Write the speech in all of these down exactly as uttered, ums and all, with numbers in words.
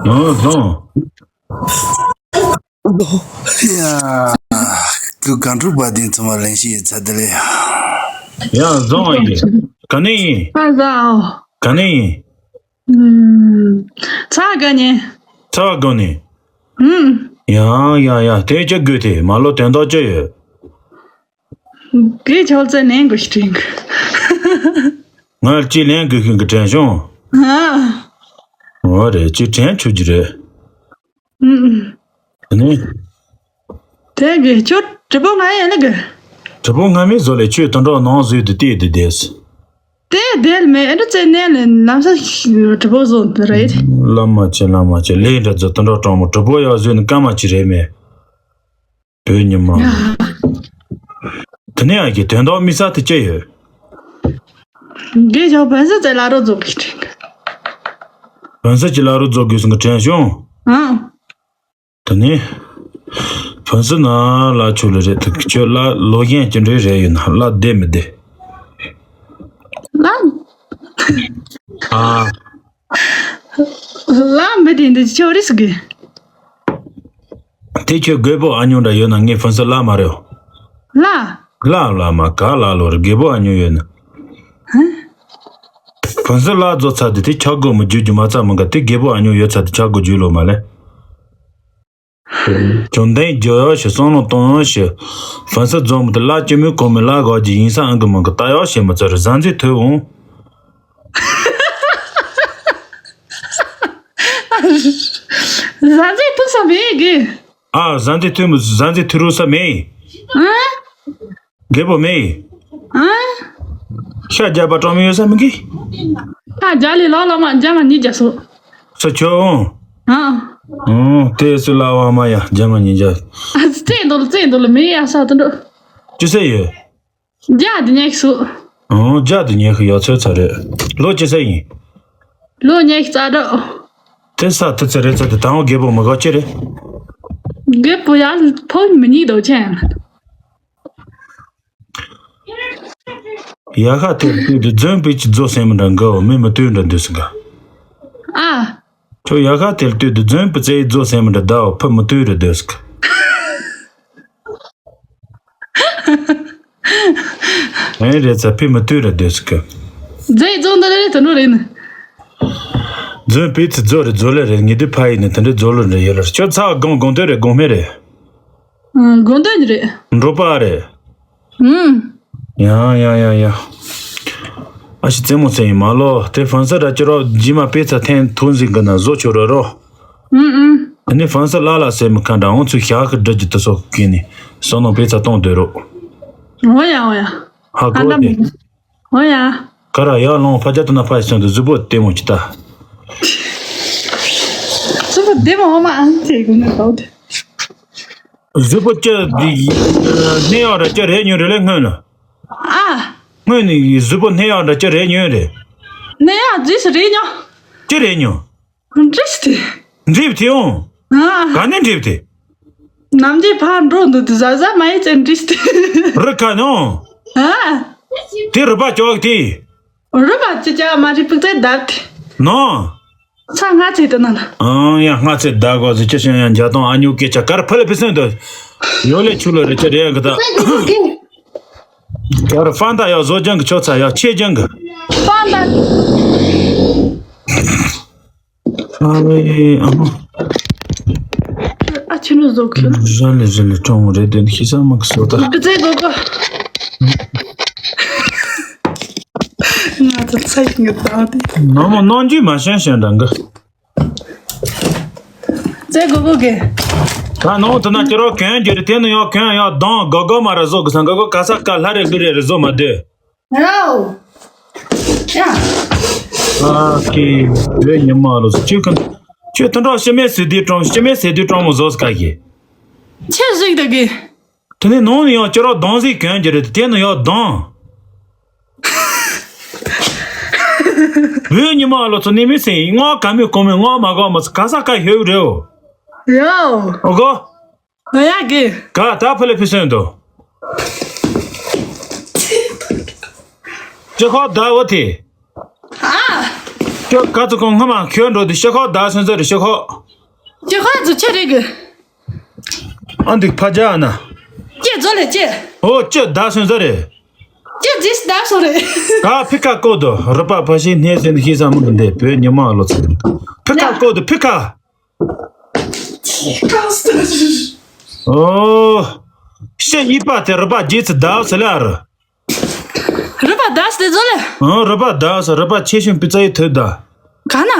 ཨང་བཟང་། ཡ། ཁོས་གང་འགྲུབ་པ་དེ་ཚང་མ་ལེན་ཤེས་ཡོད་ཚ་དེ་ལས། ཡ་བཟང་ཡིན། ག་ནས་ཡིན། ཨ་ཟ་ཨོ། ག་ནས་ཡིན། ཨུམ། ཚ་ག་ནས། ཚ་ག་ནས། ཨུམ། ཡ་ཡ་ཡ་དེ་ཅི་དགོས་དེ་མ་ལོ་དོན་དག་ཅི་ཡོད། དགེ་ཆོག་ཚེ་ནན་དགོས་ཤིག་དྲན་གི། ང་ལ་ཅི་ལན་དགོས་ཤིག་གི་དྲན་བྱུང་། ཨ། འོ་རེད་ཅི་དྲན་ཆོག་གི་རེད། ཨུམ། ཨ་ནི། དེ་གི་ཁྱོད་གྲི་པོ་ང་ཡན་ལ་གི། གྲི་པོ་ང་མི་བཟོ་ལས་ཁྱོད་དུད་འགྲོ་ནང་བཟོས་དུ་བལྟས་དུ་བསྡད། དེ་བསྡད་མེད་ཨེ་འདྲ་ཚེ་ནན་ལས་ལམ་སང་གྲི་པོ་བཟོ་འདི་རེད། ལམ་མ་ཆེ་ལམ་མ་ཆེ་ལས་འདྲ་བཟོ་དུད་འགྲོ་གྲོགས་མོ་གྲི་པོ་ཡག་བཟོས་ནི་སྐར་མ་ཅི་རེད་མེད། བོད་ཉི་མ། དེ་ནས་ཨ་གི་དོན་དག་དམིགས་བསལ་དེ་ཅི་ཡོད། དགེ་ཆོག་བོན་སྲིད་ཀྱི་ལ་རོ་རྫོགས་དགོས་དྲན་གི། བོན་སྲིད་ཀྱི་ལ་རོ་རྫོགས་དགོས་སོང་གི་དྲན་བྱུང་། ཨང་། དེ་ནས། བོན་སྲིད་ན་ལ་ཆོ་ལ་རེད་དུ་ཁྱོད་ལ་ལོ་གཞན་ཅི་འདྲའི་རེད་ཡོད་ན་ལ་བདེ་མི་བདེ། ལ། ཨ། ལ་མི་དེ་འདི་ཆོ་རིས་གི། དེ་ཁྱོད་རྒོད་པོ་ཨ་ཉོ་འདྲ་ཡོད་ན་ངའི་ཕུན་སུམ་ལ་མ་རེད། ལ། ལ་ལ་མ་ག་ལ་ལོ་རེད་རྒད་པོ་ཨ་ཉོ་ཡོད་ན། ཧ། ཕུན་སུམ་ལ་རྫོགས་ཚར་དེ་དེ་ཆག་སྒོ་མི་རྒྱུ་རྒྱུ་མ་ཚ་མི་འགའ་དེ་རྒད་པོ་ཨ་ཉོ་ཡོད་ཚར་དེ་ཆག་སྒོ་རྒྱུ་ལོ་མ་ལེ། བཅོམ་ལྡན་རྒྱལ་ཡོ་ཞེས་བསམ་བློ་གཏོང་ཡོ་ཞེས། ཕུན་སུམ་རྫོགས་མི་དེ་ལ་ཅི་མོའི་གོ་མི་ལ་གོ་གྱི་ཡིན་ས་ཨང་གི་མང་གི་ལྟ་ཡོ་ཞེས་མི་ཚར་བཟང་རྫས་ཐོས་འོང་། བཟའ་ཚང་ཐུག་ས་མེད་གི། ཨ་བཟའ་ཚང་ཐུག་མི་བཟའ་ཚང་ཐུག་རུ་ས་མེད། ཨ། རྒད་པོ་མེད། ཨ། ཤ་རྒྱག་པ་གྲོགས་མི་ཡོད་ས་མི་གི། ཤ་རྒྱག་ལས་ལོ་ལོ་མ་རྒྱ་མ་གཉིས་རྒྱག་སོ། ས་ཆོ་འོང་། ཨ། ཨོ་དེ་སུ་ལ་བ་མ་ཡ་རྒྱ་མ་གཉིས་རྒྱག་ཨ་རྩེ་འདོད་རྩེ་འདོད་མེད་ཡ་ས་དུ་འགྲོ། ཅི་ཟེར་ཡོད། རྒྱ་དུ་ཉེག་སོ། ཨོ་རྒྱ་དུ་ཉེག་ཡོད་ཚོད་ཚ་རེད། ལོ་ཅི་ཟེར་ཡིན། ལོ་ཉེག་རྩ་འགྲོ། དེ་ས་དུ་ཚེ་རེ་ཚ་དུ་དང་བོ་རྒད་པོ་མི་གོ་ཅི་རེད། རྒད་པོ་ཡ་ཕོ་མི་གཉིས་དོ་ཆེན། ཡ་ཁ་དེར་ལྟོས་དུ་རྫུན་པའི་ཅི་རྫོ་སེམས་འདྲ་འགའ་བ་མི་མི་ལྟོས་འདྲ་འདུག་སི་ག་ཨ། ཁྱོད་ཡ་ཁ་དེར་ལྟོས་དུ་རྫུན་པའི་རྩེའི་རྫོ་སེམས་འདྲ་ཟླ་བ་ཕི་མི་ལྟོས་ར་འདུག་སི་ག་ཨེ་རེད་ཚ་ཕི་མི་ལྟོས་ར་འདུག་སི་ག་རྫས་རྫོ་འདི་རེད་དུ་ནོ་རེད་ནི། རྫུན་པའི་ཚི་རྫོ་རེད་རྫོ་ལེ་རེད་ངེས་དུས་ཕ་ཡིན་ནི་དེ་འདྲའི་རྫོ་ལོ་རེད་ཡོད་ལ་ཁྱོད་ཚ་དགོང་དགོང་དོན་རེད་དགོང་མེད་རེད། ཨང་། དགོང་དོན་རེད། འགྲོ་པ་རེད། ཨང་། ཡང་ཡང་ཡང་ཡང་། ཨ་ཤི་རྩེད་མོ་རྩེ་ཡིན་མ་ལོ་དེ་ཕན་ས་ར་ཅི་རོ་ཇི་མ་དཔེ་ཚ་འཐེན་ཐུག་འཛིན་གི་ན་བཟོ་ཆོག་ར་རོ། ཨང་ཨང་། ཨ་ནི་ཕན་ས་ལ་ལ་སེ་མི་ཁ་འདྲ་འོང་ཚུལ་ཞག་གི་འདྲ་ཇི་ཏི་སོགས་ཀྱི་ནི་བསོད་ནམས་དཔེ་ཚ་གཏོང་སྡོད་རོགས། འོ་ཡ་འོ་ཡ། ཧ་གོ་དེ། འོ་ཡ། ཀ་ར་ཡར་ལོང་ཕ་རྒྱ་ཏུ་ན་ཕ་ཡི་སོན་དུ་གཟུགས་པོ་ལྟད་མོ་ཅི་ལྟ། གཟུགས་པོ་ལྟད་མོ་འོ་མ་ཨང་ཚེ་གུ་ནི་གོ་དེ། གཟུགས་པོ་ཅི་སྣེ་ཡག་ར་ཅི་རེད་ཉོན་རེད་ལེ་སྔོན་ལ། ཨ། སྔོན་ནི་གཟུགས་པོ་སྣེ་ཡག་ར་ཅི་རེད་ཉོན་རེད། སྣེ་ཡག་ཇི་སི་རེད་ཉོ། ཅི་རེད་ཉོ། འདྲིས་ཏེ། འདྲིས་ཏེ་འོང་། ཨ། ག་ནས་འདྲིས་ཏེ། ནམ་རྒྱུན་ཕར་འགྲོ་འདུག་དུ་ཟ་ཟ་མ་ཡི་ཙེ་འདྲིས་ཏེ། རི་ཁ་ནས་འོང་། ཨ། དེ་རི་པ་ཅོག་དེ། རི་པ་ཅི་ཅག་མ་རི་ཕུག་ཙེ་བརྡབ་སྟེ། ནོ། ས་སྔ་ཚེ་དུ་ན་ན། ཨང་ཡ་སྔ་ཚེ་བརྡབ་གོ་ཟི་ཅི་ཤང་ཡང་འཇའ་དང་ཨ་ཉུ་སྐད་ཆ་གར་ཕ་ལ་ཕི་སོན་དུ། ཡོ་ལེ་ཆུ་ལ་རི་ཅི་རེ་གི་ད། ཡར་ཧྥན་ཏ་ཡར་བཟོ་ལྗང་གི་ཆོ་ཚ་ཡར་ཆེ་ལྗང་གི། ཧྥན་ཏ། ཨ་ལེ་ཨ་མ། ཨ་ཆེ་ནུ་བཟོ་ཁྱོད། ར་ལེ་ར་ལེ་གྲོང་མོ་རེད་དེ་ཤི་ས་མ་གི་སོ་ད། ཀི་ཙེ་གོ་གོ། ང་ཚོ་ཚ་ཡི་ངི་ད་དེ། ནོ་མོ་ནོ་འཇུ་མ་ཤན་ཤན་དང་གི། ཙེ་གོ་གོ་གི། ད་ནོ་དེ་ན་ཁྱེད་རོ་གན་གྱི་རེད་དེ་ནི་ཡོ་གན་ཡོ་གདོང་གོ་གོ་མ་ར་བཟོ་གི་སང་གོ་གོ་ག་ས་ག་ལྷ་རེ་གི་རེ་རེ་བཟོ་མ་དེ། རའོ། ཡ། ཨ་ཀི། བོད་ཉི་མ་ལོ་སུ་ཁྱོད་ཁ། ཁྱོད་དུད་འགྲོ་ཤི་མེད་ཟེར་དུས་གྲོང་ཤི་མེད་ཟེར་དུས་གྲོང་མོ་བཟོ་ས་ག་གི། ཁྱེད་གཟིགས་ད་གི། དེ་ནས་ནང་ནས་ཡང་ཁྱེད་རོ་གདོང་ཟིག་གྱོན་གྱི་རེད་དེ་ནས་ཡང་གདོང་། བོད་ཉི་མ་ལོ་ཚོ་ནི་མི་སེང་ངོ་ག་མི་གོ་མི་ངོ་མ་གོ་མ་ཚོ་ག་ས་ག་ཧེའུ་རེའོ། རའོ། ཨོ་གོ། ང་ཡ་གི། ག་ད་ཕ་ལེ་ཕི་སོན་དོ། ཅི་ཁོ་ད་འོ་དེ། ཨ། ཁྱོད་ག་ཚོད་གོང་སྔ་མ་ཁྱོད་འགྲོ་དུས་ཤོག་ཁག་བདག་སོན་ས་རེད། ཤོག་ཁག་ཅི་ཁ་ཚོ་ཆེ་རེད་གི། ཨ་འདི་ཕ་ཇ་ཨ་ན། ཅེ་ཛོ་ལེ་ཅེ། ཨོ་ཅེ་བདག་སོན་ས་རེད། ཅེ་ཛིས་བདག་སོ་རེད། ག་ཕི་ཁ་ཀོ་དོ་རུ་པ་ཕ་ཤི་ནེ་སེན་ཤི་ས་མུ་འདི་བོད་ཉི་མ་ལོ་ཚོད། ཕི་ཁ་ཀོ་དོ་ཕི་ཁ། ཨོ། ཤེ་ཡི་པ་དེ་རུ་པ་ཇི་ཚི་བདག་སོ་ལ་རུ། རུ་པ་བདག་སོ་དེ་ཛོ་ལེ། ཨོ་རུ་པ་བདག་སོ་རུ་པ་ཆེ་ཤོས་པི་ཙ་ཡི་ཐོད་ད། ག་ན།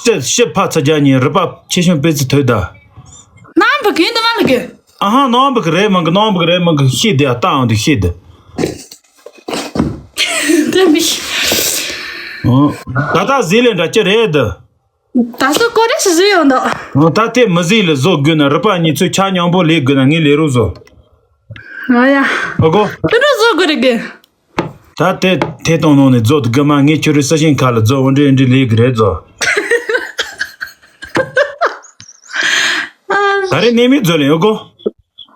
ཤེ་ཤེ་ཕ་ཚ་རྒྱ་ཉིན་རུ་པ་ཆེ་ཤོས་པི་ཙི་ཐོད་ད། ནམ་བུ་གིན་དུ་མ་ལ་གི། ཨ་ཧ་ནམ་བུ་གི་རེ་མང་གི་ནམ་བུ་གི་རེ་མང་གི་ཤི་དེ་ཨ་ཏང་དུ་ཤི་དེ། དེ་མི་ཤི། ཨོ། ད་ད་ཟི་ལེ་འདྲ་ཅི་རེད་དུ། ད་སོ་ཀོ་རེ་སི་ཟི་ཡོང་དོ། ཨོ་ད་དེ་མི་ཟི་ལེ་བཟོ་དགོས་ན་རུ་པ་གཉིས་ཚོས་ཆ་མཉམ་པོ་ལས་དགོས་ན་ངས་ལས་རོགས་བཟོ། ཨ་ཡ། ཨོ་གོ། ཀི་འགྲོ་བཟོ་དགོས་རེད་གི། ད་དེ་དེ་དང་ནང་ནས་བཟོ་དུ་དགོས་མ་ངས་ཁྱོད་རི་ས་ཞིང་ཁ་ལ་བཟོ་འོ་འདྲི་འདྲི་ལས་གི་རེད་བཟོ། ད་རེ་ནས་མི་བཟོ་ལེ་ཨོ་གོ།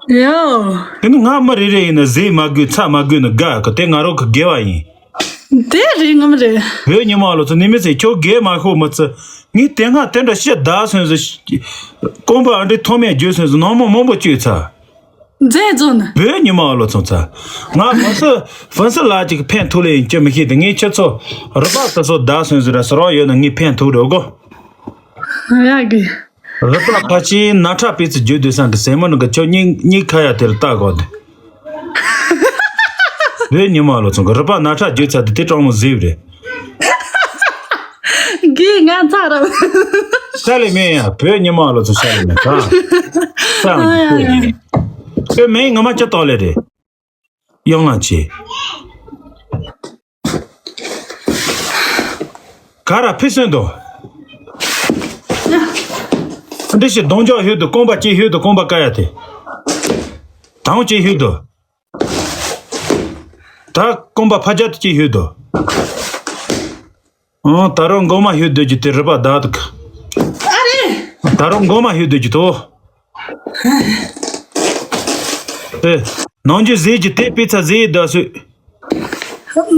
ཡོ། དེ་ནི་ང་མི་རེ་རེ་ཡིན་ན་ཟས་མ་དགོས་ཚྭ་མ་དགོས་ནི་དགའ་གི་དེ་ང་རོ་གི་དགེ་བ་ཡིན། དེ་རེད་ངམ་རེད། བོད་ཉི་མ་ལོ་ཚོ་ནི་མི་ཚེ་ཁྱོད་དགེ་མ་ཤོག་མི་ཚེ་ངས་དེ་སྔ་དེ་འདྲ་ཤི་བདག་སོན་ཟི། རྐང་པ་ཨ་འདྲི་ཐོག་མེད་བརྗོད་སོན་ཟི་ནང་མོ་མང་པོ་བཅོས་ཚ། མཛེས་བཟོ་ནི། བོད་ཉི་མ་ལོ་ཚོ་ཚ། ང་ཕན་སི་ཕན་སི་ལ་ཅིག་ཕན་ཐོགས་ལེ་ཡིན་ཅི་མི་ཤེས་དེ་ངས་ཁྱོད་ཚོ་རུ་པ་དེ་ཚོ་བདག་སོན་ཟི་ར་སི་རོག་ཡོད་ན་ངས་ཕན་ཐོགས་རེད་གོ། ཡ་གི། རི་པ་ཕ་ཆེན་ན་ཁྲ་པི་ཙི་བརྗོད་དུས་སང་གི་སེ་མོ་ནི་གི་ཁྱོད་སྙིང་སྙིང་ཁ་ཡ་དེར་ལྟ་དགོས་དེ། བོད་ཉི་མ་ལོ་ཚོ་གི་རི་པ་ན་ཁྲ་བརྗོད་ཚར་དུས་དེ་གྲོགས་མོ་ཟིབ་རེད། གི་ང་ཚ་ར། ཤ་ལེ་མེ་ཡ་བོད་ཉི་མ་ལོ་ཚོ་ཤ་ལེ་མེ་ག་ཤ་ལེ་མེ་ཁྱོད་མེ་ངོ་མ་ཅི་ཏོག་ལེ་རེད། གཡང་ལ་ཆེ། ག་ར་ཕི་སོན་དོ། འདི་ཞིག་གདོང་འཇོག་ཧུད་དུ་རྐང་པ་ཅི་ཧུད་དུ་རྐང་པ་ཀ་ཡ་དེ། དང་ཅི་ཧུད་དུ། ད་རྐང་པ་ཕ་རྒྱ་དུ་ཅི་ཧུད་དུ། ཨང་ད་རུང་མགོ་མ་ཧུད་སྡོད་ཀྱི་དེ་རི་པ་བདག་དུ། ཨ་རེ། ད་རུང་མགོ་མ་ཧུད་སྡོད་ཀྱི་དོ། ཨེ། ནང་རྒྱུ་ཟས་ཀྱི་དེ་པི་ཚ་ཟས་ཡི་ཟླ་སུས།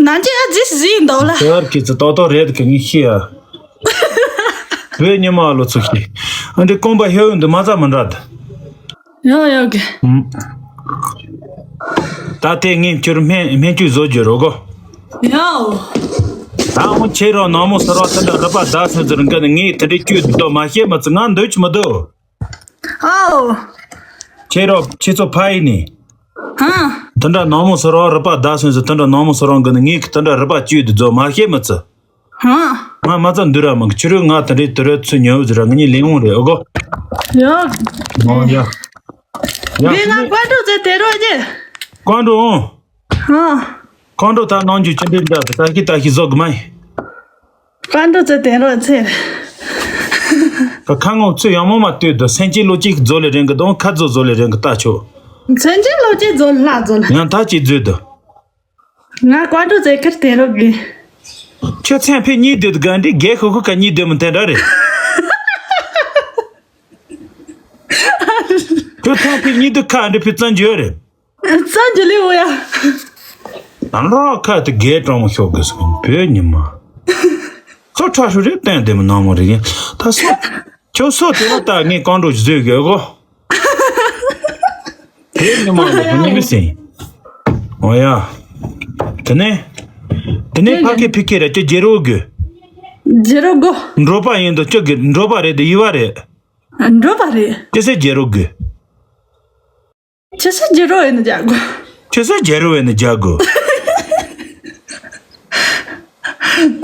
ནང་རྒྱུ་ཨ་ཟས་ཟས་ཡི་འདུག་ལ། དེ་བར་གི་ཚི་ཏོག་ཏོག་རེད་གི་ངས་ཤི་ཡ། བོད་ཉི་མ་ལོ་ཚུགས་ཤི། ཨ་འདི་རྐང་པ་ཧེ་འདི་མ་ཚ་མི་འདྲ་དི། ཡོ་ཡོ་གི། ད་དེ་ངས་ཁྱོད་སྨན་སྨན་བཅོས་བཟོ་རྒྱུ་རོགས་གོ། ཡོ། ད་འོང་ཁྱེད་རང་ནང་མོ་སོ་ར་ཚ་འདྲ་རི་པ་བདག་སོན་ཟེར་འགའ་ནི་ངས་དེ་འདྲའི་བཅོས་འདུག་མ་ཤེས་མི་ཚི་ང་འདོད་ཀྱི་མི་འདུག་ཨོ། ཁྱེད་རང་ཁྱེད་ཚོ་ཕ་ཡིན་ནི། ཧ། དེ་འདྲ་ནང་མོ་སོ་ར་རི་པ་བདག་སོན་ཟེར་དེ་འདྲ་ནང་མོ་སོ་ར་འགའ་ནི་ངས་གི་དེ་འདྲ་རི་པ་བཅོས་འདུག་བཟོ་མ་ཤེས་མི་ཚི། ཧ། ང་མ་ཚ་འདུ་ར་མང་ཁྱི་རུ་ང་དེ་འདྲའི་དུ་ར་ཚུ་ཉོ་ཟེར་ར་ང་གཉིས་ལེན་འོང་རེད་ཨོ་གོ། ཡོ། ཨོ་ཡ། ཡ་ངས་ང་ཁྱི་ནི་ཀོན་ཀྲུ་ཙེ་དེ་རོ་རྒྱེ། ཀོན་ཀྲུ་འོང་། ཧ། ཀོན་ཀྲུ་ད་ནང་རྒྱུ་ཅི་འདྲའི་འདྲ་ད་ཀི་ད་ཀི་བཟོ་གི་མ་ཡིན། ཀོན་ཀྲུ་ཙེ་དེ་རོ་ཚེ། ད་ཁ་ངོ་ཚུ་ཡང་མོ་མ་ལྟོས་དུ་སེམས་ཅན་བློ་གཅིག་བཟོ་ལས་རན་གི་དང་ཁ་བཟོ་བཟོ་ལས་རན་གི་ལྟ་ཆོག་སེམས་ཅན་བློ་གཅིག་བཟོ་ལ་བཟོ་ལ། ཡང་ད་ཅིག་བཟོས་དུ། ང་ཀོན་ཀྲུ་ཙེ་ཁིར་དེ་རོ་གི། ཁྱོད་མཚན་ཕེ་གཉིས་སྡོད་དགའ་འདི་རྒྱལ་ཤོག་ཁུ་ཁ་གཉིས་སྡོད་མི་དེ་འདྲ་རེད། ཁྱོད་མཚན་ཕེ་གཉིས་སྡོད་ཁ་འདི་ཕི་བཙན་འགྱུར་རེད། བཙན་འགྱུར་ལེ་འོ་ཡ། ནང་རོགས་ཁ་དེ་རྒྱལ་གྲོང་མོ་ཤོག་དགོས་སོང་བོད་ཉི་མ། ཁོ་ཁྲ་ཧྲུ་རེད་བསྟན་དེ་མི་ནང་མོ་རེད་ཡིན་ད་སོ། ཁྱོད་སོ་དེ་ལ་ལྟ་ངས་ཀོན་ཀྲུ་བཟོས་དགོས་གོ། དེ་ཉི་མ་ལ་ཉི་མི་སེང་། འོ་ཡ། དེ་ནས། དེ་ནས་ཕ་ཁེ་ཕི་ཁེ་ར་ཅི་རྒྱལ་རོགས་དགོས། རྒྱལ་རོགས་དགོས། འགྲོ་པ་ཡིན་དུ་ཅི་དགོས་འགྲོ་པ་རེད་དུ་ཡི་བ་རེད། འགྲོ་པ་རེད། ཅི་སེ་རྒྱལ་རོགས་དགོས། ཅི་སེ་རྒྱལ་རོགས་ཡིན་དུ་རྒྱག་དགོས། ཅི་སེ་རྒྱལ་རོགས་ཡིན་དུ་རྒྱག་དགོས།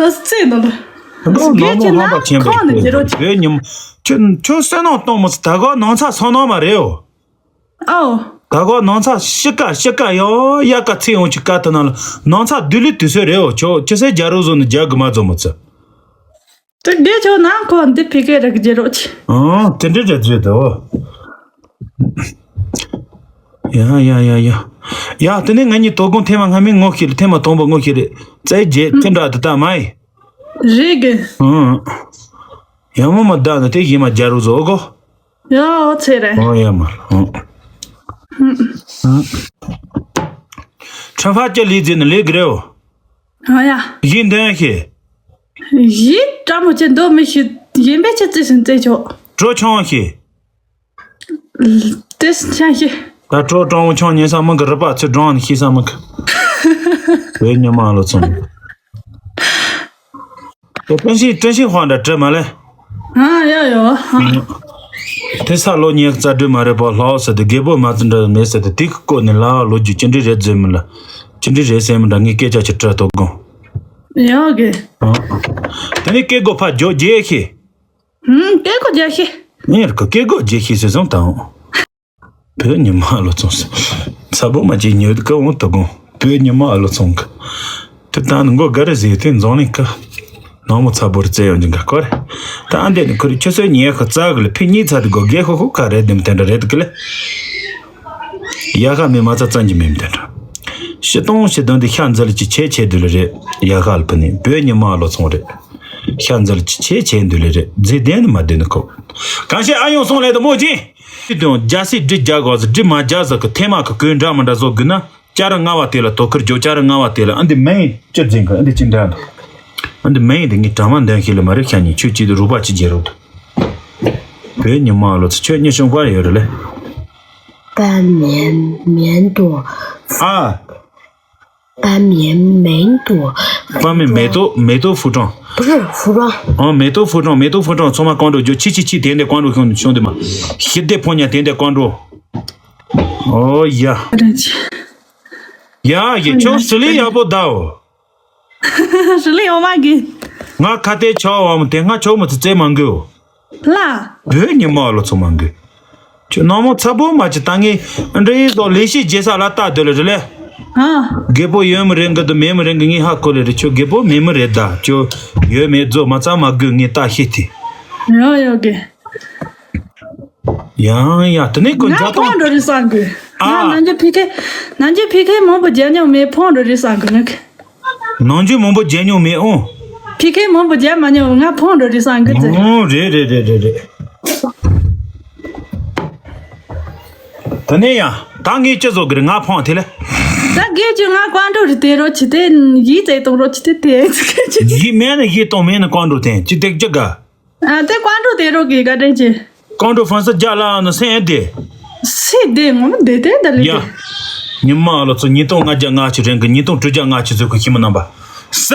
ཨ་ཙེ་ནོ་ལ། འགྲོ་ནོ་མོ་ཧམ་པ་ཆེན་པོ་ཁོང་ནི་རྒྱལ་རོགས་ཆེ། ཡོད་ཉི་མ། ཁྱོད་ཁྱོད་བསོད་ནམས་གཏོང་མི་ཚུ་ད་གོ་ནང་ཚ་སོ་ནོ་མ་རེད་འོ། ཨོ། ད་གོ་ནང་ཚ་ཤི་ཀ་ཤི་ཀ་ཡོ་ཡ་ཀ་ཚེ་ཡོང་ཆི་ཀ་ཐ་ན་ལ་ནང་ཚ་དུ་ལི་དུ་སོ་རེ་འོ་ཆོ་ཅི་སེ་རྒྱ་རོ་བཟོ་ནི་རྒྱ་གི་མ་བཟོ་མི་ཚུ། དེ་དེ་ཆོ་ནང་ཁོ་འདི་ཕི་ཀེ་ར་གི་རྒྱ་རོ་ཆི། ཨང་དེ་འདྲ་རྒྱ་བཟོས་དོ། ཡ་ཡ་ཡ་ཡ། ཡ་དེ་ནས་ང་གཉིས་དོ་དགོང་ཐེངས་མ་སྔ་མའི་ངོ་ཤེས་ལ་ཐེངས་མ་དང་པོ་ངོ་ཤེས་རེད་ཙེ་རྒྱ་དེ་འདྲ་དེ་ད་མ་ཡི། རེད་གི། ཨང་། ཡ་མོ་མ་བདག་ནི་དེ་ཡིན་མ་རྒྱ་རོ་བཟོ་གོ། ཡ་འོ་ཚེ་རེད། ཨོ་ཡ་མ། ཨོ། ཧུམ། ཧུམ། ཁྲ་ཕ་ཅི་ལི་ཛི་ནི་ལི་གི་རེའོ། ཨོ་ཡ། ཡིན་དོན་ཤེས། ཡིན་ སྤྲང་མོ་ཆེ་འདོད་མི་ཤེས། གཞན་པའི་ཆེ་བརྩེ་ཞིང་བརྩེ་ཆོག་གྲོ་ཆང་ཤེས། དེ་ཆང་ཤེས། ད་གྲོ་སྤྲང་བོ་ཆང་ཉན་ས་མི་གི་རུས་པ་ཚོས་སྦྲང་ནི་ཤེས་ས་མི་གི། བོད་ཉི་མ་ལོ་ཚོང་། དེ་ཀྲིན་ཤིན་ཀྲིན་ཤིན་ཧྭ་འདྲ་བྲིས་མ་ལེ། ཨ་ཡ་ཡ། དེ་ས་ལོ་ཉི་ཤུ་རྩ་དྲུག་མ་རེད་པ་ལྷག་ཟེར་ཏེ། རྒད་པོ་མ་ཚོ་འདྲ་མེད་ཟེར་ཏེ། དེ་གི་སྐོར་ནས་ལ་ལོ་རྒྱུས་ཅི་འདྲ་རེད་ཟེར་མི་ལ། ཅི་འདྲ་རེད་ཟེར་མི་འདྲ་ངས་སྐད་ཆ་ཅིག་དྲིས་དོ་དགོངས། ཡ་གི། དེ་ནས་སྐད་སྒོ་ཕར་རྒྱག་རྒྱག་ཤེས། ཧུམ། སྐད་སྒོ་རྒྱག་ཤེས། ངས་ར་སྐད་སྒོ་རྒྱག་ཤེས་ཟེར་སོང་དང་། བོད་ཉི་མ་ལོ་ཚོང་ཟེར། ཚ་པོ་མ་ཅིག་ཉོས་ཀ་འོང་དོ་དགོངས། བོད་ཉི་མ་ལོ་ཚོང་གི། དེ་དང་ནི་མགོ་དགའ་རེ་ཟེར་དེ་འཛམ་གླིང་གི། ནང་མོ་ཚ་པོ་རེ་བཙལ་ཡོང་གི་འགའ་ཀོ་རེ། ད་ཨ་འདས་ནི་ཁོ་རེ་ཁྱོད་ཚོའི་ཉེ་ཁ་རྩ་གི་ལ་ཕི་གཉིས་ཚ་དེ་སྒོ་རྒྱག་ཤོག་ཤོག་ག་རེད་དེ་མི་དེ་འདྲ་རེད་གི་ལེ། ཡ་ཁ་མི་མ་ཚ་ཙམ་གྱི་མི་མི་དེ་འདྲ། ཤི་སྟོང་ཤི་དོན་དེ་ཤ་འཛིལ་གྱི་ཆེ་ཆེ་དུ་ལ་རེད། ཡ་ཁ་ལ་ཕི་ནི་བོད་ཉི་མ་ལོ་ཚོང་རེད། ཤ་འཛིལ་གྱི་ཆེ་ཆེ་དུ་ལ་རེད། རྫི་ལྡན་ནི་མ་ལྡན་ནི་ཁོ། གང་ཤེས་ཨ་ཡོང་སོང་ལས་དུ་མོ་ཅི། དེ་དུང་རྒྱ་སེ་འབྲི་རྒྱ་གོ་ཟི་འབྲི་མ་རྒྱ་ཟི་གི་ཐེ་མ་གི་གོས་འདྲ་མི་འདྲ་བཟོ་དགོས་ན། ཅ་ར་ལྔ་བ་དེ་ལ་དོ་ཁུར་རྒྱོ། ཅ་ར་ལྔ་བ་དེ་ལ་ཨ་འདི་མེ་ཡིན་ཅི་འཛིན་གི་ཨ་འདི་ཅི་འདྲ་འདུག་ཨ་འདི་མེ་ཡིན་དེ་ངས་དྲ་མ་འདོན་ཤེས་ལ་མ་རེད་ཤ་ཉིན་ཆོས་ཅི་དུ་རུ་པ་ཅི་རྒྱལ་རོགས་དུ། བོད་ཉི་མ་ལོ་ཚོ་ཁྱོད་གཉིས་ཤོང་པར་ཡོད་རེད་ལེ། 半绵绵朵。 ཨ། 半绵绵朵。 半绵梅朵，梅朵服装。 不是服装。 ཨ། 梅朵服装，梅朵服装 ཚང་མ་ཀོང་ཀྲོ་རྒྱོ། ཆི་ཆི་ཆི་དེ་འདྲ་ཀོང་ཀྲོ་ཤོང་ཤོང་དེ་མ། ཤི་བདེ་ཕོ་ཉ་དེ་འདྲ་ཀོང་ཀྲོ། ཨོ་ཡ། ཡ་ཡ་ཁྱོད་སི་ལི་ཡག་པོ་ད་འོ། 实力 ཡོད་མ་གི། ང་ཁ་གཏད་ཆོག་བམ་དེ་ང་ཆོག་མི་ཚེ་རྩེ་མ་འགུལ། ལ། བོད་ཉི་མ་ལོ་ཚོ་མ་འགུལ། ཁྱོད་ནང་མོ་ཚ་པོ་མ་ཅི་ད་ངས་འདྲ་ཡིན་ཟོ་ལས་ཤིག་རྒྱལ་ས་ལ་ལྟ་སྡོད་ལ་རེད་ལེ། ཨ། རྒད་པོ་ཡོད་མི་རེད་འགི་དུ་མེད་མི་རེད་འགི་ངས་ཧ་གོ་ལེ་རེད། ཁྱོད་རྒད་པོ་མེད་མི་རེད་ད། ཁྱོད་ཡོད་མེད་རྫོ་མ་ཚ་མ་དགོས་ངས་ལྟ་ཤེས་ཏེ། ཡོ་ཡོ་གི། ཡང་ཡང་དེ་ནས་ཀོ་ང་འཇའ་ཕོང་འགྲོ་རེད་བསམ་གི། ང་ཨ། ནང་གི་ཕི་ཁེ། ནང་གི་ཕི་ཁེ་མང་པོ་རྒྱག་མྱོང་མེད་ཕོང་འགྲོ་རེད་བསམ་གི་ང་གི། ནང་གི་མང་པོ་རྒྱག་མྱོང་མེད་ཨོ། ཕི་ཁེ་མང་པོ་རྒྱག་མ་མྱོང་ང་ཕོང་འགྲོ་རེད་བསམ་གི་ཟེར། ཨོ་རེད་རེད་རེད་རེད་རེད། དེ་ནས་ཡང་ད་ངས་ཅི་བཟོ་གི་རེད་ང་ཕོང་དེ་ལ། ད་དགེ་རྒྱུ་ང་ཀོང་ཀྲོ་རེད་དེ་རོ་ཆི་དེ་ཡིད་ཚེ་གཏོང་རོ་ཆི་དེ་དེ་ཡིད་མེད་ན་ཡིད་གཏོང་མེད་ན་ཀོང་ཀྲོ་དེ་ཅི་དེ་ཅི་ག་ཨ་དེ་ཀོང་ཀྲོ་དེ་རོ་གི་ག་དྲན་ཆེ། ཀོང་ཀྲོ་ཧྥན་སི་རྒྱ་ལ་ནི་སེང་དེ། སེ་དེ་ངོ་མ་དེ་དེ་ད་ལི་ཡ། དེ། ཉི་མ་ལོ་ཚོ་ཉིས་སྟོང་ལྔ་བརྒྱ་ལྔ་བཅུ་རིང་གི་ཉིས་སྟོང་དྲུག་བརྒྱ་ལྔ་བཅུ་ཚོད་ཁུ་ཤི་མི་རྣམ་པ། ས།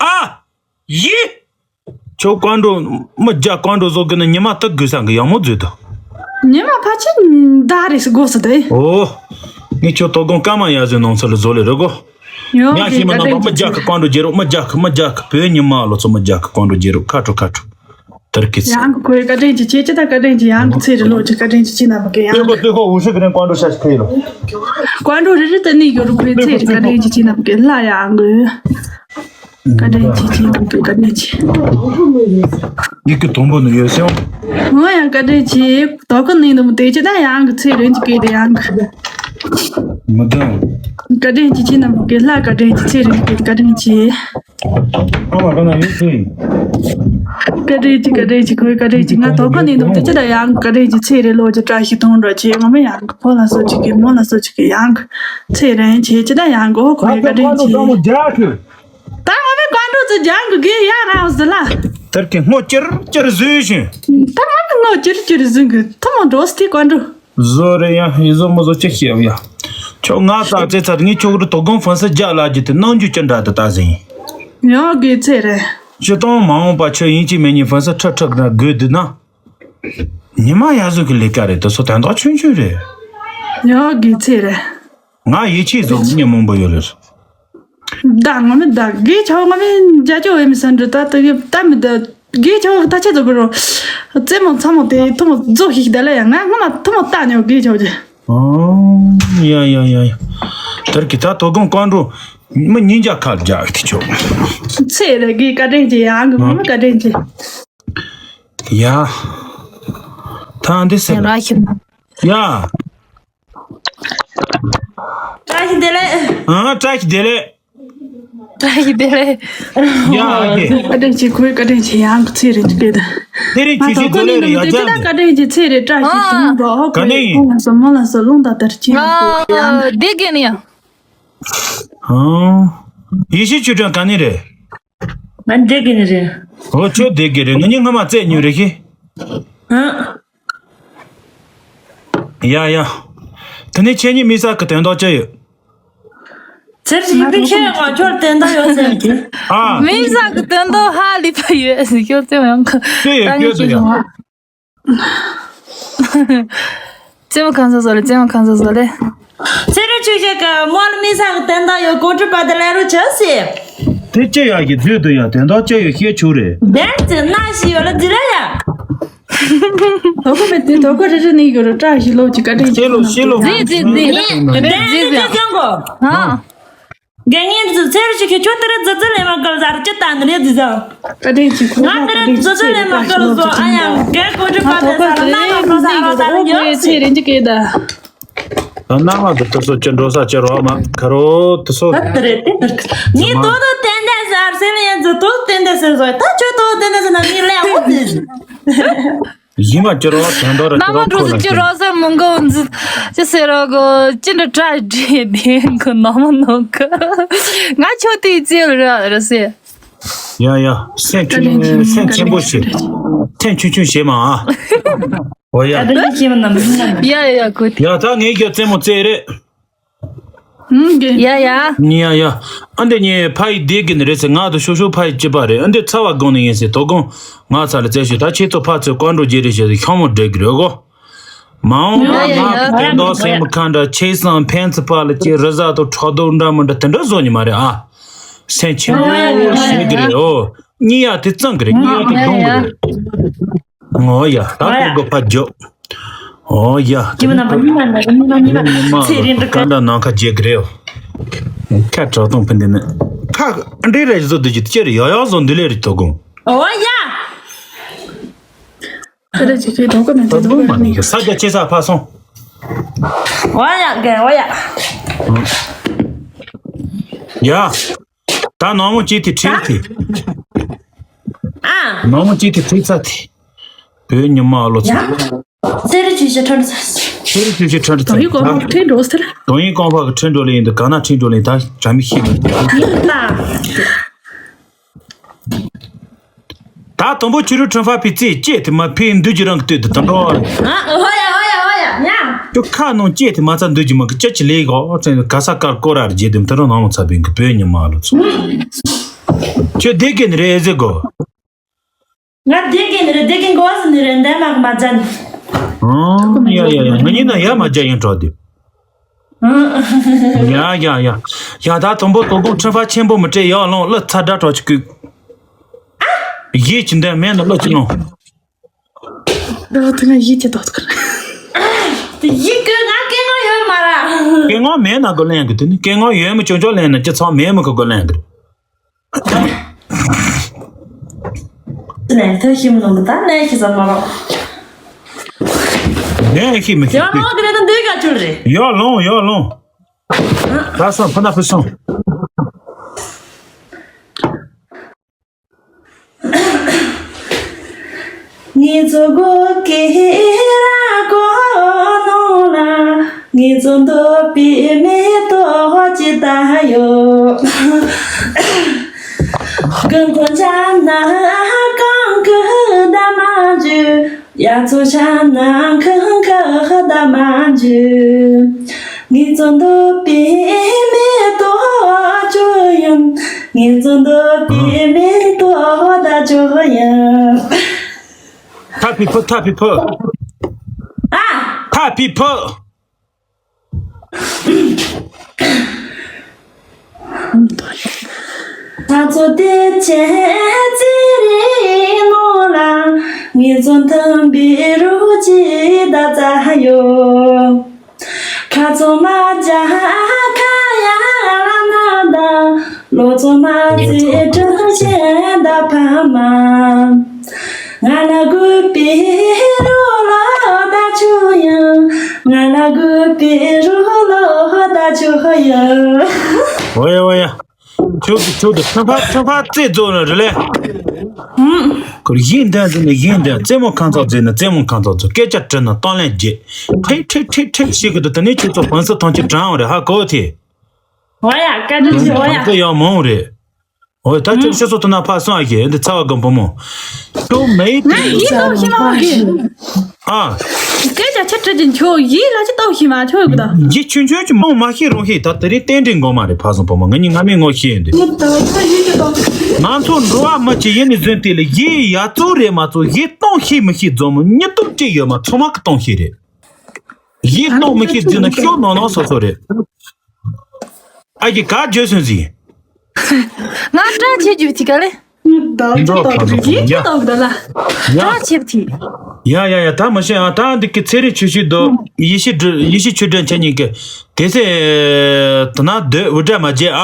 ཨ། ཡི། ཁྱོད་ཀོང་ཀྲོ་མི་རྒྱ་ཀོང་ཀྲོ་བཟོ་གི་ནི་ཉི་མ་དུ་དགོས་ས་གི་ཡག་མོ་བཟོས་དོ། ཉི་མ་ཕ་ཆེ་ད་རེས་སུ་དགོས་སུ་དེ། ཨོ། ངས་ཁྱོད་དོ་དགོང་སྐར་མ་ཡ་བཟོས་ནང་ཚུལ་བཟོ་ལེ་རོ་གོ། ཡོ་ཉག་ཤི་མི་རྣམ་པ་མི་རྒྱ་གི་ཀོང་ཀྲོ་རྒྱལ་རོགས་མི་རྒྱ་གི་མི་རྒྱ་གི་བོད་ཉི་མ་ལོ་ཚོ་མི་རྒྱ་གི་ཀོང་ཀྲོ་རྒྱལ་རོགས་ཁ་ཁྲོ་ཁ་ཁྲོ། དར་གི་ཚེ། ཡང་ཁོའི་བཀའ་དྲིན་གྱི་ཆེ་ཅི་ད་བཀའ་དྲིན་གྱི་ཡང་གི་ཚེ་རི་ལོ་ཅི་བཀའ་དྲིན་གྱི་ཆེ་ན་མ་གི་ཡང་། ལྟོས་གོ་ལྟོས་གོ་འུ་ཧྲི་གི་རིང་ཀོང་ཀྲོ་ཤ་ཤི་ཁེ་ལོ། ཀོང་ཀྲོ་རི་རི་ཏི་ནི་ཡོ་རུ་ཁོའི་ཚེ་རི་བཀའ་དྲིན་གྱི་ཆེ་ན་མ་གི་ལ་ཡང་གི། བཀའ་དྲིན་ཆེ་ཆེ་དུ་བཀའ་དྲིན་ཆེ། ཡིག་གི་དོན་པོ་ནི་ཡོད་སེམས། ང་ཡང་བཀའ་དྲིན་ཆེ། དོ་ཀི་ནི་ནི་མ་དེ་ཅི་ད་ཡང་གི་ཚེ་རིང་གི་གི་དེ་ཡང་གི། མི་ལྡང་། བཀའ་དྲིན་གྱི་ཆེ་ན་མ་གི་ལ་བཀའ་དྲིན་གྱི་ཚེ་རིང་གི་བཀའ་དྲིན་ཆེ། ཨ་མ་ག་ན་ཡོད་ཚེ། བཀའ་དྲིན་ཆེ་བཀའ་དྲིན་ཆེ་ཁོའི་བཀའ་དྲིན་ཆེ། ང་དོ་ཀི་ནི་ནི་མ་དེ་ཅི་ད་ཡང་གི་བཀའ་དྲིན་གྱི་ཚེ་རི་ལོ་ཅི་བཀྲ་ཤིས་དུང་འགྲོ་ཆེ། ང་མི་ཡང་གི་ཕོ་ལ་སོ་ཅི་གི་མོ་ལ་སོ་ཅི་གི་ཡང་གི་ཚེ་རིང་ཆེ་ཅི་ད་ཡང་གི་ཨོ་ཁོའི་བཀའ་དྲིན་ཆེ། ད་ང་མི་ཀོང་ཀྲོ་ཚོ་རྒྱག་གི། ད་ང་མི་ཀོང་ཀྲོ་ཚོ་རྒྱག་གི་གི་ཡ་རང་ཟི་ལ། དེར་གི་སྔོ་ཅིར་ཅིར་བཟོས་ཤིང་། ད་ང་མི་སྔོ་ཅིར་ཅིར་བཟོས་གི་ཐུ་མོ་འགྲོ་སྟེ་ཀོང་ཀྲོ། བཟོ་རེ་ཡ་ཡི་བཟོ་མི་བཟོ་ཅི་ཤེས་ཡ། ཁྱོད་ང་ཙག་ཙེ་ཚར་ངས་ཁྱོད་རུ་དོ་དགོང་ཧྥན་སི་རྒྱ་ལ་རྒྱུ་དེ་ནང་རྒྱུ་ཅི་འདྲ་དུ་ལྟ་ཟིན་ཡིན། ཡོ་གི་ཚེ་རེད། ཅི་གཏོང་མ་འོངས་པ་ཁྱོད་ཡིན་གཅིག་མིན་གཉིས་ཧྥན་སི་ཁྲི་ཁྲི་ན་དགོས་འདུག་ན། ཉི་མ་ཡ་བཟོ་གི་ལས་ཀ་རེད་དུ་སོ་དན་རྟགས་ཆུང་ཆུང་རེད། ཡོ་གི་ཚེ་རེད། ང་ཡིད་ཆེས་བཟོ་མི་མང་པོ་ཡོད་རེད། ད་ང་མི་ད་དགེ་ཆོ་ང་མི་རྒྱ་ཆོ་འོས་མི་སན་འགྲོ་ད་ད་གི་ད་མི་ད་དགེ་ཆོ་ད་ཆེ་ཚོ་གི་རོ། རྩེད་མོ་ཚ་མོ་དེ་ཐུ་མོ་རྫོགས་ཤིག་ད་ལ་ཡ་ང་ང་མ་ཐུ་མོ་ལྟ་ཉོ་དགེ་ཆོ་ཀྱི། ཨོ། ཡ་ཡ་ཡ་ཡ། དེར་གི་ད་དོ་དགོང་ཀོང་ཀྲོ་མི་ཉིན་རྒྱ་ཁ་རྒྱག་དེ་ཆོ། ཚེ་རེ་གི་བཀའ་དྲིན་གྱི་ཡང་གི་ང་མི་བཀའ་དྲིན་གྱི། ཡ། ད་འདི་སེ། ཡ། བཀྲ་ཤིས་བདེ་ལེགས། ཨ་བཀྲ་ཤིས་བདེ་ལེགས། བཀྲ་ཤིས་བདེ་ལེགས། ཡ་ཨ་ཀེ། བཀའ་དྲིན་ཆེ་ཁོའི་བཀའ་དྲིན་ཆེ་ཡང་གི་ཚེ་རེ་འདི་སྐད་དུ། དེ་རིང་ང་ཆུ་ཚོད་དོ་ཀོ་རྫོ་ནི་ལེ་རེ་ནི་ཡ་དེ་ཅི་ད་རྒྱ་བཀའ་དྲིན་ཆེ་ཚེ་རེ་བཀྲ་ཤིས་ཨ་དུང་འགྲོ་ཧོ་ག་ནས་ཁོའི་ཡིན། ཁོང་ལ་སོ་མོ་ལ་སོ་རླུང་དང་དར་ཆེན་ཡང་གི་ཡང་གི། ཨ་ཡེ་ཤེས་ཆོས་སྒྲོན་ག་ནས་རེད། ང་འདི་གི་ནི་རེད། ཨོ་ཁྱོད་བསྡད་ཀྱི་རེད། ང་གཉིས་སྔ་མ་རྩེད་མྱོང་རེད་ཤི། ཧ། ཡ་ཡ། དེ་ནས་ཁྱེད་གཉིས་མི་ས་གི་དོན་དག་ཅི་ཡོད། ཚེ་རིང་ཁྱེད་ང་ཁྱོད་དོན་དག་ཡོད་ཟེར་གྱི། ཨ། མི་ས་གི་དོན་དག་ཧ་ལས་པ་ཡོད་ཟེར་ཁྱོད་ཚེ་མ་ཡོང་གི། དེ་ཡོད་ད་ཡོད་དུ་ཡ། རྩེད་མོ་གང་ས་བཟོ་ལེ། རྩེད་མོ་གང་ས་བཟོ་ལེ། ཚེ་རིང་ཆོས་བཤད་ཀ་མོ་ལ་མི་ས་གི་དོན་དག་ཡོད། གོ་ཁྲི་པ་དེ་ལས་རུ་ཆ་སི། དེ་ཅི་ཡག་གི་བཟོས་དུ་ཡ་དོན་དག་ཅི་ཡོད་ཤེས་ཆོག་རེད། དེ་ཚེ་ན་ཞི་ཡོད་ལ་འཛི་ལ་ཡ། དོ་ཁོ་མེད་དེ་དོ་ཁོ་རེ་རེ་ནས་ཡོད་རུ་བཀྲ་ཤིས་ལོ་ཅི་བཀའ་དྲིན་ཤེས་ལོ་ཤེས་ལོ། འཛི་འཛི་འཛི་འཛི་འཛི་ཀྱང་གོ། ཨ། རྒན་ངའི་ཚེ་རུ་ཆོས་ཁྱོད་དེ་རེ་ཙི་ཙི་ལེ་མ་ཀལ་ཟ་རུ་ཅི་ལྟ་ནི་རེད་ཟི་ཟ། ང་དེ་རེ་ཙི་ཙི་ལེ་མ་ཀལ་ཟོ། ཨ་ཡང་རྒན་གོ་ཁྲི་པ་དེ་ས་ལ་ན་ལ་ཁོ་ས་ར་ད་རུ་ཡོད་ཚེ་རེ་འཇིག་གེ་ད། ད་ན་མ་དེ་དེ་ཚོ་ཅི་འགྲོ་ས་ཅི་རོ་མ་ཁ་རོ་དེ་ཚོ། ད་དེ་རེད་དེ་ནི་དོ་དོ་ཏན་ཏན་ཟ་རུ་སེ་ལེ་ཡན་ཚོ་དོ་ཏན་ཏན་ཟེར་ཟོ། ད་ཁྱོད་དོ་ཏན་ཏན་ཟེར་ན་མི་ལེ་འོ་དེ། ཡིན་མ་ཅི་རོ་དོན་དོ་ར་ཅི་རོ་ཁོ་ལ་ཅི་རོ་ས་མོང་གོ་འཛི་ཅི་ཟེར་རོ་གོ་ཅི་འདྲ་གྲ་སྒྲིག་དེ་གོ་ནོ་མོ་ནོ་གོ། ང་ཁྱོད་དེ་ཅི་ར་ར་སེ། ཡ་ཡ། སེམས་ཆུང་སེམས་ཆེན་པོ་བྱེད། ཐེངས་ཆུང་ཆུང་བྱེད་མ་ཨ། འོ་ཡ། ཡ་ཡ་གོ་དེ། ཡ་ད་ངས་ཀྱང་རྩེད་མོ་རྩེ་རེད། ཡ་ཡ། ཉི་ཡ་ཡ། ཨ་འདི་ཉི་ཕ་ཡི་བསྡད་ཀྱི་ནི་རེད་ཟེར། ང་དང་ཤོ་ཤོ་ཕ་ཡི་སྐྱིད་པ་རེད། ཨ་འདི་ཚ་བ་དགོངས་ནི་ཡིན་ཟེར། དོ་དགོང་ང་ཚ་ལ་རྩེ་ཞུ། ད་ཁྱེད་ཚོ་ཕ་ཚོས་བཀའ་འགྲོ་རྗེས་རེད་ཞེས་ཤོག་མོ་སྒྲིག་གི་རེད་གོ། མ་འོངས་པ་ང་གི་དོན་དག་སེམས་ཁ་འདྲ་ཆེ་སང་ཕན་ཚུན་ཕ་ལ་ཅི་རི་ཟ་དང་ཕྲག་དོག་འདྲ་མི་འདྲ་དེ་འདྲ་བཟོ་ཉི་མ་རེད་ཨ། སེམས་ཆེན་པོ་བྱེད་གི་རེད། ཨོ་གཉིས་ཡ་དེ་གཙང་གི་རེད། གཉིས་ཡ་དེ་གདོང་གི་རེད། ངོ་ཡ་ད་ཁོ་གི་ཕ་འཇོག་ཨོ་ཡ། ཁྱེད་མ་ན་པ་ཉི་མ་ན་ཉི་མ་ཉི་མ་ཚེ་རིང་འདྲ་ཀ་འདྲ་ནང་ཁ་རྒྱས་གི་རེད། ཁ་དྲག་གཏོང་ཕན་དེ་ནི་ཁ་འདྲེ་རེ་བཟོ་དུ་ཅི་ཅི་རེད། ཡ་ཡ་བཟོ་འདི་ལས་རེད་དོ་དགོང་། ཨོ་ཡ། ད་ལྟ་ཅི་ཅི་དོ་གོ་མེད་དེ་དོ་མ་ནི་ས་རྒྱ་ཆེ་ས་ཕ་སོང་། ཨོ་ཡ་གན་ཨོ་ཡ། ཡ། ད་ནང་མོ་ཅི་དེ་ཁྲིད་དེ། ཨ། ནང་མོ་ཅི་དེ་ཁྲིད་ཚ་དེ། བོད་ཉི་མ་ཨ་ལོ་ཚོ། ཡ། ཚེ་རིང་ཆོས་བཤད་ཁྲ་འགྲོ་ས། ཚེ་རིང་ཆོས་བཤད་ཁྲ་འགྲོ་ས། དོན་ཡིན་གོང་འཕགས་ཁྲིད་འགྲོ་ས་ལ། དོན་ཡིན་གོང་འཕགས་ཁྲིད་འགྲོ་ལེ་ཡིན་འདུག་ག་ན་ཁྲིད་འགྲོ་ལེ་ད་བྱ་མི་ཤེས་མི་འདུག་ཡིན་ལ། ད་དང་པོ་ཁྱི་རུ་ཁྲོན་ཧྥ་ཕི་ཙི་ཅེ་དེ་མ་ཕི་འདུས་ཀྱི་རང་གི་ལྟོས་དུ་དང་འགྲོ་བ་རེད། ཨ་ཧོ་ཡ་ཧོ་ཡ་ཧོ་ཡ་ཉ། ཁྱོད་ཁ་ནང་ཅེ་དེ་མ་ཚ་འདུས་ཀྱི་མ་གི་ཅ་ཅི་ལེ་གོ་ཚེ་ག་ས་དཀར་སྐོར་ར་རྗེ་དུམ་ད་རང་ནང་མ་ཚ་བིན་གི་བོད་ཉི་མ་ལོ་ཚོ། ཁྱོད་བསྡད་གི་ནི་རེད་ཨེ་ཟེ་གོ། ང་བསྡད་གི་ནི་རེད། བསྡད་གི་གོ་ཟི་ནི་རེད། འདས་མ་གི་མ་ཚ་ནི། ཨང་ཡ་ཡ་ཡ་ང་གཉིས་ན་ཡ་མ་རྒྱ་ཡིན་གྲོགས་དེ། ཡ་ཡ་ཡ། ཡ་ད་དང་པོ་དོ་དགོང་ཁྲི་ཕ་ཆེན་པོ་མི་སྤྲད་ཡག་ལོང་གླུ་ཚ་དྲག་གྲོགས་ཅིག་གུ། ཡིད་ཀྱི་འདི་མེད་ན་གླུ་ཅི་ལོང་། ད་ཐུག་ང་ཡིད་ཀྱི་དོག་ཐུག་དེ་ཡིད་ཀྱི་ང་སྐད་ངོ་ཡོད་མ་ར། སྐད་ངོ་མེད་ན་གོ་ལེན་གི་དེ་ནི་སྐད་ངོ་ཡོད་མི་ཅོ་ཅོ་ལེན་ན་ཅི་ཚང་མེད་མི་གི་གོ་ལེན་གི། ནས་ཐོས་ཤིམ་ནོ་མི་ད་ནས་ཤི་ཟ་མ་རོ། ནས་ཤི་མི་ཤི། ཡོ་ལོང་དེ་རེད་ད་འདི་ག་ཅུལ་རེད། ཡོ་ལོང་ཡོ་ལོང་། ད་སོང་ཕ་ན་ཕུ་སོང་། ངེད་ཚོ་གོ་ཀེ་ར་གོ་ནོ་ལ། ངེད་ཚོ་འདོད་པའི་མེ་ཏོག་ཅི་ལྟ་ཡོད། ཀུན་ཐོན་ཆ་ན་གང་གི་ད་མ་འཇུ། ཡ་ཚོ་ཆ་ན་ཁང་ཁ་ད་མ་འཇུ། ངེད་ཚོ་འདོད་པའི་མེ་ཏོག་ཅོ་ཡིན། ངེད་ཚོ་འདོད་པའི་མེ་ཏོག་ད་ཅོ་ཡིན། ཐ་ཕི་ཕུ་ཐ་ཕི་ཕུ། ཨ། ཐ་ཕི་ཕུ། ང་ཚོ་དེ་ཆེ་ཚེ་རིང་ནོ་ལ། ངེད་ཚོ་མཐུན་པའི་རུ་ཅི་ད་ཙ་ཡོད། ཁ་ཚོ་མ་ཅ་ཁ་ཡ་ལ་ན་ད། ལོ་ཚོ་མ་ཚེ་དྲུག་ཆེན་ད་ཕ་མ། ང་ལ་དགོས་པའི་རོ་ལོ་ད་ཆུ་ཡང་། ང་ལ་དགོས་པའི་རོ་ལོ་ད་ཆུ་ཡང་། ཨོ་ཡ་ཨོ་ཡ། ཁྱོད་ཀྱི་ཁྱོད་ཀྱི་ཁྱོད་ཕ་ཁྱོད་ཕ་རྩེད་རྫོགས་ནི་རེད་ལེ། ཁོར་ཡིན་འདྲ་འཛིན་ནི་ཡིན་འདྲ་རྩེད་མོ་ཁང་ཚག་རྫིག་ནི་རྩེད་མོ་ཁང་ཚག་རྫིག་སྐད་ཆ་དྲི་ན་གཏོང་ལེན་བརྒྱད། ཁྲིག་ཁྲིག་ཁྲིག་ཁྲིག་ཞིག་གི་དུ་དེ་ནས་ཁྱོད་ཚོ་བང་སོ་ཐང་ཆུ་དྲང་བ་རེད་ཧ་གོ་ཐེ། ཨོ་ཡ་བཀའ་དྲིན་ཆེ་ཨོ་ཡ། བང་སོ་ཡག་མང་རེད། ཨོ་ད་ཁྱོད་ཤི་སོ་ཏུ་ན་ཕ་སོང་ཨ་གི་འདི་ཚ་བ་གམ་བུ་མོ། ཁྱོད་མེད་དེ། ང་ཡིད་ལྟོགས་ཤི་མ་གི། ཨ། སྐད་ཆ་ཆེ་དྲི་ཅན་ཁྱོད་ཡིད་ལ་ཅི་ལྟོགས་ཤི་མ་ཁྱོད་གི་ད། ཡིད་ཆུང་ཆུང་གི་མང་མ་ཤི་རུང་ཤི་ད་དེ་རིང་རྟེན་འབྲེལ་མགོ་མ་རེད་ཕ་སོང་བུ་མོ། ང་གཉིས་ང་མི་ངོ་ཤི་ཡིན་དུས། ང་ཚོ་འགྲོ་བ་མི་གཅིག་ཡིན་ནི་བཟོན་དེ་ལ་ཡིད་ཡ་བཙོག་རེད་མ་བཙོག་ཡིད་གཏོང་ཤི་མི་ཤི་འཛོམས་མོ་གཉིད་སྟོབས་ཅི་ཡོད་མ་ཚང་མ་གི་གཏོང་ཤི་རེད། ཡིད་གཏོང་མི་ཤེས་རྒྱུ་ནི་ཤོག་ནོ་ནོ་སོ་སོ་རེད། ཨ་ཀྱི་ག་བརྗོད་སོན་ཟིན། ང་སྐྲ་ཆེ་རྒྱུ་ཐིག་ག་ལེ། འགྲོ་ཁ་ཟོ་ཡིད་ཡ་ཆེ་ཏོག་ད་ལ། ཡ། སྐྲ་ཆེ་ཐིག་ཡ་ཡ་ཡ་ད་མ་ཤེས་ཨ་ད་འདི་གི་ཚེ་རིང་ཆུ་ཤིག་དོ་ཡེ་ཤེས་སྒྲོན་ཡེ་ཤེས་ཆུ་སྒྲོན་ཆ་གཉིས་ཀྱི་དེ་ཚེ་ད་ན་སྡོད་འུར་སྒྲ་མ་བརྗེད་ཨ།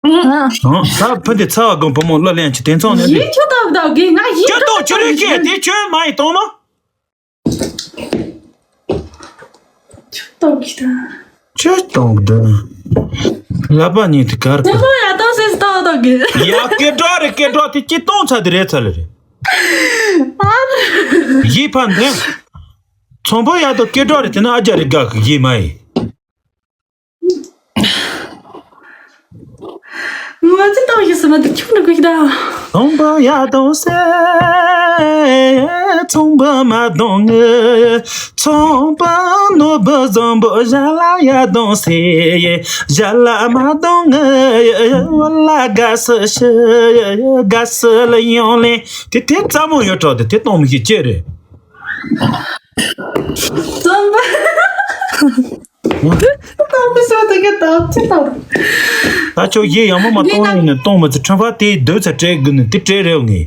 ཨ། ད་ཕུ་འདི་ཚ་བ་དགོན་བུ་མོ་གླུ་ལེན་ཆུ་དེ་ཚང་ནས་ཡིད་ཆུ་ཏོག་ད་གི་ང་ཡིད་ཆུ་ཏོག་ཆུ་རུ་ཤེས་དེ་ཆོས་མ་ཡི་གཏོང་མ། ཆུ་གཏོང་གི་ད། ཆུ་གཏོང་གི་ད། ལབ་པ་ཉིད་དུ་གར་དེ་གོ་མོ་ཡ་ཏོག་སེ་ཏོག་ཏོག་གི། ཡ་སྐད་གྲགས་རེད་སྐད་གྲགས་དེ་ཅི་གཏོང་ཚ་དེ་རེད་ཚ་ལེ་རེད། ཨ། ཡིད་ཕན་ཐོག་ཚོང་པ་ཡ་ཏོག་སྐད་གྲགས་རེད་དེ་ན་ཨ་ཅག་རེད་དགའ་གི་ཡིད་མ་ཡིན། ང་ཚོ་ཏོག་ཡོད་སེ་མ་དུ་ཁྱུག་ནི་གུ་ཤི་ད། ཚོང་པ་ཡ་ཏོག་སེ། ཚོང་པ་མ་གཏོང་ངེ། ཚོང་པ་ནོར་བུ་བཟང་པོ་ཞལ་ལ་ཡ་གཏོང་སེ། ཞལ་ལ་མ་གཏོང་ངེ། བ་ལ་དགའ་སུ་ཤི། དགའ་སུ་ལ་ཡོང་ལེ། དེ་དེ་རྩ་མོ་ཡོད་གྲོགས་དེ་དེ་གཏོང་མི་ཤེས་ཅི་རེད། ཚོང་པ། གཏོང་མི་ཤེས་དེ་ག་གཏོང་ཅི་གཏོང་། ད་ཁྱོད་ཡེ་ཡང་མོ་མ་གཏོང་ཡིན་ནས་གཏོང་མི་ཚེ་ཁྲོན་པ་དེ་སྡོད་ཚ་སྤྲད་དགོས་ནས་དེ་སྤྲད་རེད་ངེ།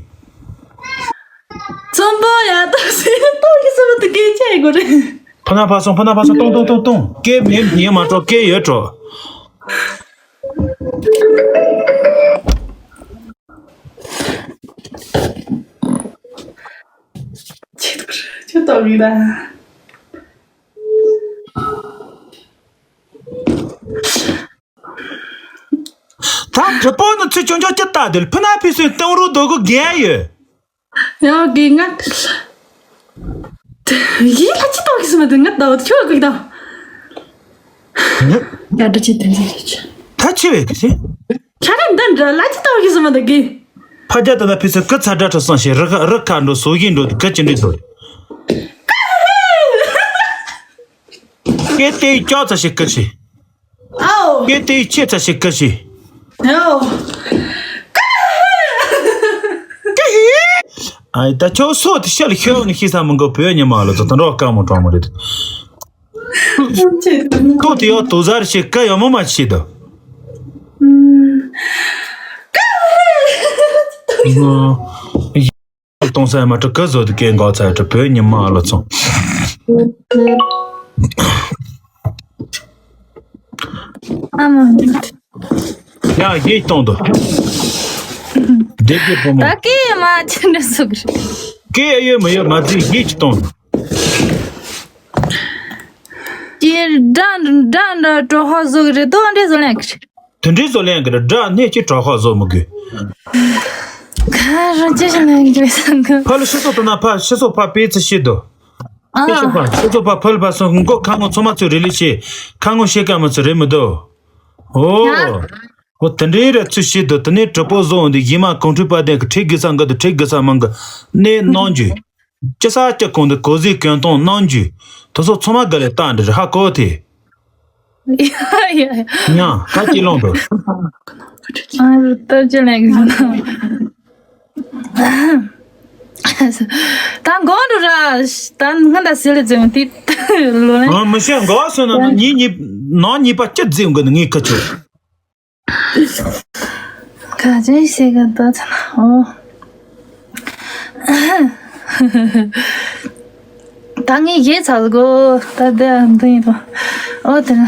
ཚོང་པ་ཡ་ཏོག་སེ་ཏོག་གི་སེ་མ་དུ་གེ་ཆེ་གོ་རེད། ཕ་ན་ཕ་སོང་ཕ་ན་ཕ་སོང་གཏོང་གཏོང་གཏོང་གཏོང་སྐད་མེད་ཡིན་མ་གྲོགས་སྐད་ཡོད་གྲོགས། ཁྱོད་ལྟ་བུའི་ལ། ད་གྲི་པོ་ནི་ཚུར་ཆུང་ཆུང་ཅི་ལྟ་དེ་ཕུ་ན་ཕི་སུའི་སྟེང་རུ་རྡོ་གུ་རྒྱལ་ཡོད། ཡང་དགེ་ང་། ཡིད་ལ་ཅི་ལྟ་བུ་གི་སུ་མ་དེ་ང་ལྟ་བུ་ཁྱོད་གི་ལྟ། ཡ་འདྲ་ཅི་དེ་འདྲ་ཅི། ད་ཆི་བས་གི་ཟེ། ཁྱ་རེ་འདི་འདྲ་ལ་ཅི་ལྟ་བུ་གི་སུ་མ་དེ་གི། ཕ་རྒྱ་དེ་ལ་ཕི་སུ་སྐུ་ཚ་དྲག་ཁྲ་སང་ཞེས་རི་ཁ་རི་ཁ་འགྲོ་སོ་ཡིན་འགྲོ་དེ་ག་ཅི་འདྲི་དོ། སྐད་དེ་ཀྱོག་ཚ་ཞིག་ཀི་ཤི། ཨའོ། སྐད་དེ་ཆེ་ཚ་ཞིག་ཀི་ཤི། ཨའོ། ཨའི་ད་ཁྱོད་སོ་དེ་ཤ་ལ་ཤོད་ནི་ཤི་ས་མི་འགོ་བོད་ཉི་མ་ལ་ད་དུང་རོགས་དཀའ་མོ་དྲང་མོ་རེད། ཏོ་དེ་ཡོད་དོ་ཟར་ཞིག་ཀ་ཡོད་མོ་མ་ཤི་ད། གཏོང་ས་མ་གྲུ་ཀ་བཟོ་དུ་ཀན་གོ་ཚ་གྲུ་བོད་ཉི་མ་ལ་ཚོང་། ཨ་མ། ཡ་ཡེ་གཏོང་དུ། དེ་དེ་བུ་མོ། ད་ཀེ་མ་ཅི་འདྲ་སུ་གི། ཀེ་ཡོད་མ་ཡོད་མ་ཚིག་ཡེ་ཅི་གཏོང་དུ། ཀེ་འདྲ་འདྲ་འདྲ་གྲོ་ཧ་བཟོ་གི་རེད་དོ་འདྲ་བཟོ་ལན་གི། དེ་འདྲའི་བཟོ་ལེན་གི་རེད་དྲ་གནས་ཀྱི་གྲོགས་ཁ་བཟོ་མི་དགོས། ཁ་རོ་ཅི་ཞིག་ལེན་གི་རེད་བསམ་གི། ཕ་ལ་ཤི་སོ་དུ་ན་ཕ་ཤི་སོ་ཕ་པེ་ཚི་ཤི་དོ། ཨ། ཤི་སོ་ཕ་ཤི་སོ་ཕ་ཕ་ལ་ཕ་སོང་མགོ་ཁ་ངོ་ཚོ་མ་ཚོ་རི་ལི་ཤི། ཁ་ངོ་ཤི་ཀ་མ་ཚོ་རི་མི་དོ། ཨོ། ཨོ་དེ་འདྲའི་ར་ཚུ་ཤི་དོ་དེ་ནས་གྲི་པོ་བཟོ་འོང་དུ་ཡི་མ་གོང་ཁྲུས་པ་དན་གི་ཁྲི་གི་ས་འགི་དུ་ཁྲི་གི་ས་མང་གི་གནས་གནང་རྒྱུ། ཅི་ས་ཅི་གོང་དུ་གོ་ཟི་གོན་གཏོང་གནང་རྒྱུ། དེ་ཚོ་ཚང་མ་ག་ལས་བཏང་འདྲི་ཧ་གོ་ཐེ། ཡ་ཡ་ཡ། ཉ་ཁ་ཅི་ལོང་དུ། ཨ་རུ་ཏར་ཅི་ལེན་གི་ན། ད་འགོ་འགྲོ་ར། ད་ང་ད་སི་ལི་ཙེ་མ་ཏི་ལོ་ནི། ཨ་མི་ཤེས་འགོ་སོ་ན་ན་ཉི་ཉི་ནང་ཉི་པ་ཅི་ཙེ་འགོ་ནི་ངའི་ཁ་ཆུ། ག་ཅན་ཞིག་ག་ད་ཚ་ན་ཨོ། ད་ངས་བཞེས་ཚར་གོ། ད་འདི་འདི་ཡིན་པ། ཨོ་དེ་ན།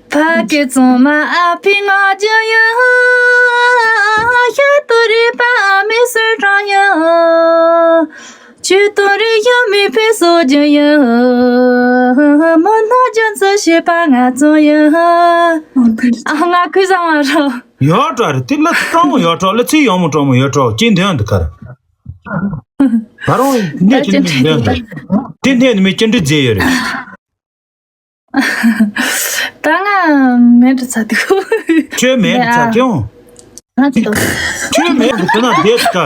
ཕ་སྐད་གཙང་མ་ཨ་ཕའི་ང་རྒྱལ་ཡོད། ཤ་དུ་རི་པ་ཨ་མའི་སུར་དྲང་ཡོད། ཆུ་དོ་རི་ཡ་མི་ཕི་སོ་རྒྱུ་ཡ། མོ་ནོ་རྒྱུ་ཚོ་ཤེས་པ་ང་ཚོ་ཡ། ཨ་ང་ཁུ་ས་མ་རོ། ཡོད་གྲ་རེད་དེ་ལ་སྤྲང་མོ་ཡོད་གྲོགས་ལ་ཚིག་ཡོང་མོ་སྤྲང་མོ་ཡོད་གྲོགས་ཅི་འདོན་འདི་ཁར། ད་རུང་གནས་ཅི་འདོན་འདི། དེ་གནས་ནི་མི་ཅི་འདྲི་རྫས་ཡོད་རེད། ད་ང་མེད་དུ་ཚ་དུ། ཁྱོད་མེད་དུ་ཚ་དུ། ང་ཅི་དང་། ཁྱོད་མེད་དེ་ན་བསྡད་ཀ།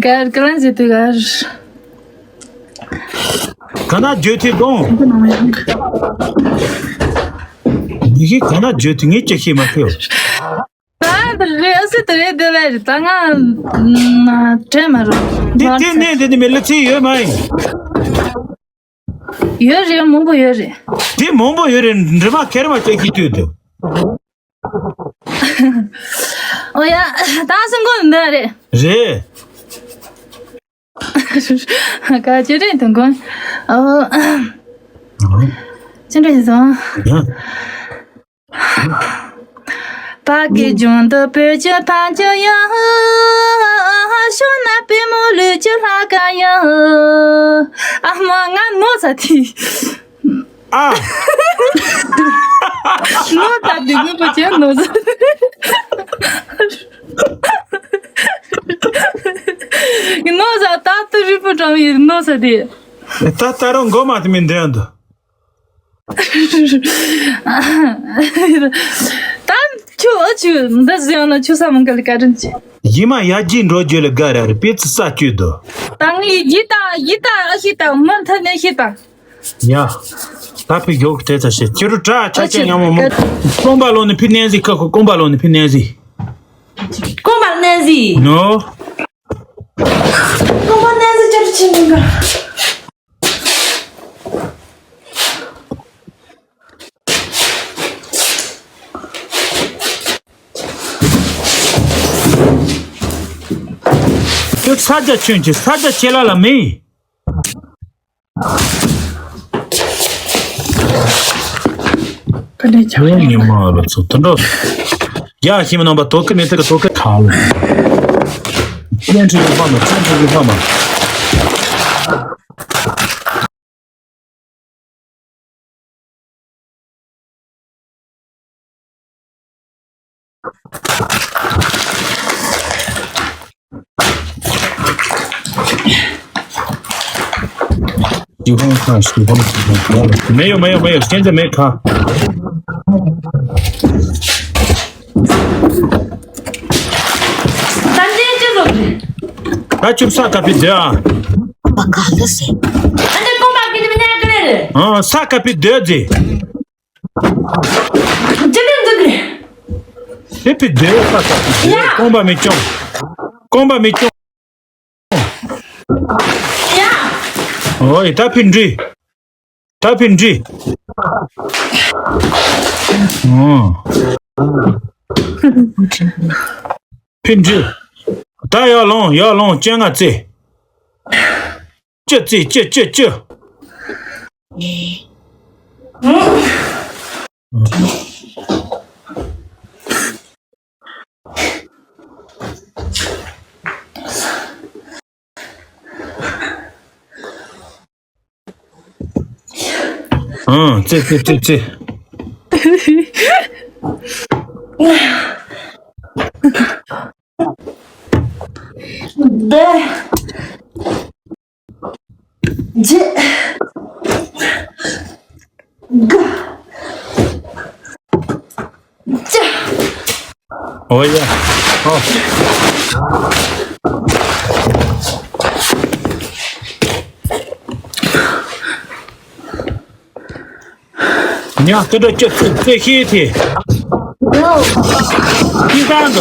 གར་ག་རང་ཟེར་དུས་གར། ག་ན་བརྗོད་དུས་གདོང་། མི་ཤེས་ག་ན་བརྗོད་དུས་ངས་ཅི་ཤེས་མ་ཤེས། ད་རེད་ཨ་སི་ད་རེད་དེ་ལ་རེད་ད་ང་དྲན་མ་རུང་། འདི་དེ་ནས་འདི་ནི་མི་ལ་ཚེ་ཡོད་མ་ཡིན། ཡོད་རེད་མང་པོ་ཡོད་རེད། དེ་མང་པོ་ཡོད་རེད་འདྲི་མ་ཁེར་མ་ཅན་གྱིས་བཏུས་འདུག་ཨོ་ཡ། ད་སེམས་ཁོང་འདི་རེད། རེད། ག་ཅི་རེད་དུང་ཁོང་། ཨོ། ཅི་འདྲ་ཡིན་སོང་། ཡ། ཕ་གི་ལྗོངས་འདི་བོད་ཀྱི་ཕ་ཆུ་ཡང་། ཤོད་ན་པུས་མོ་ལུས་ཀྱི་ལྷ་ཁང་ཡང་། ཨ་མ་ང་ནོར་ས་དེ། ཨ། ནོར་ད་དེ་དགོས་པ་ཅན་ནོར་ས། ནོར་ས་ད་ཏུ་རི་པུ་གྲོང་ཡི་ནོར་ས་དེ། ད་ད་རུང་མགོ་མ་དེ་མི་འདོན་འདུག་ད་ཆུ་ཨ་ཆུ་འདི་ཟེར་ཡང་ན་ཆུ་ས་མང་ག་ལ་བཀའ་དྲིན་ཆེ། ཡི་མ་ཡ་ཇི་འགྲོ་རྒྱུ་ལ་དགའ་ར་རེ་པེ་ཙི་ས་བཅུད་དོ། ད་ངས་ཡི་ད་ཡི་ད་ཨ་ཤི་ད་མུ་མཐའ་ནས་ཤི་ད། ཡ། ད་ཕི་མགྱོགས་དེ་ཚ་ཤེ་ཁྱི་རུ་དྲ་ཆ་ཆ་ཉམས་མོ་མོ། ཀོང་པ་ལོ་ནི་ཕི་ནན་ཟི་ཁ་ཁོ་ཀོང་པ་ལོ་ནི་ཕི་ནན་ཟི། ཀོང་པ་ནན་ཟི། ནོ། ཀོང་པ་ནན་ཟི་ཅབ་ཆི་མིན་ག་ཁྱོད་ས་རྒྱ་ཁྱོད་ཀྱི་ས་རྒྱ་ཁྱེད་ལ་ལ་མེད། ཀ་ནས་ཆགས་ཡོད་ཉི་མ་ལ་ཚོ་དུད་འགྲོ། རྒྱ་ཞིམ་རྣམ་པ་དོ་ཀི་ནས་ཏི་ཀ་དོ་ཀི་ཁ་ལ། ཅན་ཁྲི་གི་ཕ་མ་ཅན་ཁྲི་གི་ཕ་མ། ཞི་ཧོང་ཁ་ཞི་ཧོང་ཁ། 没有没有没有，现在没卡。ད་ཅི་ལོ། ད་ཅུབ་ས་ཀ་པི་དེ་ཨ། ཀོང་པ་ག་ལ་སེ། ཨ་ནི་ཀོང་པ་གི་དེ་མི་ཉག་གི་རེད། ཨ་ས་ཀ་པི་དེ་ཟེ། ཅི་མིན་འདུག་གི། དེ་པི་དེ་ས་ཀ་པི་དེ་ཡ། ཀོང་པ་མི་ཅོང་། ཀོང་པ་མི་ཅོང་། ཡ། ཨོ་ཡི་ད་ཕིན་འདྲི། ད་ཕིན་འདྲི། ཨོ། ཕིན་འདྲི། ད་ཡར་ལོངས་ཡར་ལོངས་སྤྱན་སྔ་རྩེ། ཅི་རྩེ་ཅི་ཅི་ཅི། ཨང་། ཙེ་ཙེ་ཙེ་ཙེ། འདི། ཇི། ག་ཅ། ཨོ་ཡ། ཨོ། ཉག་ཏི་འདྲ་ཅི་ཙི་ཙི་ཤེས་ཏེ། ཡོ། ཅི་ཙང་།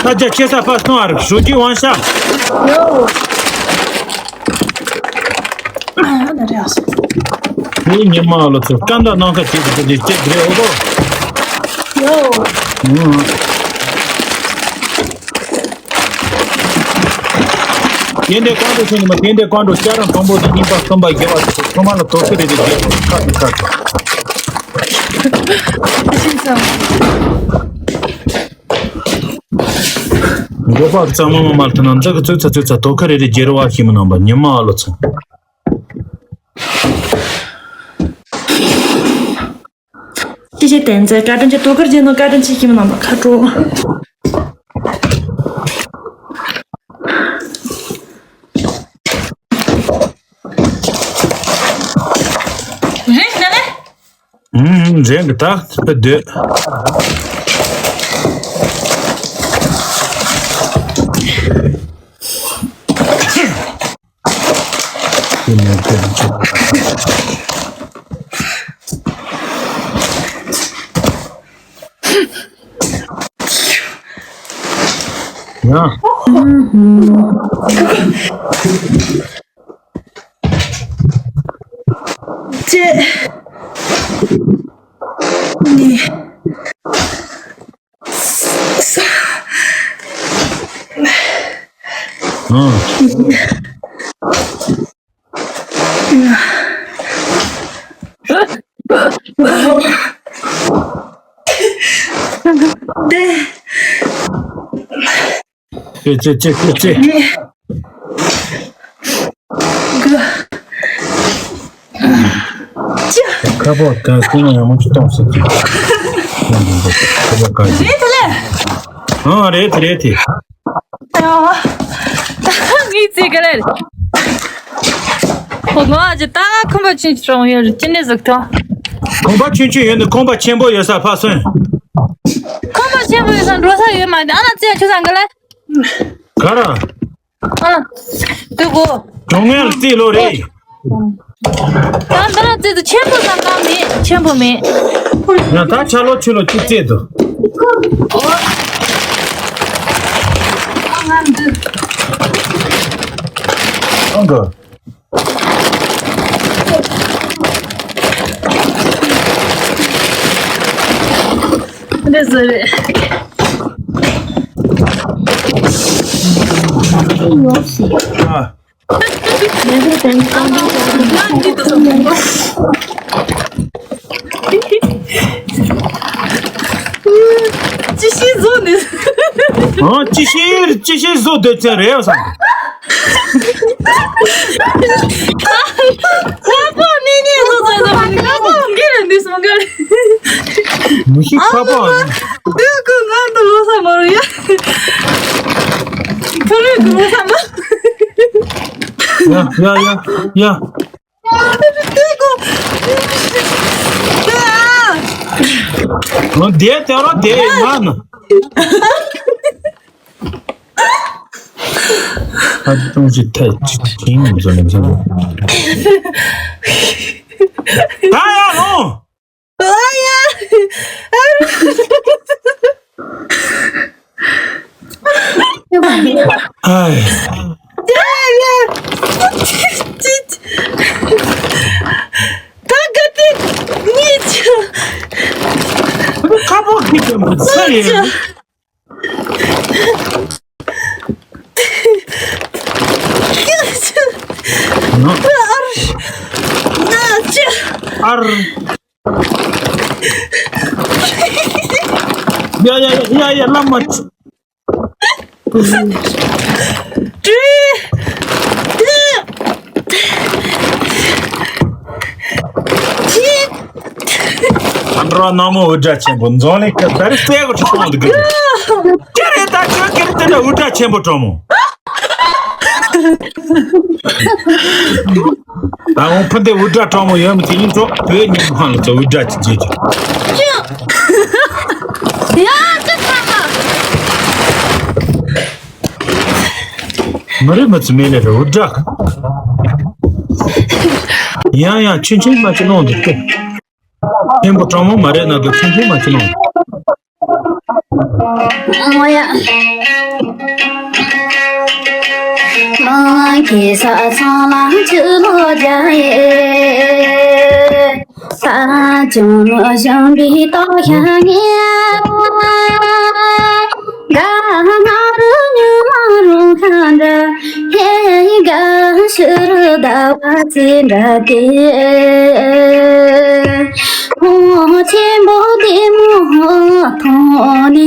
ད་རྒྱ་ཆེ་ས་ཕར་སོང་ཨ་རིག་ཞུ་རྒྱུ་དབང་ཤ། ཡོ། ཨ་ན་རེ་ཨ་སོ། ངའི་ཉི་མ་ལོ་ཚོ་སྐམ་དང་ནང་ཁ་བྱེད་དུ་དེ་ཅེག་རེད་ཨོ་གོ། ཡོ། ཨུ། དེ་འདྲའི་བཀའ་འགྲོ་ཆེ་ནི་མ་དེ་འདྲའི་བཀའ་འགྲོ། ཤ་རང་དང་པོ་དེ་གཉིས་པ་གསུམ་པ་བརྒྱད་པ་ཚོ་ཚང་མ་ལ་དོ་ཁུར་རེ་རེ་རྒྱལ་ཁ་ཁ་ཁ། མགོ་པ་གཙང་མ་མ་མ་ཐུན་ན་འཛག་གི་ཙུག་ཚ་ཙུག་ཚ་དོ་ཁུར་རེ་རེ་རྒྱལ་བ་ཤི་མི་ནང་པ་ཉི་མ་ཨ་ལོ་ཚང་། ཅི་བྱེད་བསྟན་འཛིན། བཀའ་དྲིན་ཆེ། དོ་ཁུར་བྱེད་ནོ་བཀའ་དྲིན་ཆེ། ཤི་མི་ནང་པ་ཁ་དྲོ། རེད་ན་ལེ། ཨུམ། རེད་གི་ད་ཕེ་སྡོད། ཡ། ཅེ། ནི། ཨང་། དེ། ཅེ་ཅེ་ཅེ་ཅེ་ཅེ། ཁ་པོ་ག་སྐུ་ངོ་ཡང་མོ་ཅི་གཏོང་སྲིད་ཀྱི། ཁ་པོ་ག་ཅི། རེད་དེ་ལས། ཨང་། རེད་དེ་རེད་དེ། ཨ། ངའི་རྩེ་ག་ལེར། ཁོ་ང་ཅི་ད་ཁོམ་པ་ཆུན་ཆུན་ཡོད་རེད། ཅི་འདྲ་ཟིག་ཐོ། ཁོམ་པ་ཆུན་ཆུན་ཡོད་ནི་ཁོམ་པ་ཆེན་པོ་ཡོད་ས་ཕ་སོན། ཁོམ་པ་ཆེན་པོ་ཡོད་ས་འགྲོ་ས་ཡོད་མ་རེད། ཨ་ན་རྩེ་ཆུ་ས་ག་ལེར། ག་ར། ཨ། ལྟོས་གོ། གྲོང་ངན་ལ་རྩེ་ལོ་རེད། ད་འདི་ལ་རྩེ་དུ་ཆེན་པོ་ཙམ་གང་མེད། ཆེན་པོ་མེད། ཡང་ད་ཆ་ལོ་ཆུ་ལོ་ཅི་རྩེ་དུ། ཨང་གི། འདི་ཟེར་རེད། ཨ། ཅི་ཤེས་བཟོ་ནི། ཨ། ཅི་ཤེས་ཅི་ཤེས་བཟོ་སྡོད་ཚན་རེད་བསམ། ཁ་པོ་ནི་ནི་བཟོ་བཟོ་བཟོ། ཁ་པོ་འགེ་རེད་འདི་སོང་ག་རེད། མི་ཤེས་ཁ་པོ། འདི་ཀུན་ང་འདི་ལོ་ས་མ་རུ་ཡ། ཁ་རུ་ཀུན་ལོ་ས་མ། ཡ་ཡ་ཡ་ཡ། ཨོ་དེ་དེ་རོ་དེ་ང་ནི། ཨ་ཏུང་ཅི་ཐད་ཅི་ཅི་ཡིན་ཟེར་ནས་ཟེར་ནས། ད་ཡ་ལོ། ཨ་ཡ། ཨ་ཡ། ཨ་ཡ། ད་ག་དེ་གཉིས་ཆ། ཁ་པོ་ཁི་ཆ་མ་ཚ་ཡིན། ཨར། ཡ་ཡ་ཡ་ཡ་ཡ་བླ་མ། ཏྲི། ཨ་འདྲ་ནག་མོ་འུར་སྒྲ་ཆེན་པོ་འཛོམས་ལེགས་ཀྱི་ད་རེས་རྩེ་གོ་ཁྲི་གཏོང་འདུག་གི། ཀྱེ་རེད་ད་ཁྱོད་ཀྱེ་རེད་དེ་འདྲ་འུར་སྒྲ་ཆེན་པོ་གྲོགས་མོ། ད་འོང་ཕུ་འདི་འུར་སྒྲ་གྲོགས་མོ་ཡོད་མི་དེ་ཉིན་གྲོགས་བོད་ཉིན་ཧང་ལ་ཚོ་འུར་སྒྲ་ཅིག་བྱེད་ཀྱི། ཡ་ཅི་ཚང་མ། མི་རེད་མི་ཚེ་མེད་ལེ་རེད་འུར་སྒྲ། ཡང་ཡང་ཆུན་ཆུན་མ་ཅི་ནོང་འདུག་གི། ཆེན་པོ་གྲོགས་མོ་མ་རེད་ན་དགོས་ཆུང་ཆུང་མ་ཆུང་ནོ། ངོ་ཡ། ལོ་གེ་ས་ཚང་ལ་ཆུ་ལོ་རྒྱ་ཡེ། ས་ཅུང་ལོ་ཞང་པི་ཏོ་ཤ་ངེ། ག་ང་རུ་ཉུ་མ་རུ་ཁ་འདྲ་ཧེ། ཕྱིར་ཟླ་བ་ཚེས་འདྲ་སྟེ། ཁོང་ཆེན་པོ་དེ་མོ་མཐོང་ནས་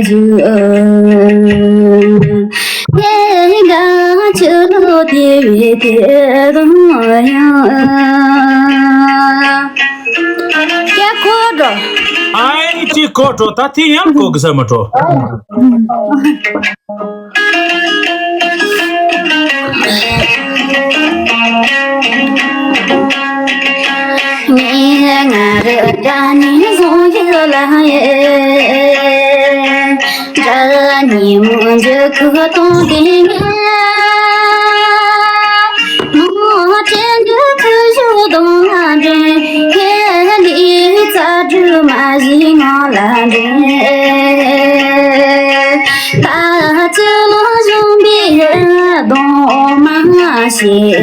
བཞུགས། དེ་འགའ་ཕྱི་ལོགས་དེ་བས་དེ་དང་ཡང་། ཀྱེ་གོ་འགྲོ། ཨའི་ཅི་གོ་འགྲོ། ད་དེ་ཡང་གོ་གི་ས་མ་འགྲོ། ངས་ང་རེ་དགྲ་ནི་བཟུང་ཡོད་ལ་ཡེ། དགྲ་ཉིན་མོ་འཇུག་ཁུག་གཏོང་གི་ངས། མོ་དྲན་གྱི་ཁུ་བྱུག་གདོང་ལ་འདྲེན། ཁྱེད་ལས་རྩ་དྲུག་མ་བཞི་ངང་ལ་འདྲེན། ད་ཅི་ལོ་གཞོན་པའི་གདོང་མ་ཤེས།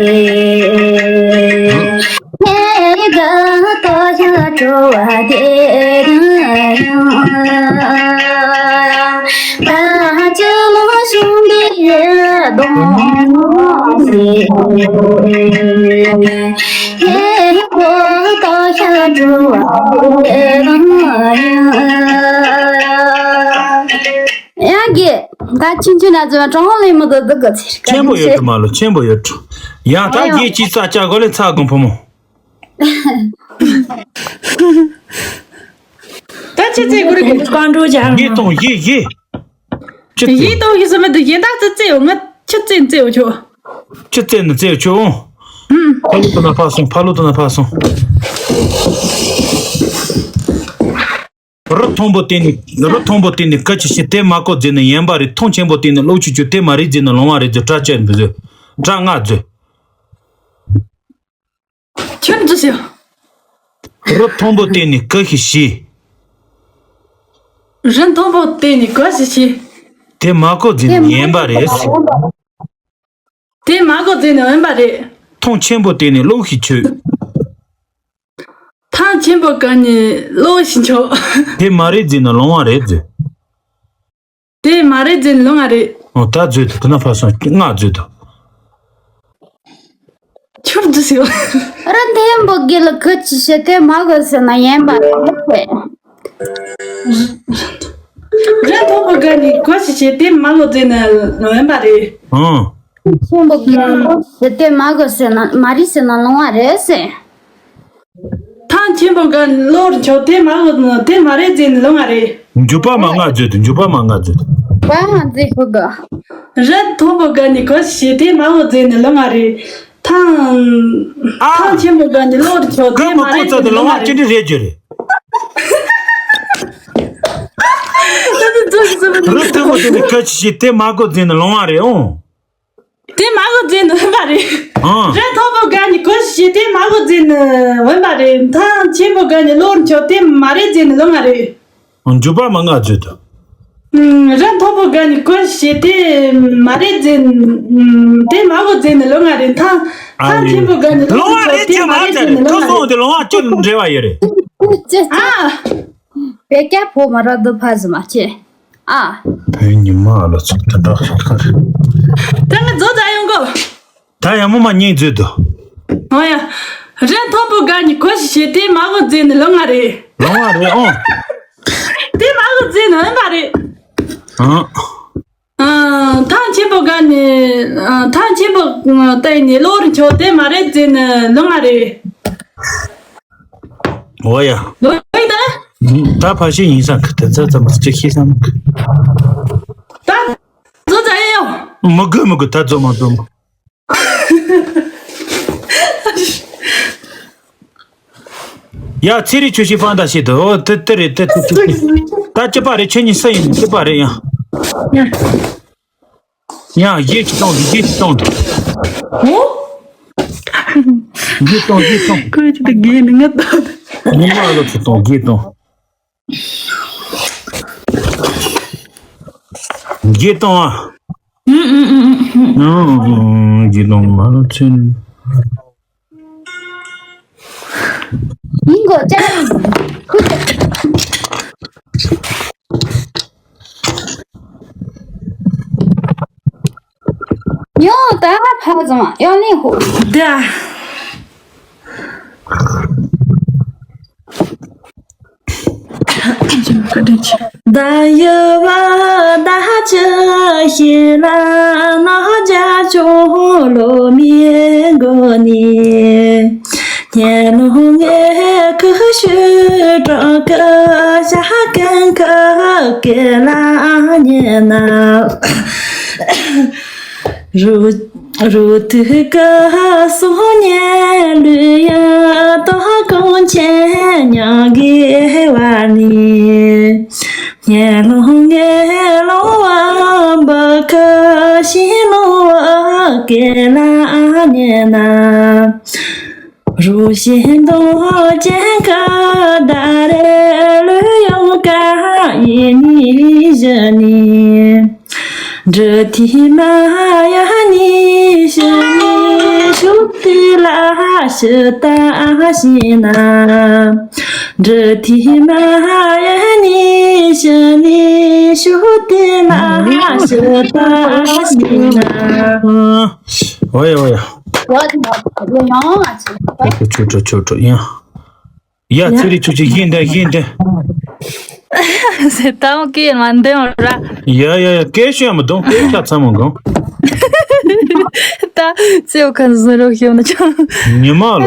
ངས་དགའ་ཏོག་ཞག་བྲོ་བ་དེ་དང་ཡང་། ད་ཅི་ལོ་གཞོན་པའི་གདོང་མ་ཤེས། ངས་ཁོ་ཏོག་ཞག་བྲོ་བ་དེ་དང་ཡང་། ཡང་གི། ད་ཆུང་ཆུང་ན་ཚོ་གྲོང་ལེ་མི་དགོས་དགོས་དགོས་ཚེ། ཆེན་པོ་ཡོད་དུ་མ་ལོ། ཆེན་པོ་ཡོད། ཡང་ད་རྒྱལ་སྤྱི་ས་ཆ་གོ་ལེ་ཚ་གོང་ཕོ་མོ། ད་ཆི་ཚེ་གུ་རི་གི་བཀའ་འགྲོ་ཇ། ཡེ་གཏོང་ཡེ་ཡེ། ཆི་ཚེ། ཡེ་གཏོང་ཡེ་ས་མི་དུ་ཡེ་ད་ཚི་ཚེ་འོ་ང་ཆི་ཚེ་ཚེ་འོ་ཆོ། ཆི་ཚེ་ནི་ཚེ་འོ་ཆོ། ཕ་ལུ་དུ་ན་ཕ་སོང་། ཕ་ལུ་དུ་ན་ཕ་སོང་། རི་མཐོན་པོ་བསྟན་ནས། རི་མཐོན་པོ་བསྟན་ནས་སྐད་ཅིག་བཤད། དེ་མ་གོ་བརྫིས་ནས་ཡན་པ་རེད། ཐང་ཆེན་པོ་བསྟན་ནས་ལོག་ཅིག་བྱོས། དེ་མ་རེད་བརྫིས་ནས་ལོང་བ་རེད་བརྫོས། སྒྲ་བཅད་འབུ་བརྫོས། སྒྲ་ལྔ་བརྫོས། ཁྱོད་འདི་ཟེར། རི་མཐོན་པོ་བསྟན་ནས་སྐད་ཅིག་བཤད། རི་མཐོན་པོ་བསྟན་ནས་སྐད་ཅིག་བཤད། དེ་མ་གོ་བརྫིས་ནས་ཡན་པ་རེད། དེ་མ་གོ་བརྫིས་ནས་ཡན་པ་རེད། ཐང་ཆེན་པོ་བསྟན་ནས་ལོག་ཅིག་བྱོས། ཐང་ཆེན་པོ་བསྒང་ནས་ལོག་ཅིག་བྱོས། དེ་མ་རེད་བརྫིས་ནས་ལོང་བ་རེད་བརྫོས། དེ་མ་རེད་བརྫིས་ནས་ལོང་བ་རེད། ཨོ་ད་བརྫོས་འདུག་དེ་ན་ཕ་སོང་། ལྔ་བརྫོས་འདུག་ཁྱོད་འདི་ཟེར། རི་མཐོན་པོ་བསྒང་ལ་སྐད་ཅིག་བཤད། དེ་མ་གོ་བརྫིས་ནས་ཡན་པ་རེད། རི་མཐོན་པོ་བསྒང་ནས་སྐད་ཅིག་བཤད། དེ་མ་གོ་བརྫིས་ནས་ཡན་པ་རེད། ཨང་། ཆེན་པོ་བསྒང་ནས་སྐད་ཅིག་བཤད། དེ་མ་གོ་བརྫིས་ནས་མ་རེད་བརྫིས་ནས་ལོང་བ་རེད་ཟེར། ཐང་ཆེན་པོ་བསྒང་ནས་ལོག་རུ་ཆོག་དེ་མ་གོ། དེ་མ་རེད་བརྫིས་ནས་ལོང་བ་རེད། མགྱོགས་པ་མ་ལྔ་བརྫོས་འདུག་མགྱོགས་པ་མ་ལྔ་བརྫོས་འདུག་བ་མ་བརྫིས་ཁོ་ག་རི་མཐོན་པོ་བསྒང་ནས་སྐད་ཅིག་བཤད། དེ་མ་གོ་བརྫིས་ནས་ལོང་བ་རེད། ཐང་། ཨ། ཐང་ཆེན་པོ་བསྒང་ནས་ལོག་རུ་ཆོག་དེ་མ་རེད་བརྫིས་ནས་ལོང་བ་རེད། ལོང་བ་ཅི་འདྲ་རེད་ཅི་རེད། རི་མཐོན་པོ་བསྟན་ནས་སྐད་ཅིག་བཤད། དེ་མ་གོ་བརྫིས་ནས་ལོང་བ་རེད། ཨོ། དེ་མ་གོ་བརྫིས་ནས་ཡན་པ་རེད། ཨང་། རི་མཐོན་པོ་བསྒང་ནས་སྐད་ཅིག་བཤད། དེ་མ་གོ་བརྫིས་ནས་ཡན་པ་རེད། ཐང་ཆེན་པོ་བསྒང་ནས་ལོག་རུ་ཆོག་དེ་མ་རེད་བརྫིས་ནས་ལོང་བ་རེད། མགྱོགས་པ་མ་ལྔ་བརྫོས་འདུག་ཨུམ། རི་མཐོན་པོ་བསྒང་ནས་སྐད་ཅིག་བཤད། དེ་མ་རེད་བརྫིས། ཨུམ། དེ་མ་གོ་བརྫིས་ནས་ལོང་བ་རེད། ཐང་། ཐང་ཆེན་པོ་བསྒང་ནས་ལོག་རུ་ཆོག་དེ་མ་རེད་བརྫིས་ནས་ལོང་བ་རེད། ཁ་སོང་དེ་ལོང་བ་ཅི་འབྲེལ་བ་ཡོད་རེད། ཨ། བོད་རྒྱ་ཕོ་མོ་ར་དུ་ཕ་ཟི་མ་ཆེ། ཨ། བོད་ཉི་མ་ཨ་ལོ་ཚོ་དེ་འདྲ་ཞིག་ཁ་རེད། ད་ང་ཛོ་ཛ་ཡོང་གོ། ད་ཡང་མོ་མ་ཉིད་ཛོ་དོ། ཨོ་ཡ། རི་མཐོན་པོ་བསྒང་ནས་སྐད་ཅིག་བཤད། དེ་མ་གོ་བརྫིས་ནས་ལོང་བ་རེད། ལོང་བ་རེད། ཨོ། དེ་མ་གོ་བརྫིས་ནས་ཡན་པ་རེད། ཨང་། ཨ། ཐང་ཆེན་པོ་བསྒང་ནས། ཨ། ཐང་ཆེན་པོ་བསྟན་ནས་ལོག་རུ་ཆོག་དེ་མ་རེད་བརྫིས་ནས་ལོང་བ་རེད། འོ་ཡ། ལོ་ཡིན་ད། ད་ཕ་ཤི་ཡིན་ས་གི་དེ་ཚ་ཚ་མ་ཅིག་ཤེས་ས་མི་གི། ད། ཛོ་ཛ་ཡེ་ཡོ། མི་དགོས་མི་དགོས། ད་ཛོ་མ་ཛོ་མ། ཡ་ཚེ་རིང་ཆུ་ཤི་ཕང་ད་ཤི་དོ། ཨོ་དེ་དེ་རེད་དེ་དེ་དེ་དེ། ད་ཅི་པ་རེད། ཁྱེད་གཉིས་སུ་ཡིན་ཅི་པ་རེད་ཡ། ཡ། ཡང་བཞི་ཅིག་གཏོང་དུ། བཞི་ཅིག་གཏོང་དུ། ཨོ། བཞི་གཏོང་། བཞི་གཏོང་། ཁོས་ཅི་ད་རྒན་ནི་ང་ད། ཉི་མ་ལོ་ཅིག་གཏོང་། བཞི་གཏོང་། བཞི་གཏོང་ཨ། ཨུ་ཨུ་ཨུ་ཨུ། ཨུ་ཨུ་ཨུ། བཞི་གཏོང་མ་ལོ་ཚུན། ཡིན་གོ་ཅང་། ཡོང་ད་ ཕ་བ་ཙམ་ཡང་ལེན་ཧོ། ད། ད་ཡོད་པ་ད་ཅི་ཞིག་ལ་ནོར་རྒྱ་ཆུང་ལོ་མི་མགོ་ནི། ཉེ་ལོ་ངའི་ཁུ་ཤུ་གྲོགས་ཀྱི་ཤ་ཀན་ཁ་སྐེ་ལ་ཉེ་ན། རུ་རུ་ཐུག་ག་སོ་ཉེ་ལུ་ཡ་ཏོ་ཀོང་ཆེན་ཉང་གི་བ་ནི། ཉེ་ལོ་ངའི་ལོ་བ་འབའ་ཁ་ཤི་ལོ་བ་སྐེ་ལ་ཉེ་ན། རུ་ཤིན་ཏོ་ཅན་ཀ་ད་རེ་ལུ་ཡོང་ཀ་ཡིན་ནི་ཞི་ནི། འབྲི་ཐི་མ་ཡ་ནི་ཞི་ནི་ཤུ་ཏི་ལ་ཤི་ཏ་ཤི་ན། འབྲི་ཐི་མ་ཡ་ནི་ཞི་ནི་ཤུ་ཏི་ལ་ཤི་ཏ་ཤི་ན། ཨོ་ཡ་ཨོ་ཡ། ཆོ་ཆོ་ཆོ་ཆོ་ཡ། ཡ་ཚེ་རིང་ཆུ་ཆུ་བཞིན་འདྲ་བཞིན་འདྲ། ཟེར་ད་འོང་སྐད་མ་འདོན་ར། ཡ་ཡ་ཡ་སྐད་ཤོད་མི་འདོན་སྐད་ཤ་ཚ་མོ་འགོང་། ད་ཚེ་འོ་ཁན་ཟེར་རོ་ཤོད་ན་ཆོ། ཉི་མ་ལ།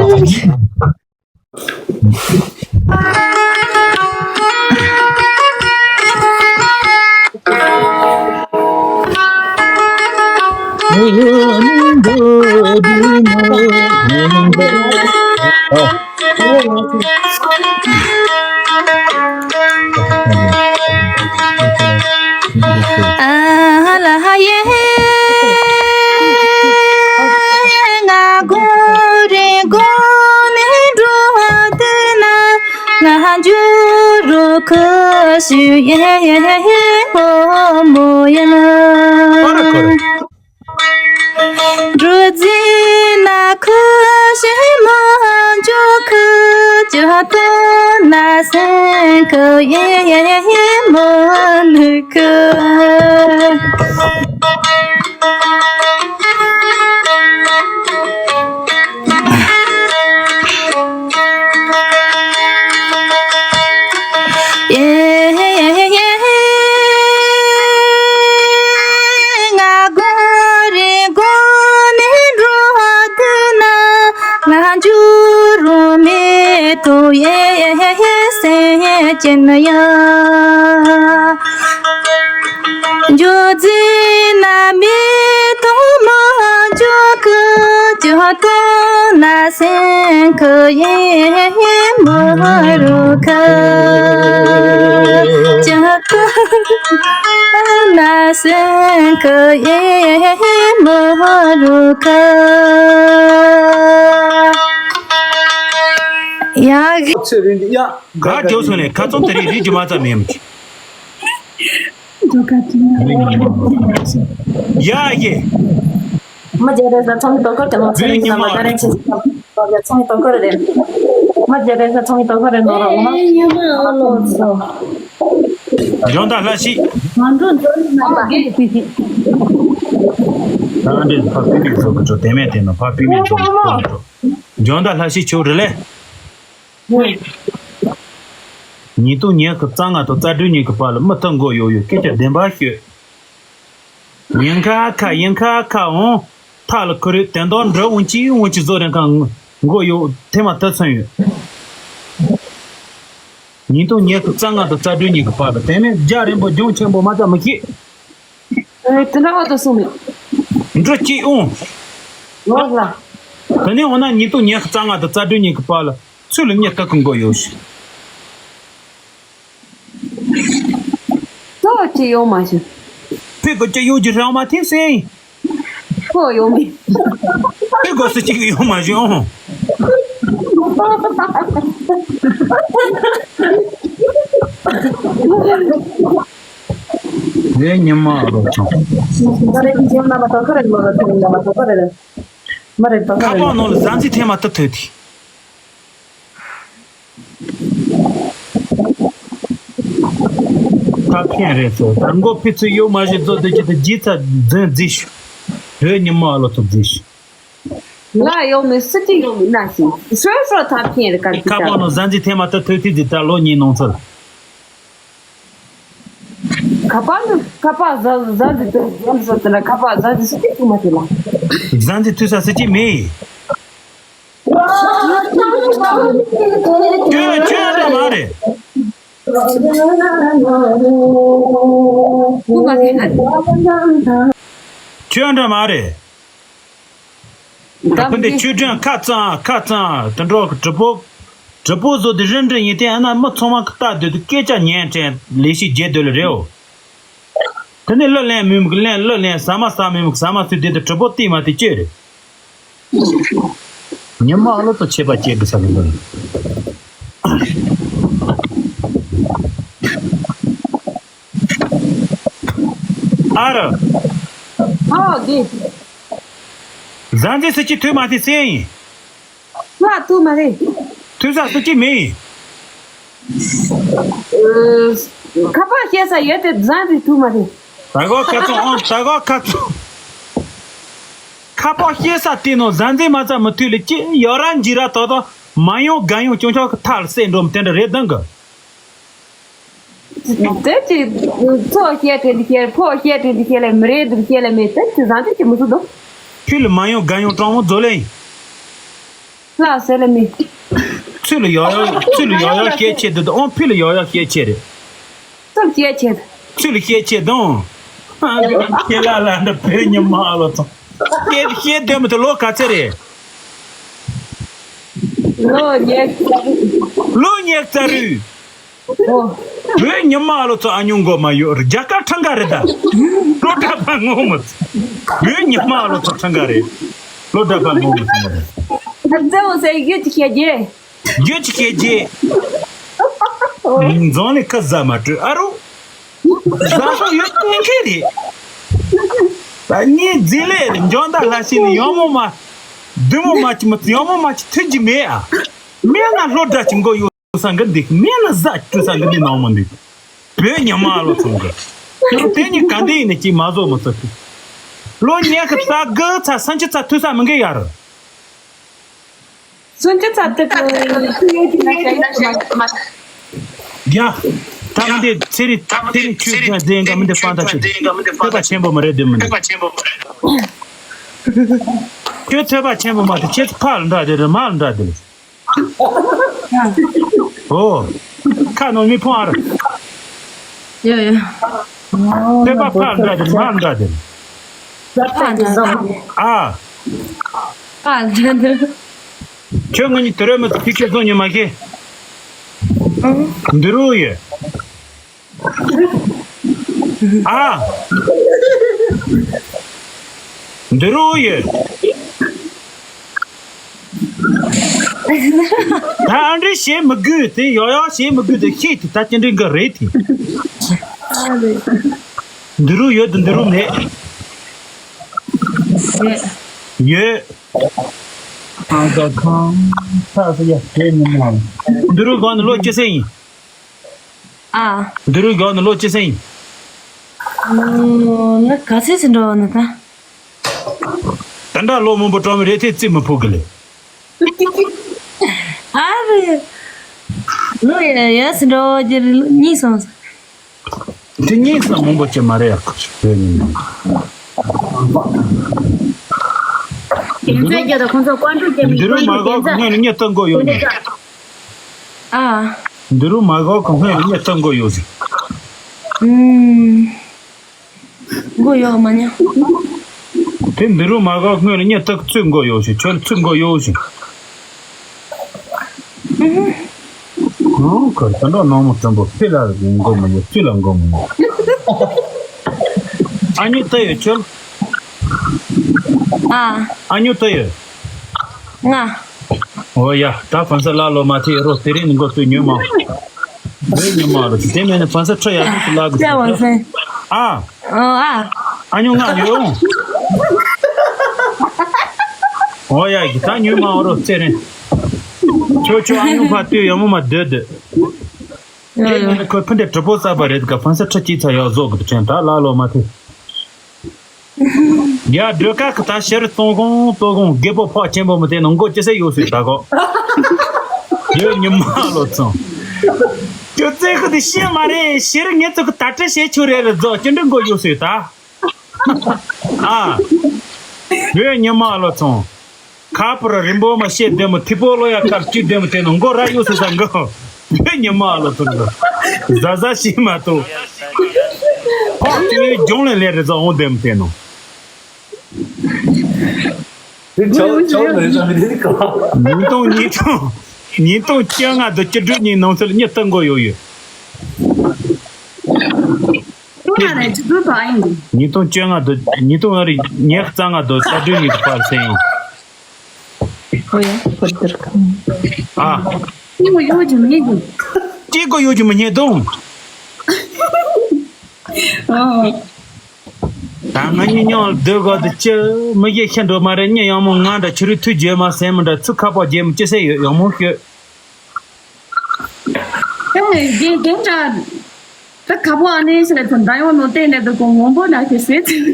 ཨ་ལ་ཧ་ཡེ། ང་གོ་རེ་གོ་ནེ་འགྲོ་དེ་ན་ང་འཇུ་རུ་ཁུ་ཤུ་ཡེ་ཧོ་མོ་ཡེ་ན། འགྲོ་ཙི་ན་ཁུ་ཤི་མ་འཇོ་ཁུ་ཅོ་ཏོ་ན་སེ་ཁུ་ཡེ་ཡེ་མ་ནུ་ཁུ། ཇོ་ཛི་ན་མི་ཏོ་མ་ཇོ་ཁུ་ཇོ་ཏོ་ན་སེང་ཁུ་ཡེ་མ་རུ་ཁུ་ཇོ་ཏོ་ན་སེང་ཁུ་ཡེ་མ་རུ་ཁུ། ཡ། ཚེ་རིང་འདི་ཡ། ག་རྒྱོབ་སོང་ནས་ཁ་ཚོན་དེ་རིང་རིག་རྒྱུ་མ་ཙམ་མིན། ཡ་ཡེ། མ་རྒྱལ་རེད་ས་ཚོང་གི་དོ་ཁུར་དེ་མ་ཚོང་གི་ཚོང་གི་དོ་ཁུར་རེད། མ་རྒྱལ་རེད་ས་ཚོང་གི་དོ་ཁུར་རེད་ནོ་རོ་ནོ། ཡ་མ་ཨ་ལོ་ཚོ། འཇོན་ཐང་ལྷ་ཤི། ང་འགྲོ་འགྲོ་ནི་མ་རེད། ད་འདྲེ་ཕ་པི་མེ་ཚོ་གི་ཚོ་དེ་མེད་དེ་ནོ་ཕ་པི་མེ་ཚོ་གི་ཚོ་འགྲོ། འཇོན་ཐང་ལྷ་ཤི་ཆོ་རེ་ལེ། ཉིས་སྟོང་ཉི་ཤུ་རྩ་ལྔ་དང་རྩ་དྲུག་གཉིས་ཀྱི་བར་ལ་མུ་མཐུད་མགོ་གཡོག་ཡོད་སྐད་ཆ་བདེན་པ་ཤོད། ཡིན་ཁ་ཁ་ཡིན་ཁ་ཁ་འོང་ཐག་ལ་ཁུ་རེ་དེ་འདོན་འགྲོ་འོང་ཅི་འོང་ཅི་བཟོ་རན་ཁ་མགོ་གཡོག་ཐེངས་མ་ཐུབ་སོང་ཡོད། ཉིས་སྟོང་ཉི་ཤུ་རྩ་ལྔ་དང་རྩ་དྲུག་གཉིས་ཀྱི་བར་ལ་དེ་ནས་རྒྱ་རིང་པོ་ལྗོངས་ཆེན་པོ་མ་ཙམ་མི་ཤེས། ཨེ་དེ་འདྲ་བ་དུ་སོང་མེད། འགྲོ་ཅི་འོང་། ལོག་ལ། དེ་ནས་འོང་ན་ཉིས་སྟོང་ཉི་ཤུ་རྩ་ལྔ་དང་རྩ་དྲུག་གཉིས་ཀྱི་བར་ལ། ཚུལ་ལ་གཉིས་ཀ་གི་མགོ་གཡོག་ཤིག་ཚོགས་ཀྱི་ཡོང་མ་ཤི། ཕི་གོ་ཅི་ཡོང་གི་རང་མ་ཐེ་སེ། ཁོ་ཡོང་མི། ཕི་གོ་སུ་གཅིག་ཡོང་མ་ཤི་ཨོ། ངའི་ཉི་མ་རོ་ཆང་། མ་རེད་ཁྱིམ་ཆེན་མ་མ་ཐོ་ཁ་རེད་མ་རེད་ཁྱིམ་མ་མ་ཐོ་ཁ་རེད། མ་རེད་ཐོ་ཁ་ཁ་རེད། པར་ནང་ལ་ཟ་འཛི་ཐེངས་མ་ཐུབ་ཐུབ་དེ། ད་ཕན་རེད་སོ། ད་མགོ་ཕི་ཚུ་ཡོད་མ་ཞིག་བཟོ་དུས་ཀྱི་ད་ཇི་ཚ་འཛིན་རྫི་ཞུ། བོད་ཉི་མ་ཨ་ལོ་ཚོ་རྫིས་ཤིག་ལ་ཡོང་མི་སྲིད་ཀྱི་ཡོང་མི་ན་ཞིག་སོས་སོ་ཐབས་ཆེན་རེ་ག་ཁ་པོ་ནང་ཟན་ཟི་ཐེ་མ་ཏི་ཐོས་ཐིག་ཟི་ད་ལོ་གཉིས་ནང་ཚུལ། ཁ་པར་ནི་ཁ་པར་ཟ་ཟ་ཟི་དུ་ཟ་ཟི་དུ་ན་ཁ་པར་ཟ་ཟི་སྲིད་ཀྱི་ཐུག་མ་ཐུག་ལ། ཟན་ཟི་ཐོས་ས་སྲིད་ཀྱི་མེད། ཁྱོད་ཁྱོད་འདྲ་མ་རེད། ཁྱོད་འདྲ་མ་རེད། ད་ཕུ་འདི་ཆུ་དྲོན་ཁ་གཙང་ཁ་གཙང་དུ་འགྲོ་གི་གྲི་པོ། གྲི་པོ་བཟོ་དུ་རིམ་གྲོ་ཡིན་ཏེ་ཨ་ན་མི་ཚང་མ་གི་ལྟ་སྡོད་དུ་སྐད་ཆ་ཉན་དྲན་ལས་ཤིག་རྒྱལ་སྡོད་ལ་རེའོ། དེ་ནས་གླུ་ལེན་མི་མི་གི་ལེན་གླུ་ལེན་ཟ་མ་ཟ་མི་མི་གི་ཟ་མ་ཚུལ་དེ་དུ་གྲི་པོ་བལྟས་མ་དེ་ཅི་རེད། ཉི་མ་ཨ་ལོ་ཚོ་ཆད་པ་སྐྱེལ་དགོས་ས་གི་འདུག་ཨ་ར། ཨོ་དེ། ཟན་ཟི་སྲིད་ཀྱི་ཐུག་མ་དེ་སེ་ཡིན། ང་ཐུག་མ་རེད། ཐུག་ས་སྲིད་ཀྱི་མེད་ཡིན། ཁ་པར་བཤད་ས་ཡོད་དེ་ཟན་ཟི་ཐུག་མ་རེད། ད་གོ་ཁ་ཚོ་ཨང་ད་གོ་ཁ་ཚོ། ཁ་པར་བཤད་ས་དེ་ནང་ཟན་ཟི་མ་ཚ་མི་ཐུག་ལ་ཅི་ཡོ་ར་འཇི་ར་ཏོ་ཏོ་མ་ཡོང་ག་ཡོང་ཅོང་ཅོག་གི་ཐག་ལ་སེ་འགྲོ་མི་དེ་འདྲ་རེད་དང་གི། དེ་ཅི་ཚོ་བཤད་དེ་འདི་བཤད་ཕོ་བཤད་དེ་འདི་བཤད་ལ་མི་རེད་འདི་བཤད་ལ་མེད་དེ་ཅི་ཟང་དེ་ཅི་མི་སུ་དོ། ཕི་ལ་མ་ཡོང་ག་ཡོང་གྲོང་མོ་རྫོ་ལེ་ཡིན། ལ་སེ་ལ་མི། ཚུལ་ལ་ཡོ་ཡོ་ཚུལ་ལ་ཡོ་ཡོ་བཤད་ཆེ་དེ་དང་ཨོང་ཕི་ལ་ཡོ་ཡོ་བཤད་ཆེ་རེད། ཚུལ་བཤད་ཆེ། ཚུལ་བཤད་ཆེ་དང་། ཁྱེད་ལ་ལ་འདྲ་བོད་ཉི་མ་ཨ་ལོ་ཚོ། སྐད་བཤད་དོན་མི་དེ་ལོ་ག་ཚད་རེད། ལོ་ཉེར་རྩ་རུ། ལོ་ཉེར་རྩ་རུ། ཨོ། བོད་ཉི་མ་ཨ་ལོ་ཚོ་ཨ་ཉུང་མགོ་མ་ཡོད་རྒྱ་གར་ཁྲང་ག་རེད་ད། ལོ་གྲྭ་པ་ངོ་མ་ཚོ། བོད་ཉི་མ་ཨ་ལོ་ཚོ་ཁྲང་ག་རེད། ལོ་གྲྭ་པ་ངོ་མ་ཚོ་མ་རེད། ཨ་ཙེ་འོ་ཟེར་ཡོད་ཅི་བཤད་རྒྱུ། རྒྱུ་ཅི་སྐད་རྒྱས། འཛོང་ནི་ཁ་ཟ་མ་སྤྲོད་ཨ་རོ། ཟ་སོ་ཡོད་ཀུན་ཁེ་རེད། ད་ངའི་རྫི་ལས་རེད་འཇོན་ད་ལྷ་ཤི་ནི་ཡོང་མོ་མ། བདུད་མོ་མ་ཅི་མ་ཡོང་མོ་མ་ཅི་ཐུག་གི་མེད་ཨ། མེད་ན་ལྷོ་འདྲ་ཅི་མགོ་ཡོད་ས་འགི་འདུག་མེད་ན་ཟ་སྤྲུ་ས་འགི་འདི་ནང་མ་འདུག་བོད་ཉི་མ་ཨ་ལོ་ཚང་གི་དེ་ནི་ག་འདི་ཡིན་ནི་ཅི་མ་བཟོ་མ་ཚོ་གི་ལོ་ཉེ་གི་ཚ་གི་ཚ་སང་ཆི་ཚ་ཐུག་ས་མི་འགི་ཡ་རུ། སུན་ཅི་ཚ་དེ་གི་ཡོད་ཀྱི་ན་ཤ་ཡོད་ཀྱི་མ། ཡ། ད་ང་འདི་ཚེ་རིང་ཚེ་རིང་ཆུ་ཟན་ཟན་ག་མི་འདི་སྤང་ད་ཆུ་ཐོས་པ་ཆེན་པོ་མ་རེད་འདི་མི་འདི། ཁྱོད་ཐོས་པ་ཆེན་པོ་མ་དེ་རེད་མ་ལ་འདྲ་དེ་རེད། ཨོ། ཁ་ནང་མི་ཕོ་ཨ་ར། ཡ་ཡ། ཐོས་པ་ཕ་ལ་འདྲ་དེ་མ་ལ་འདྲ་དེ། ཨ་འདྲ་དེ། ཨ། ཨ་འདྲ་དེ། ཁྱོད་ང་གཉིས་དུ་རེ་མ་ཐུག་ཁྱི་ཁྱོད་བཟུང་ཉི་མ་ཁྱེད། འདི་རུ་ཡོད། ཨ། འདི་རུ་ཡོད། ད་ཨ་འདྲེ་བྱེད་མི་དགོས་དེ་ཡོ་ཡོ་བྱེད་མི་དགོས་དེ་ཤེས་དེ་ད་ཅི་འདྲེ་འགའ་རེད་དེ། འདི་རུ་ཡོད་དེ་འདི་རུ་མེད། ཡོད། ཨ་ད་ཁང་ཐག་སི་ཡ་དེ་ཉི་མ། འདི་རུ་གང་ནས་ལོ་ཅི་སེ་ཡིན། ཨ། འདི་རུ་གང་ནས་ལོ་ཅི་སེ་ཡིན། ང་ག་ཚོད་ཅིག་འགྲོ་བ་ན་ད། ད་འདྲ་ལོ་མང་པོ་གྲོང་མི་རེད་དེ་རྩིས་མི་ཕོག་གི་ལེ། ཨ་རེ། ལོ་ཡ་ཡ་སི་འགྲོ་རྒྱུ་རེད་ལོ་གཉིས་སོང་ས། དེ་གཉིས་སམ་མང་པོ་ཅི་མ་རེད་ཡ། ཡིན་ཚད་རྒྱ་དང་ཁོང་ཚོ་བཀའ་འགྲུལ་བསྟན་པའི་འདི་རུ་མ་གོ་གི་སྔོན་ནས་ཉེ་ཐག་མགོ་ཡོད་ནི། ཨ། འདི་རུ་མ་གོ་གི་སྔོན་ནས་ཉེ་ཐག་མགོ་ཡོད་ཟིག་ཨུམ། མགོ་ཡོད་མ་ཉམས། དེ་འདི་རུ་མ་གོ་སྔོན་ནས་ཉེ་ཐག་ཚུད་མགོ་ཡོད་ཟིག་ཁྱོད་ཚུད་མགོ་ཡོད་ཟིག་ཨུམ། ཨོ་ཁར་ད་འགྲོ་ནང་མོ་དྲོན་པོ་ཕི་ལ་མགོ་མ་ཉོ་ཕི་ལ་མགོ་མ་ཉོ། ཨ་ཉོ་ལྟ་ཡོད་ཁྱོད། ཨ། ཨ་ཉོ་ལྟ་ཡོད། ང་། ཨོ་ཡ་ད་ཕན་ས་ལ་ལོ་མ་ཐེ་རོ་དེ་རིང་མགོ་ཚོས་ཉོ་མ། བོད་ཉི་མ་རུ་དེ་མེད་ན་ཕན་ས་ཁྲ་ཡག་ཤོས་ལ་གི་ལྟ་བ་སེ། ཨ། ཨ་ཨ། ཨ་ཉོ་ང་ཉོ་ཡོང་། ཨོ་ཡ་གི་ད་ཉོ་མ་འོ་རོ་ཙེ་རེད། ཁྱོད་ཁྱོད་ཨ་ཉོ་ཕ་ལྟོས་ཡོང་མོ་མ་སྡོད་སྡོད། ཡོ་ཡོ། ཁོས་ཕུ་འདྲེ་གྲི་པོ་བསགས་པ་རེད་ག་ཕན་ས་ཁྲི་གཅིག་ཚ་ཡག་བཟོ་གི་དྲན་ད་ལ་ལོ་མ་ཐེ། ཡ་སྒྲོལ་དཀར་གི་ད་ཕྱིར་གཏོང་གོང་གཏོང་གོང་རྒད་པོ་ཕག་ཆེན་པོ་མི་དེ་ནང་མགོ་ཅི་སེ་ཡོད་སུས་ད་གོ། ཡོད་ཉི་མ་ལོ་ཚང་། ཁྱོད་ཙེ་ཁི་དེ་ཤེས་མ་རེད། ཕྱིར་ངེད་ཚོ་གི་ད་ཏྲི་བྱེད་ཆོག་རེད་ལ་རྫོགས་ཅི་འདྲ་མགོ་ཡོད་སུས་ད། ཨ། ཡོད་ཉི་མ་ལོ་ཚང་། ཁ་པར་རིན་པོ་མ་བཤད་དེ་མོ་ཐི་པོ་ལོ་ཡ་ཁར་གཅིག་དེ་མོ་དེ་ནང་མགོ་ར་ཡོད་སུས་ད་མགོ། ཡོད་ཉི་མ་ལོ་ཚང་གི། ཟ་ཟ་ཤེས་མ་ཐུབ། ཕག་ཅི་ཡོད་ལྗོང་ལེ་ལེ་རེད་ཟ་འོང་དེ་མོ་དེ་ནང་། དེ་ཆོག་ཆོག་ནས་བཟོ་མི་འདི་གོ། ཉིས་སྟོང་ཉིས་སྟོང་ཉིས་སྟོང་བཅོ་ལྔ་དང་བཅུ་དྲུག་གཉིས་ནང་ཚུད་ལ་མྱི་སྟོན་དགོས་ཡོད་ཡོད། ཁོ་ན་ནས་བཅུ་དྲུག་བར་ཡིན་འདུག་ཉིས་སྟོང་བཅོ་ལྔ་དང་ཉིས་སྟོང་ཨ་རི་ཉི་ཤུ་རྩ་ལྔ་དང་རྩ་དྲུག་གཉིས་ཀྱི་བར་ཟེར་ཡོང་། ཨོ་ཡ་ཧོར་དར་ཁ། ཨ། ཅི་གོ་ཡོད་ཀྱི་མི་ཉན་གི་ཅི་གོ་ཡོད་ཀྱི་མི་ཉན་དང་། ཨོ། ད་ང་གཉིས་མཉམ་ལ་སྡོད་དགོས་དུ་ཅི་མི་ཡེ་ཤེས་འགྲོ་མ་རེད། གཉིད་ཡང་མོ་ང་འདྲ་ཕྱི་རུ་ཐུག་རྒྱུ་མ་ཟེར་མི་འདྲ་ཚུར་ཁ་པར་རྒྱབ་མི་ཅི་ཟེར་ཡོད་ཡང་མོ་ཤོད། ཨེ་རྒན་རྒན་འདྲ། ད་ཁ་པར་ཨ་ནེ་ཟེར་ལ་ཚོ་འདྲ་ཡོང་ནོ་བལྟས་ནས་འདུག་གོ་མང་པོ་འདྲ་ཞིག་ཟེར་ཚེ།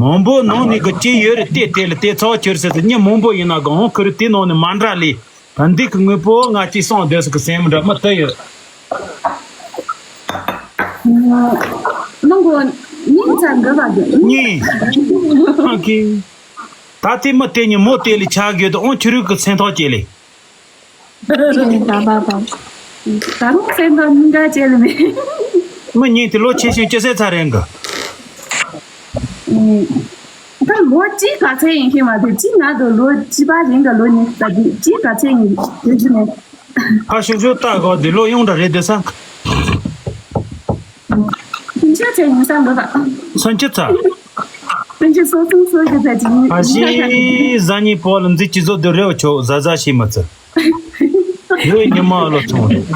མང་པོ་ནང་ནས་གི་ཅི་ཡོད་རེད་དེ་དེ་ལ་དེ་ཚོགས་ཁྱེར་ཟེར་ཚེ་མྱི་མང་པོ་ཡིན་ན་གང་ཁུར་དེ་ནང་ནས་མ་འདྲ་ལས། ད་འདི་གི་དངོས་པོ་ང་ཅིག་སོང་བསྡད་སོ་གི་སེམས་འདྲ་མི་ལྟ་ཡོད། ནང་གོ་ཉིན་ཚ་འགོ་བ་གི་གཉིས། ཨ་ཀི། ད་དེ་མི་དེ་ཉིན་མོ་དེ་ལས་ཆགས་ཡོད་དུ་ཨོང་ཆུ་རུད་གི་སེམས་ཐག་བཅད་ལེ། ད་རུང་སེམས་ཐག་མི་འདྲ་བཅད་ལེ་མེད། མི་གཉིས་དེ་ལོ་ཆེ་ཤོས་ཅི་སེ་ཚ་རེད་གི། ད་ལོ་གཅིག་ག་ཚད་ཡིན་མཁན་མ་གཏོགས་གཅིག་ང་དང་ལོ་བཅུ་པ་རིང་ག་ལོ་ཉི་ཤུ་རྩ་བདུན་གཅིག་ག་ཚད་ཡིན་དེ་གཅིག་ནས། ཕ་ཤུག་ཤུག་ལྟ་གོ་འདི་ལོ་ཡོངས་འདྲ་རེད་འདི་ས། སུམ་ཅུ་ཚད་ཡིན་ས་འདུག་ད། སུམ་ཅུ་ཚ། སུམ་ཅུ་སོ་གསུམ་སོ་བཞི་ཚད་ཅིག་ཡིན། ཕ་ཤི་ཟ་ཉི་པོ་ལ་འཛི་ཅི་བཟོ་འདི་རེའོ་ཆོག་ཟ་ཟ་ཤི་མ་ཚ། ཡོད་ཉི་མ་ལོ་ཚོང་རེད།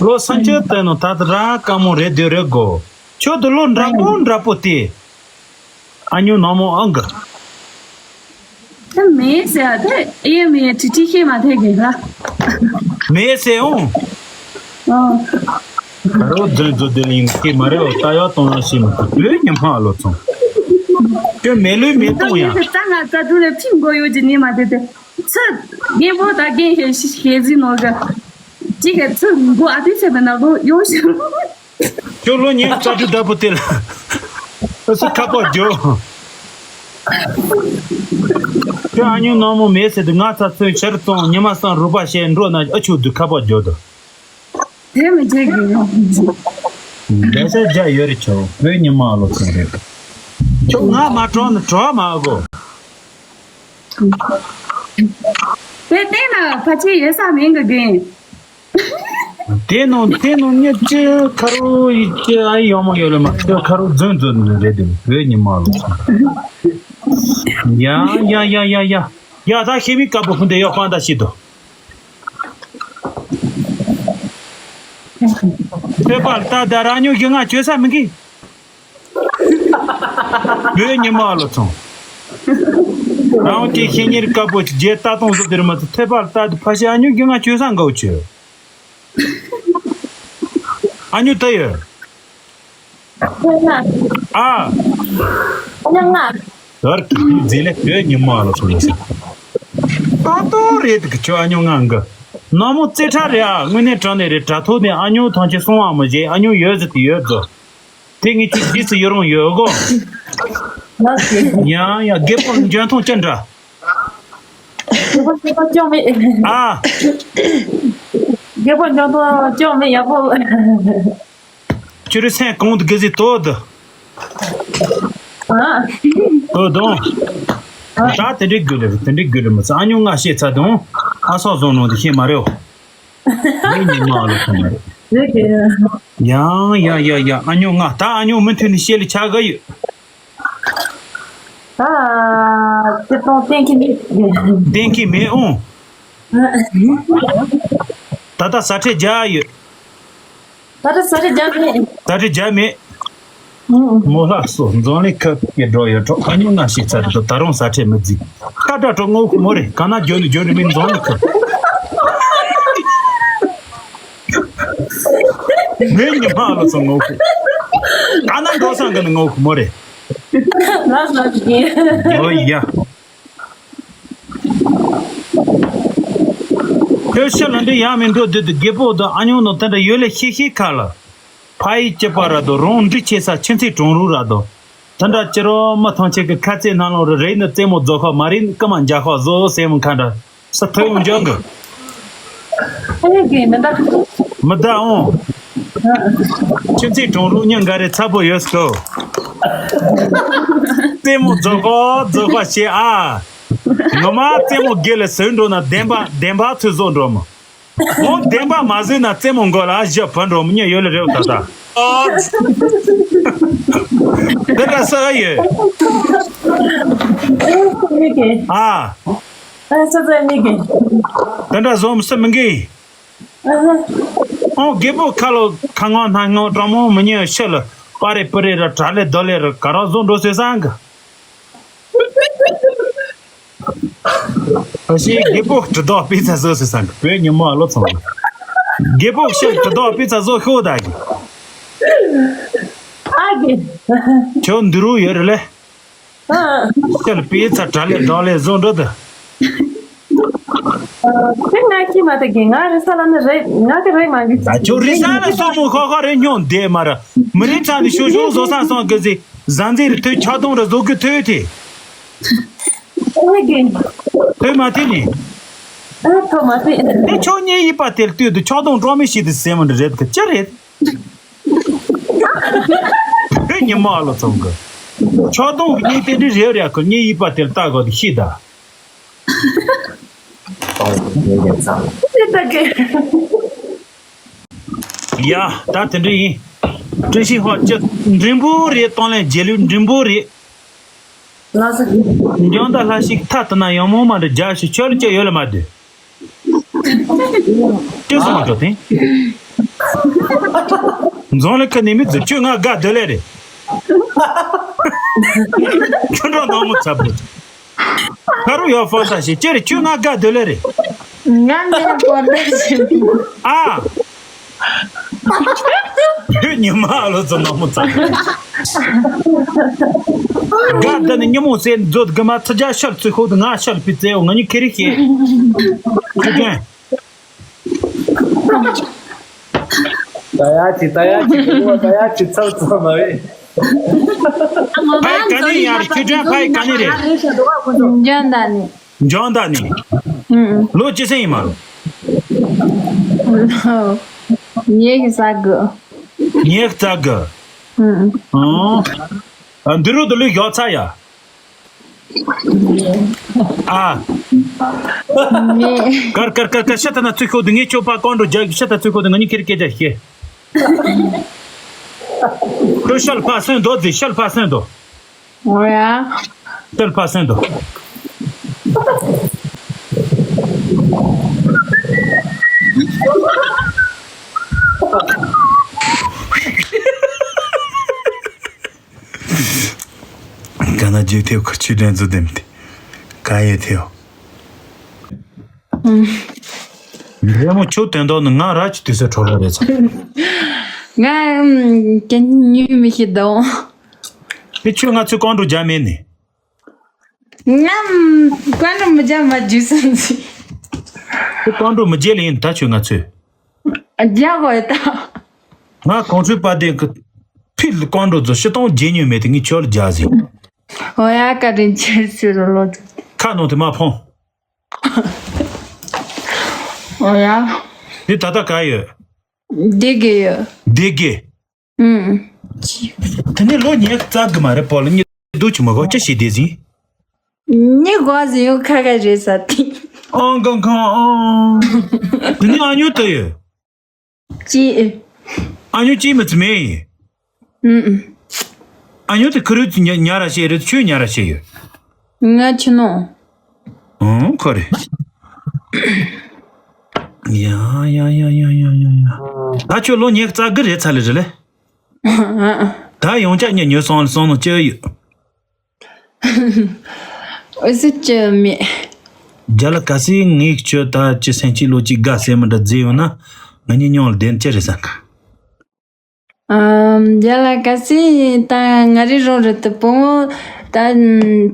ལོ་སུམ་ཅུ་དེ་ནང་ད་ད་རང་དཀའ་མོ་རེད་འདི་རེད་གོ། ཁྱོད་དུ་ལོ་འདྲ་པོ་འདྲ་པོ་དེ། ཨ་ཉོ་ནང་མོ་ཨང་གི། ད་མེད་ཟེར་ཨ་ད་ཨེ་མེད་ཁྲི་ཁྲི་ཤེས་མ་ཐེག་གི་ཧ། མེད་ཟེར་འོང་། ཨོ། ད་རོ་རྫུན་རྫུན་དེ་ལིང་སྐྱེ་མ་རེད་འོ་ད་ཡག་གཏོང་ཡག་ཤེས་མི་ཐུབ་བོད་ཉི་མ་ཨ་ལོ་ཚང་། ཁྱོད་མེད་ལུས་མེད་གཏོང་ཡག་ད་ང་ད་དུ་ལ་ཕིང་གོ་ཡོད་ཀྱི་ནི་མ་དེ་དེ་ཚུ་རྒན་པོ་ད་རྒན་ཞེ་ཞེ་ཟིན་ནོ་གི་ཅི་ག་ཚུ་མགོ་ཨ་དུས་ཚེ་མེད་ན་གོ་ཡོང་ཞིང་། ཁྱོད་ལོ་ཉི་ཤུ་རྩ་དྲུག་ལྟ་བུ་དེ་ལ། ཨ་སུ་ཁ་པར་རྒྱོ། ཁྱོད་ཨ་ཉུང་ནང་མོ་མེད་ཟེར་དུས་ང་ཚ་ཚོད་ཕྱིར་གཏོང་ཉི་མ་སང་རུ་པ་བཤད་འགྲོ་ན་ཨ་ཆུ་དུ་ཁ་པར་རྒྱོ་དུ། དེ་མི་བྱེད་ཀྱི་ཡོང་། འདས་ས་རྒྱ་ཡོད་རེད་ཆོ་བོད་ཉི་མ་ལོ་ཚོད་རེད། ཁྱོད་ང་མ་གྲོགས་ན་གྲོགས་མ་གོ། དེ་བལྟས་ན་ཕ་ཆེ་ཡོད་ས་མིན་གི་རྒན། དེ་ནང་དེ་ནང་ཉིད་ཀྱི་ཁ་རུ་ཡི་ཀྱི་ཨ་ཡི་ཡོང་མ་ཡོད་ལ་མ་ཁྱོད་ཁ་རུ་རྫུན་རྫུན་རེད་དེ་བོད་ཉི་མ་ལོ། ཡ་ཡ་ཡ་ཡ་ཡ་ཡ་ད་ཤེས་མི་དཀར་པོ་ཕུན་དེ་ཡོག་པང་ད་ཤི་དོ། ཁྱོད་པར་ད་ད་ར་ཉོ་གི་ང་བཅོས་ས་མི་གི། བོད་ཉི་མ་ལོ་ཚང་། རང་གི་ཤེས་ཉེར་དཀར་པོ་ཅི་རྗེ་ལྟ་སྟངས་སུ་དེར་མ་ཐུབ་ཐེ་པར་ལྟ་དུ་ཕ་ཤི་ཨ་ཉུ་གི་ང་བཅོས་ས་འགའ་བོ་ཆོས། ཨ་ཉུ་ད་ཡོད། ཨ། ཨ་ཉུ་ང་། དར་གྱི་རྫི་ལེ་བོད་ཉི་མ་ལོ་ཚང་ཡོད་ས། ཏོ་ཏོ་རེད་གི་ཁྱོད་ཨ་ཉུ་ང་གི། ནག་མོ་རྩེ་ཁྲ་རེད་ཨ་དངོས་གནས་དྲང་གནས་རེད་དྲ་ཐོག་ནས་ཨ་ཉུ་ཐང་ཆེ་སོང་བ་མི་བྱེད་ཨ་ཉུ་ཡོད་ཟི་དེ་ཡོད་ཟོ། དེ་ངས་ཁྱོད་རྗེས་སུ་ཡི་རང་ཡོད་གོ། ཡང་ཡང་རྒད་པོ་འཇོན་ཐང་ཅི་འདྲ། རྒད་པོ་ཅོག་མེད། ཨ། རྒད་པོ་འཇོན་ཐང་ཅོག་མེད་ཡག་པོ། ཁྱོད་རི་སེམས་གོང་དུ་དགེ་ཟིག་དོ་དུ། ཨ། དོ་དོ། ཨ། ད་དེ་འདྲའི་དགོས་ལེ་དེ་འདྲའི་དགོས་ལེ་མི་ཚ་ཨ་ཉུང་ང་ཤེས་ཚ་དང་ཨ་སོག་བཟོ་ནོ་དེ་ཤེས་མ་རེད་འོ། ངའི་ཉི་མ་ཨ་ལོ་ཁོ་མ་རེད། རེད་དེ། ཡང་ཡ་ཡ་ཡ་ཨ་ཉོ་ང་ད་ཨ་ཉོ་མུ་མཐུད་ནས་བཤད་ལ་ཆགས་ག་ཡོད། ད་སྤྱིར་བཏང་གཏན་འཁེལ་མེད། གཏན་འཁེལ་མེད་ཨང་། ད་ལྟ་ས་ཁྲལ་རྒྱག་ཡོད། ད་ལྟ་ས་ཁྲལ་རྒྱག་མེད། ད་ལྟ་རྒྱག་མེད། མོ་ལྷ་སོ་འཛམ་གླིང་ཁ་སྐྱེ་འགྲོ་ཡོད་གྲོགས་ཨ་ཉོ་ང་ཞིག་ཚར་དུ་ད་རུང་ས་ཁྲལ་མི་རྫི། ཁ་བྲལ་གྲོགས་ངོ་ཁུ་མོ་རེད་ག་ན་འགྱོ་ནི་འགྱོ་ནི་མིན་འཛམ་གླིང་ཁ། མེད་ཉི་མ་ལོ་སོ་ངོ་ཁུ། ག་ན་འགྲོ་སང་གི་ནི་ངོ་ཁུ་མོ་རེད། ལགས་སོ་ཡིན། ཨོ་ཡ། ཁྱོད་ཤི་ལ་འདི་ཡང་མིན་འགྲོ་དུས་དུ་རྒད་པོ་དང་ཨ་ཉོ་ནང་དེ་འདྲ་ཡོད་ལེ་ཤི་ཤི་ཁ་ལ། ཕ་ཡི་སྐྱི་པ་ར་དོ་རོང་འབྲི་ཆེ་ས་ཆུ་ཚིག་གྲོང་རུ་ར་དོ། དེ་འདྲ་ཅི་རོ་མི་ཐང་ཆེ་གི་ཁ་རྩེ་སྣ་ལོང་རུ་རེད་ནི་རྩེ་མོ་རྫོགས་ཁ་མ་རེད་ནི་ཀི་མ་འཇའ་ཁ་བཟོ་སེ་མོ་ཁ་འདྲ་ས་ཐོས་འོང་འཇོག་གི། ཨེ་གི་མི་འདའ། མི་འདའ་འོང་། ཁྱིམ་མཚེས་གྲོང་རུ་ཉིན་འགའ་རེ་ཚ་པོ་ཡོད་སོ། རྩེ་མོ་རྫོགས་ཁ་རྫོགས་ཁ་བྱེད་ཨ། ངོ་མ་རྩེ་མོ་དགེ་ལ་ཟོས་འགྲོ་ན་བདེན་པ་བདེན་པ་ཚོད་བཟོ་འགྲོ་མོ། འོང་བདེན་པ་མ་བཟོས་ན་རྩེ་མོ་མགོ་ལ་ཞབས་བུ་འགྲོ་མི་ཉན་ཡོད་ལ་རེ་བ་ད་ད། འདི་འདྲ་ས་ཡོད། ཨ། ཨ་ས་ས་མི་གི། འདི་འདྲ་བཟོ་མི་ས་མི་གི། ཨ་ཧ། ཨོ་རྒད་པོ་ཁ་ལོ་ཁ་ངོ་སྣ་ངོ་གྲོགས་མོ་མི་ཉན་ཤི་ལ་པ་རེ་པི་རེ་ར་གྲ་ལེ་རྡོ་ལེ་ར་ག་ར་བཟོ་འགྲོ་ཟེར་སང་གི། ཨ་ཤི་རྒད་པོ་དྲི་དོག་པི་ཚ་བཟོ་ཟེར་སང་གི་བོད་ཉི་མ་ལོ་ཚང་གི། རྒད་པོ་ཤི་དྲི་དོག་པི་ཚ་བཟོ་ཤོག་ད་གི། ཨ་གི། ཁྱོད་འདི་རུ་ཡོད་རེད་ལེ། ཨ། ཤི་ལ་པི་ཚ་གྲ་ལེ་རྡོ་ལེ་བཟོ་འགྲོ་ད། དེ་ང་ཁྱི་མ་དེ་གི་ང་རི་ས་ལ་ནི་རེད་ང་གི་རེད་མ་གི། ད་ཁྱོད་རི་ས་ལ་སོ་མོ་ཁོ་ཁོ་རེ་སྙོན་དེ་མ་ར་མི་རི་ཚ་ནི་ཤོ་ཤོ་བཟོ་ས་སོང་གི་ཟི་ཟང་ཟི་རི་ཐོས་ཆག་དོང་ར་བཟོ་གི་ཐོས་ཐེ། ཨེ་གི། ཐོས་མ་ཐེ་ནི། ཨ་ཐོ་མ་ཐེ། དེ་ཁྱོད་གཉིས་ཡིབ་པ་དེར་ལྟོས་དུ་ཆག་དོང་སྤྲོ་མི་ཤི་དི་སེ་མོ་འདི་རེད་གི་ཅི་རེད། བོད་ཉི་མ་ཨ་ལོ་ཚང་གི། ཆག་དོང་གི་གཉིས་དེ་འདྲི་རེ་རེ་ཁོ་གཉིས་ཡིབ་པ་དེར་ལྟ་དགོས་དི་ཤི་ད། ཡ་ད་དེ་འདྲ་ཡིན། བཀྲ་ཤིས་ཧོ་ཅི་འགྲིམ་པོ་རེད་གཏོང་ལེན་རྗེས་ལུས་འགྲིམ་པོ་རེད། ལགས་སོ། འཇང་ད་ལྷ་ཞིག་ཐ་ཏི་ན་ཡང་མོ་མ་འདྲ་རྒྱ་ཞིག་ཆོལ་ཅི་ཡོད་ལ་མ་འདུག་ཅི་སོང་འགྲོ་དེ། འཛོང་ལེ་ཁ་ནི་མི་ཚོ་ཁྱོད་ང་དགའ་སྡོད་ལེ་རེད། ཁྱོད་འགྲོ་ནང་མོ་ཚ་པོ། ཁ་རུ་ཡོད་ཕོ་ས་ཞིག་ཅི་རེད་ཁྱོད་ང་དགའ་སྡོད་ལེ་རེད། ང་ནི་ཕོ་ས་ཞིག་ཨ། ཁྱོད་ཉི་མ་ཨ་ལོ་ཚོ་ནང་མོ་ཚ། དགའ་ད་ནི་ཉི་མོ་ཟེར་མཛོད་དགུ་མ་ཚ་རྒྱ་ཤར་ཚུལ་ཤོག་ཏུ་ང་ཤར་པི་ཙེའོ་ང་ཉི་ཁེ་རི་ཤེ། ཁྱོད་ཀྱང་། ད་ཡ་ཅི་ད་ཡ་ཅི་ད་ཡ་ཅི་ཚབ་ཚབ་མ་རེད། ཕའི་ག་ནས་ཡར་ཁྱོད་ཀྱང་ཕའི་ག་ནས་རེད། འཇོན་ད་ནི། འཇོན་ད་ནི། ཨུ། ལོ་ཅི་སེ་ཡིན་མ་རུང་། ཉེ་གི་ས་གི། ཉེ་གི་ས་གི། ཨུ། ཨོ། ཨ་འདི་རུ་དུ་ལུས་ཞོག་ཚ་ཡ། ཨ། མེ། ཀར་ཀར་ཀར་ཀར་ཤ་ཐ་ན་ཚུལ་ཤོག་དུ་ངས་ཁྱོད་ཕ་ཀོང་འགྲོ་རྒྱག་ཤ་ཐ་ཚུལ་ཤོག་དུ་ང་གཉིས་ཁྱེར་སྐད་ཆ་ཤེས། ཁྱོད་ཤལ་ཕ་སོན་དོ་དེ་ཤལ་ཕ་སོན་དོ། འོ་ཡ། ཤལ་ཕ་སོན་དོ། ག་ན་རྗེས་ཐེབས་ཁུ་ཆུ་དྲན་རྫུ་ལྡན་ཏེ། ག་ཡེ་ཐེའོ། རེ་མོ་ཆུ་དོན་དག་ནི་ང་ར་ཅི་དུས་སེ་གྲོགས་རེད་ཚ། ང་ཀན་ཉུ་མི་ཤི་དང་། དེ་ཆུ་ང་ཚོའི་ཀོང་འགྲོ་རྒྱ་མེད་ནི། ང་ཀོང་འགྲོ་མི་རྒྱ་མ་རྒྱུ་སོང་ཚི། དེ་ཀོང་འགྲོ་མི་རྒྱལ་ཡིན་ད་ཆུ་ང་ཚོས། རྒྱ་གོ་ཡ་ད། ང་གོང་ཚོའི་པ་དེ་གི་ཕི་ལ་ཀོང་འགྲོ་ཚོ་ཤི་སྟོང་རྒྱལ་ཉུལ་མེད་དེ་ངས་ཆོ་ལ་རྒྱ་ཟིན། འོ་ཡ་བཀའ་དྲིན་ཆེ་ཟེར་རོ་ལོ། ཁ་ནང་དེ་མ་ཕོང་། འོ་ཡ། འདི་ད་ལྟ་ག་ཡོད། བདེ་དགེ་ཡོད། བདེ་དགེ། ཨུམ། དེ་ནས་ལོ་ཉེར་རྩ་གི་མ་རེད་པོ་ལ་ཉི་སྡུག་ཆུ་མ་གོ་ཅི་ཞིག་བདེ་ཟིན། ཉི་གོ་ཟིན་ཡོད་ཁ་ཁ་རེད་ས་དེ། ཨང་གང་གང་ཨང་། དེ་ནས་ཨ་ཉོ་ལྟ་ཡོད། ཅི། ཨ་ཉོ་ཅི་མི་ཚི་མེད་ཡིན། ཨུམ། ཨ་ཉོ་དེ་ཁུ་རུ་ཉ་ཉ་ར་བཤད་རེད་ཆུ་ཉ་ར་བཤད་ཡོད། ང་ཆུ་ནོ། ཨང་ཁོ་རེད། ཡ་ཡ། ད་ཁྱོད་ལོ་ཉེར་རྩ་དགུ་རེད་ཚ་ལེ་རེད་ལེ། ད་ཡོང་ཆ་ཉ་ཉོ་སོང་ལ་སོང་ནོ་ཅི་ཡོད། འོ་ཟི་ཅི་མེད། རྒྱ་ལ་ག་སི་ངའི་ཁྱོད་ད་ཅི་སེང་ཅི་ལོ་ཅི་དགའ་སེ་མི་འདྲ་རྫི་ཡོང་ན་ང་གཉིས་ཉོང་ལ་བདེན་ཅི་རེད་ཟེར་ག་ཨམ། རྒྱ་ལ་ག་སི་ད་ང་རི་རོ་རི་ཏི་བུ་མོ་ད་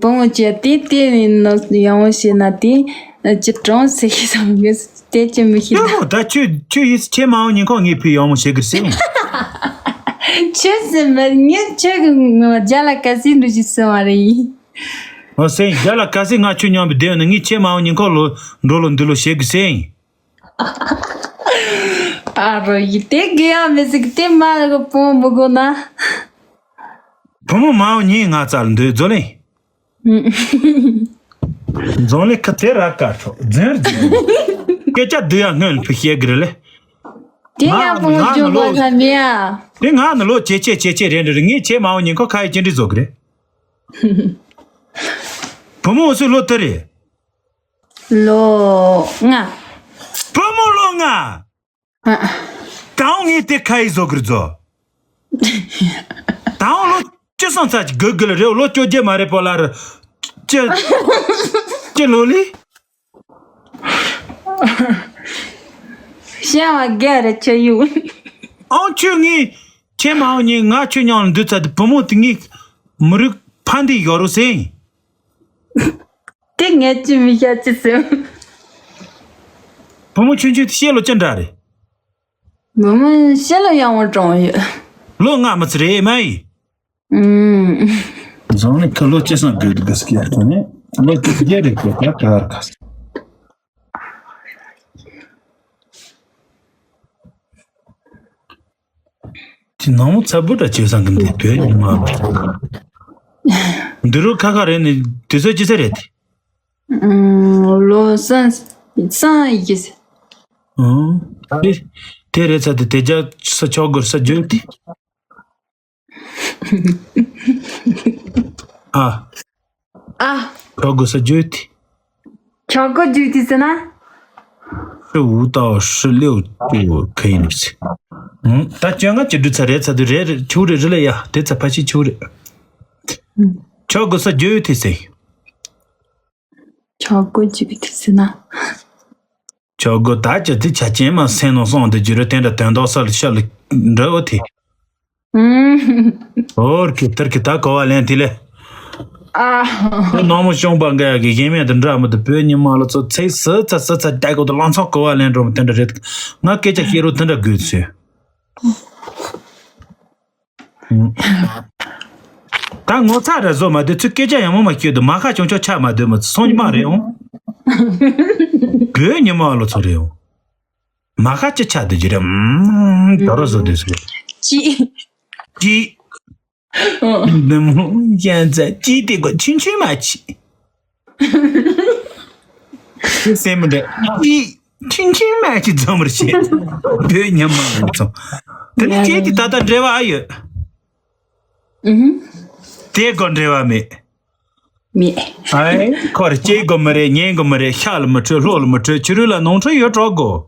བུ་མོ་ཅི་ཏི་ཏི་ནི་ནོ་ཡང་བོ་ཤེ་ན་ཏི་ཅི་གྲོང་སེ་ཤི་སམ་གི་ཏེ་ཅི་མི་ཤི་ད། ཡོ་ད་ཁྱོད་ཁྱོད་ཡིས་ཁྱེད་མ་འོང་ཉིན་ཁོ་ངའི་ཕི་ཡོང་མོ་ཤེ་གི་སེ། ཁྱོད་སེ་མ་ངས་ཁྱོད་གི་རྒྱ་ལ་ག་སི་འདུ་ཞི་སེ་བ་རེ་ཡིན། ཨོ་སེ་རྒྱ་ལ་ག་སི་ང་ཁྱོད་མཉམ་པའི་དེ་ནི་ངས་ཁྱེད་མ་འོང་ཉིན་ཁོ་ལོ་འགྲོ་ལོ་འདི་ལོ་ཤེ་གི་སེ། ཨ་རོ་ཡི་དེ་དགེ་ཡ་མི་ཟིག་དེ་མ་གི་པོ་མི་གོ་ན། བུ་མོ་མ་འོ་ཉིན་ང་ཙལ་འདོད་རྫོ་ལེ། རྫོང་ལེ་ཁ་དེ་ར་ཀ་ཁྲོ་རྫུན་རྫུན། སྐད་ཆ་བསྡུ་ཡ་སྔོན་ལ་ཕུ་བཤད་གི་རེད་ལེ། དེ་ཡ་ང་པོ་ང་ཇོ་ནི་ལོ་གོ་ས་མི་ཡ། དེ་ང་ནི་ལོ་ཇེ་ཆེ་ཇེ་ཆེ་རེད་འདྲ་རེད། ངས་ཁྱེད་མ་འོ་ཉིན་ཁོ་ཁ་ཡི་ཅི་འདྲི་བཟོ་གི་རེད། བུ་མོ་འོ་སུ་ལོ་དེ་རེད། ལོ་ལྔ། བུ་མོ་ལོ་ལྔ། ཨ། ད་འོང་ངས་དེ་ཁ་ཡི་བཟོ་གི་རེད་བཟོ། ད་འོང་ལོ་བཅུ་སོང་ཚ་གི་གི་ལ་རེད། ལོ་བཅོ་བརྒྱད་མ་རེད་པོ་ལ་རེད། ཅི་ཅི་ལོ་ལི། ཤ་བ་ག་རེ་ཆེ་ཡུ། ཨང་ཆུ་ངི་ཁྱེད་མ་འོ་ཉིན་ང་ཁྱོད་མཉམ་ལ་འདུག་ཚ་དེ་བུ་མོ་དེ་ངི་མི་རིགས་ཕན་བདེ་ཡོད་རུ་སེ། དེ་ངས་ཅི་མི་ཤ་ཅི་སེ། བུ་མོ་ཆུང་ཆུང་དེ་ཤེས་ལོ་ཅི་འདྲ་རེད། བུ་མོ་ཤེས་ལོ་ཡང་བོ་གྲོང་ཡོད། ལོ་ལྔ་མི་ཚེ་རེད་མ་ཡི། ཨུམ། རྫོང་ནི་ཁ་ལོ་ཅི་སང་དགོས་འདུག་གི་སྐྱེ་ཁོ་ནི་ལོ་ཅི་རྒྱ་རེད་གོ་ད་ག་ར་ག་ས། དེ་ནང་མོ་ཚ་བུ་འདྲ་བྱེད་སང་གི་འདུག་བོད་ཉི་མ་ལ། འདི་རུ་ཁ་ཁ་རེད་ནི་དུས་ཚོད་ཅི་ཚེ་རེད་དེ། ཨུམ། ལོ་སང་སང་ཡི་གེ་ཟེར། ཨང་། དེ་དེ་རེད་ཚ་དེ་དེ་རྒྱ་ས་ཆོག་གོ་ས་བརྗོད་དེ། ཨ། ཨ། ཆོག་གོ་ས་བརྗོད་དེ། ཆོག་གོ་བརྗོད་དེ་ཟེར་ན། ཧྲི་ཝུ་ཏའོ་ཧྲི་ལེའུ་ཏུ་ཁ་ཡིན་ཟེར། ཨང་། ད་བཅོ་ལྔ་བཅུ་དྲུག་ཚ་རེད་ཚ་དེ་རེད་རེད་ཆུ་རེད་རེད་ལ་ཡ་དེ་ཚ་ཕ་ཤི་ཆུ་རེད། ཆོག་གོ་ས་བརྗོད་དེ་ཟེར། ཆོག་གོ་བརྗོད་དེ་ཟེར་ན། ཆོག་གོ་ད་ཅི་དེ་ཆ་ཅན་མ་སེམས་ནང་སོང་དེ་བརྗོད་རེད་དེ་འདྲ་དོན་དག་ས་ལ་ཤ་ལ་འདྲ་བོ་དེ། ཨུམ། ཧོར་གི་ཐར་གི་ད་གོ་བ་ལེན་དེ་ལེ། ཨ། ཁོ་ནང་མོ་གཤོང་པ་འགའ་ཡ་གི་གཞན་མེད་དུ་འདྲ་མི་འདུག་བོད་ཉི་མ་ལ་ཚོ་ཚེ་སི་ཚ་སི་ཚ་རྒྱ་གོ་དུ་ལང་ཚང་གོ་བ་ལེན་འགྲོ་མི་དེ་འདྲ་རེད། ང་སྐད་ཆ་བཤད་རོགས་དེ་འདྲ་དགོས་ཚུལ། ད་ངོ་ཚ་ར་བཟོ་མ་དེ་ཚུལ་སྐད་ཆ་ཡང་མོ་མ་སྐྱོད་དུ་མ་ཁ་ཅུང་ཅོ་ཆ་མ་སྡོད་མ་སོང་ཉི་མ་རེད་འོང་། བོད་ཉི་མ་ལ་ཚོ་རེད་འོང་། མ་ཁ་ཅི་ཆ་དུ་ཅི་རེད། ཨམ། ད་རོ་བཟོ་དུས་སུ། ཅི། ཅི། འདི་མོ་ཡན་ཚ་ཅི་དེ་གོ་ཆུན་ཆུན་མ་ཆི། ཅི་སེམས་མི་འདྲ། ཅི། ཆུན་ཆུན་མ་ཆི་འཛོམས་རེ་བྱེད། བོད་ཉམས་མ་རེད་ཚོ། དེ་ནི་ཅི་དེ་ད་ལྟ་འབྲེལ་བ་ཨ་ཡོད། ཨུ་ཧུ། དེ་གོ་འབྲེལ་བ་མེད། མེད། ཨའི། ཁོ་རེ་སྐྱེས་དགོས་མི་རེད། ཉན་དགོས་མི་རེད། ཤ་ལ་མི་འཕྲོད། ལྷོ་ལ་མི་འཕྲོད། ཕྱི་རོལ་ལ་ནོར་འཁྲུལ་ཡོད་འགྲོ་དགོས།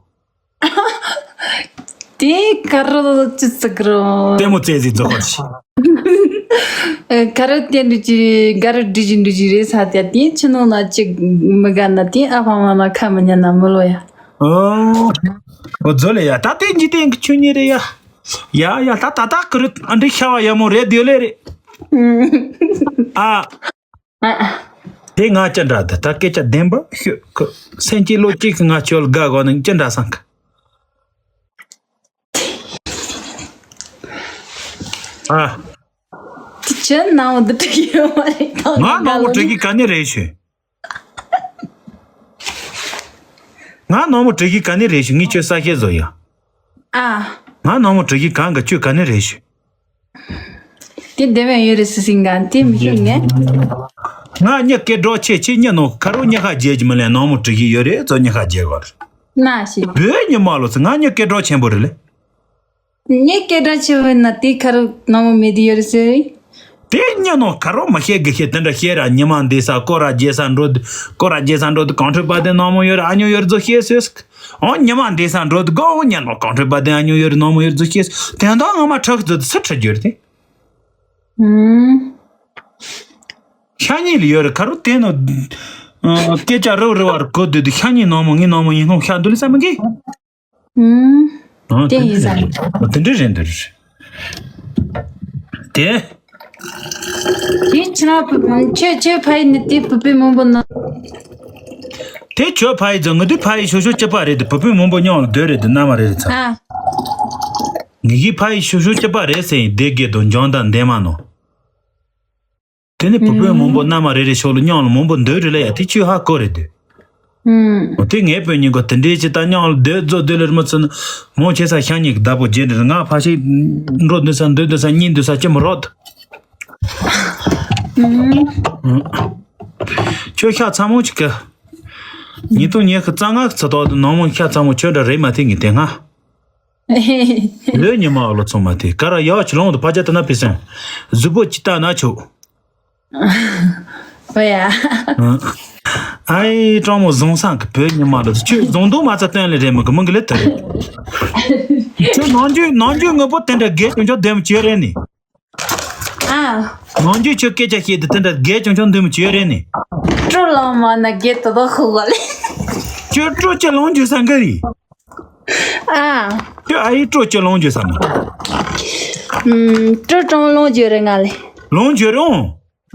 དེ་ག་རེ་ཅི་ཟེར་གི་རོ། ལྟད་མོ་རྩེ་ཟིག་རྫོགས་པར་བྱེད། ཨེ། ག་རེ་བསྟན་འགྲོ་གི་རེད། ག་རེ་འགྲོ་གི་འགྲོ་གི་རེད་ས་དེ་དེ་ཕྱི་ནང་ལ་ཅིག་མི་དགའ་ན་དེ་ཨ་ཕ་མ་ལ་ཁ་མི་ཉན་ན་མི་ལོ་ཡ། ཨོ། ཨོ་རྫོ་ལེ་ཡ། ད་དེ་འཇིག་རྟེན་གི་ཆོས་ཉིད་རེད་ཡ། ཡ་ཡ། ད་ད་ད་གི་རེད། ཨ་འདྲི་ཤ་བ་ཡ་མོ་རེད་དེ་ལེ་རེད། ཨ། ཨ། དེ་ང་ཅི་འདྲ་དེ་ད་སྐད་ཆ་བདེན་པ་ཤོད་ཁོ། སེམས་ཀྱི་བློ་གཅིག་གི་ང་ཁྱོད་དགའ་གོ་ནི་ཅི་འདྲ་སང་གི། ཨ། དེ་ཁྱོད་ནང་མོ་འདི་དྲི་གི་ཡོད་མ་རེད་ད། ང་ནང་མོ་དྲི་གི་ག་ནི་རེད་ཞུ། ང་ནང་མོ་དྲི་གི་ག་ནི་རེད་ཞུ། ངས་ཁྱོད་ས་ཤེས་བཟོ་ཡ། ཨ། ང་ནང་མོ་དྲི་གི་གང་ག་ཁྱོད་ག་ནི་རེད་ཞུ། དེ་བདེ་བའི་ཡོད་རེད་སི་སིང་ག་དེ་མི་ཤེས་ངས། ང་མྱི་སྐད་གྲགས་ཆེ་ཆེ་མྱི་ནང་ཁ་རོ་མྱི་ཁ་རྒྱལ་གྱི་མི་ལན་ནང་མོ་དྲི་གི་ཡོད་རེད་ཚོ་མྱི་ཁ་རྒྱལ་གོ་རེད། ན་ཞེས། བོད་ཉི་མ་ལོ་ཚོ་ང་མྱི་སྐད་གྲགས་ཆེན་པོ་རེད་ལེ། ངས་སྐད་གྲགས་ཆེ་བོ་ན་དེ་ཁ་རོ་ནང་མོ་མེད་དེ་ཡོད་རེད་ཟེར། དེ་མྱི་ནང་ཁ་རོ་མ་ཤེས་གི་ཤེས་དེ་འདྲ་ཤེས་ར་ཉི་མ་འདི་ས་སྐོར་ར་རྒྱལ་ས་འགྲོ་དུ་སྐོར་ར་རྒྱལ་ས་འགྲོ་དུ་གང་ཁྲོད་པ་དེ་ནང་མོ་ཡོད་ར་ཨ་ཉོ་ཡོད་རྫོ་ཤེས་སོས། ཨོ་ཉི་མ་འདི་ས་འགྲོ་དུ་གོ་ཨོ་ཉི་མ་གང་ཁྲོད་པ་དེ་ཨ་ཉོ་ཡོད་ར་ནང་མོ་ཡོད་རྫོ་ཤེས་དེ་འདྲ་ངོ་མ་ཁྲག་རྫོ་དུ་སུ་ཁྲི་རྒྱུ་རེད་དེ། ཨུམ། ཤ་ཉེ་ལ་ཡོད་རེད་ཁ་རུ་དེ་ནོ། སྐད་ཆ་རུ་རུ་བར་གོ་དུ་དུ་ཤ་ཉེ་ནང་མོ་ངའི་ནང་མོ་ཡིན་ནོ་ཤ་འདུ་ལི་ས་མི་གི། ཨུམ། ཨ། དེ་ཡིན་ས་རེད། དེ་འདྲ་རེད་འདུག་དེ། དེ་ཁྱེད་རང་བུ་ཁྱོད་ཁྱོད་ཕ་ཡི་ནི་དེ་བུ་བུ་མང་པོ་ན། དེ་ཁྱོད་ཕ་ཡི་ཚོ་ངི་དུས་ཕ་ཡི་ཤོ་ཤོ་སྐྱི་པ་རེད་དེ་བུ་བུ་མང་པོ་མཉམ་ལ་སྡོད་རེད་དེ་མནའ་མ་རེ་རེ་ཚ། ཨ། ངི་གི་ཕ་ཡི་ཤོ་ཤོ་སྐྱི་པ་རེད་ཟེར་ཡིན་སྡེ་དགེ་དང་འཇང་དང་འདན་མ་ནོ། དེ་ནི་བུ་བུ་མང་པོ་མནའ་མ་རེ་རེ་ཤོ་ལ་མཉམ་ལ་མང་པོ་སྡོད་རེད་ལ་ཡ་དེ་ཁྱོད་ཧ་གོ་རེད་དེ། ཨུམ། དེ་ངའི་བུ་གཉིས་ཀ་དེ་འདྲའི་ཅི་ལྟར་མཉམ་ལ་སྡོད་རྫོགས་སྡོད་ལེར་མི་ཚུན་མོ་ཁྱེད་ས་ཤ་ཉིག་བདག་པོ་རྗེས་འདྲི་ང་ཕ་ཞིག་འགྲོ་འདུག་ས་འདོད་འདུག་ས་གཉིད་འདུག་ས་ཅི་མི་རོགས། ཨུམ། ཁྱོད་ཤ་ཚ་མོ་ཅིག་གི། ཉིས་སྟོང་ཉི་ཤུ་རྩ་ལྔ་གི་ཚེ་ཐོག་ཏུ་ནང་མོ་ཤ་ཚ་མོ་ཁྱོད་འདྲ་རེད་མ་ཐེ་ངི་དེ་ང་། ལོས་ཉི་མ་ཨ་ལོ་ཚང་མ་དེ་ག་ར་ཡག་ཆུ་ལོང་དུ་ཕ་ཅག་ཏུ་ན་ཕི་སན་གཟུགས་པོ་ཅི་ལྟ་ན་ཆོག་ཨོ་ཡ། ཨ་ཨེ་སྤྲང་མོ་བཟང་སང་གི་བོད་ཉི་མ་ལ་ཁྱོད་བཟང་འདུག་མ་ཚ་སྟོན་ལེ་རེད་མི་གི་མི་གི་ལེ་དེ་རེད། ཁྱོད་ནང་རྒྱུ་ནང་རྒྱུ་དངོས་པོ་དེ་འདྲ་དགེ་ཆུང་ཆུང་ལྡེམ་བྱེད་རེད་ནི། ཨ། ནང་རྒྱུ་ཁྱོད་སྐད་ཆ་བཤད་དེ་དེ་འདྲ་དགེ་ཆུང་ཆུང་ལྡེམ་བྱེད་རེད་ནི། སྤྲོ་ལངས་མ་ན་དགེ་དོ་དོ་ཧུ་གོ་ལེ། ཁྱོད་སྤྲོ་ཅི་ལོང་རྒྱུ་སང་གི་རེད། ཨ། ཁྱོད་ཨ་ཡི་སྤྲོ་ཅི་ལོང་རྒྱུ་སང་། ཨུམ། སྤྲོ་སྤྲང་ལོང་རྒྱུ་རེད་ང་ལེ། ལོང་རྒྱུ་རུང་།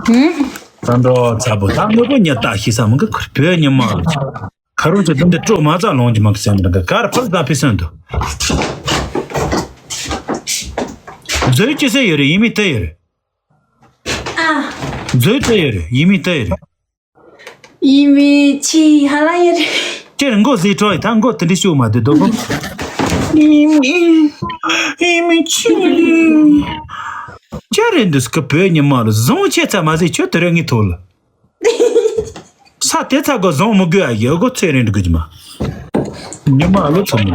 ཧུམ། ད་འགྲོ་ཚ་པོ་ད་དངོས་པོ་ཉི་ལྟ་ཤི་ས་མི་གི་ཁུར་བོད་ཉི་མ་ལ་ཆ། ཁ་རོག་ཚོ་དེ་འདི་སྤྲོ་མ་ཚ་ལོང་རྒྱུ་མ་གི་སེམས་འདི་ག་གར་ཕར་ད་ཕི་སོན་དུ། མཛོད་ཅི་སེ་ཡོད་རེད་ཡིན་མི་ཏི་ཡོད་རེད། ཨ། མཛོད་ཏི་ཡོད་རེད་ཡིན་མི་ཏི་ཡོད་རེད། ཡིན་མི་ཆི་ཧ་ལ་ཡོད་རེད། ཅེར་མགོ་ཟེ་ཁྲོ་ཡི་ད་མགོ་དེ་འདྲི་ཤུགས་མ་དེ་དོ་གོ། ཡིན་མི་ཡིན་མི་ཆི། ཅེར་རེད་འདུག་སྐུ་བོད་ཉི་མ་ལ་བཟང་ཆེ་ཚ་མ་ཟེ་ཁྱོད་དེ་རེད་ངའི་ཐོག་ལ། ས་དེ་ཚ་གོ་བཟང་མི་དགོས་ཨ་ཡོད་གོ་ཚེ་རིང་འདུག་གི་མ། ཉི་མ་ལོ་ཚོ་མི།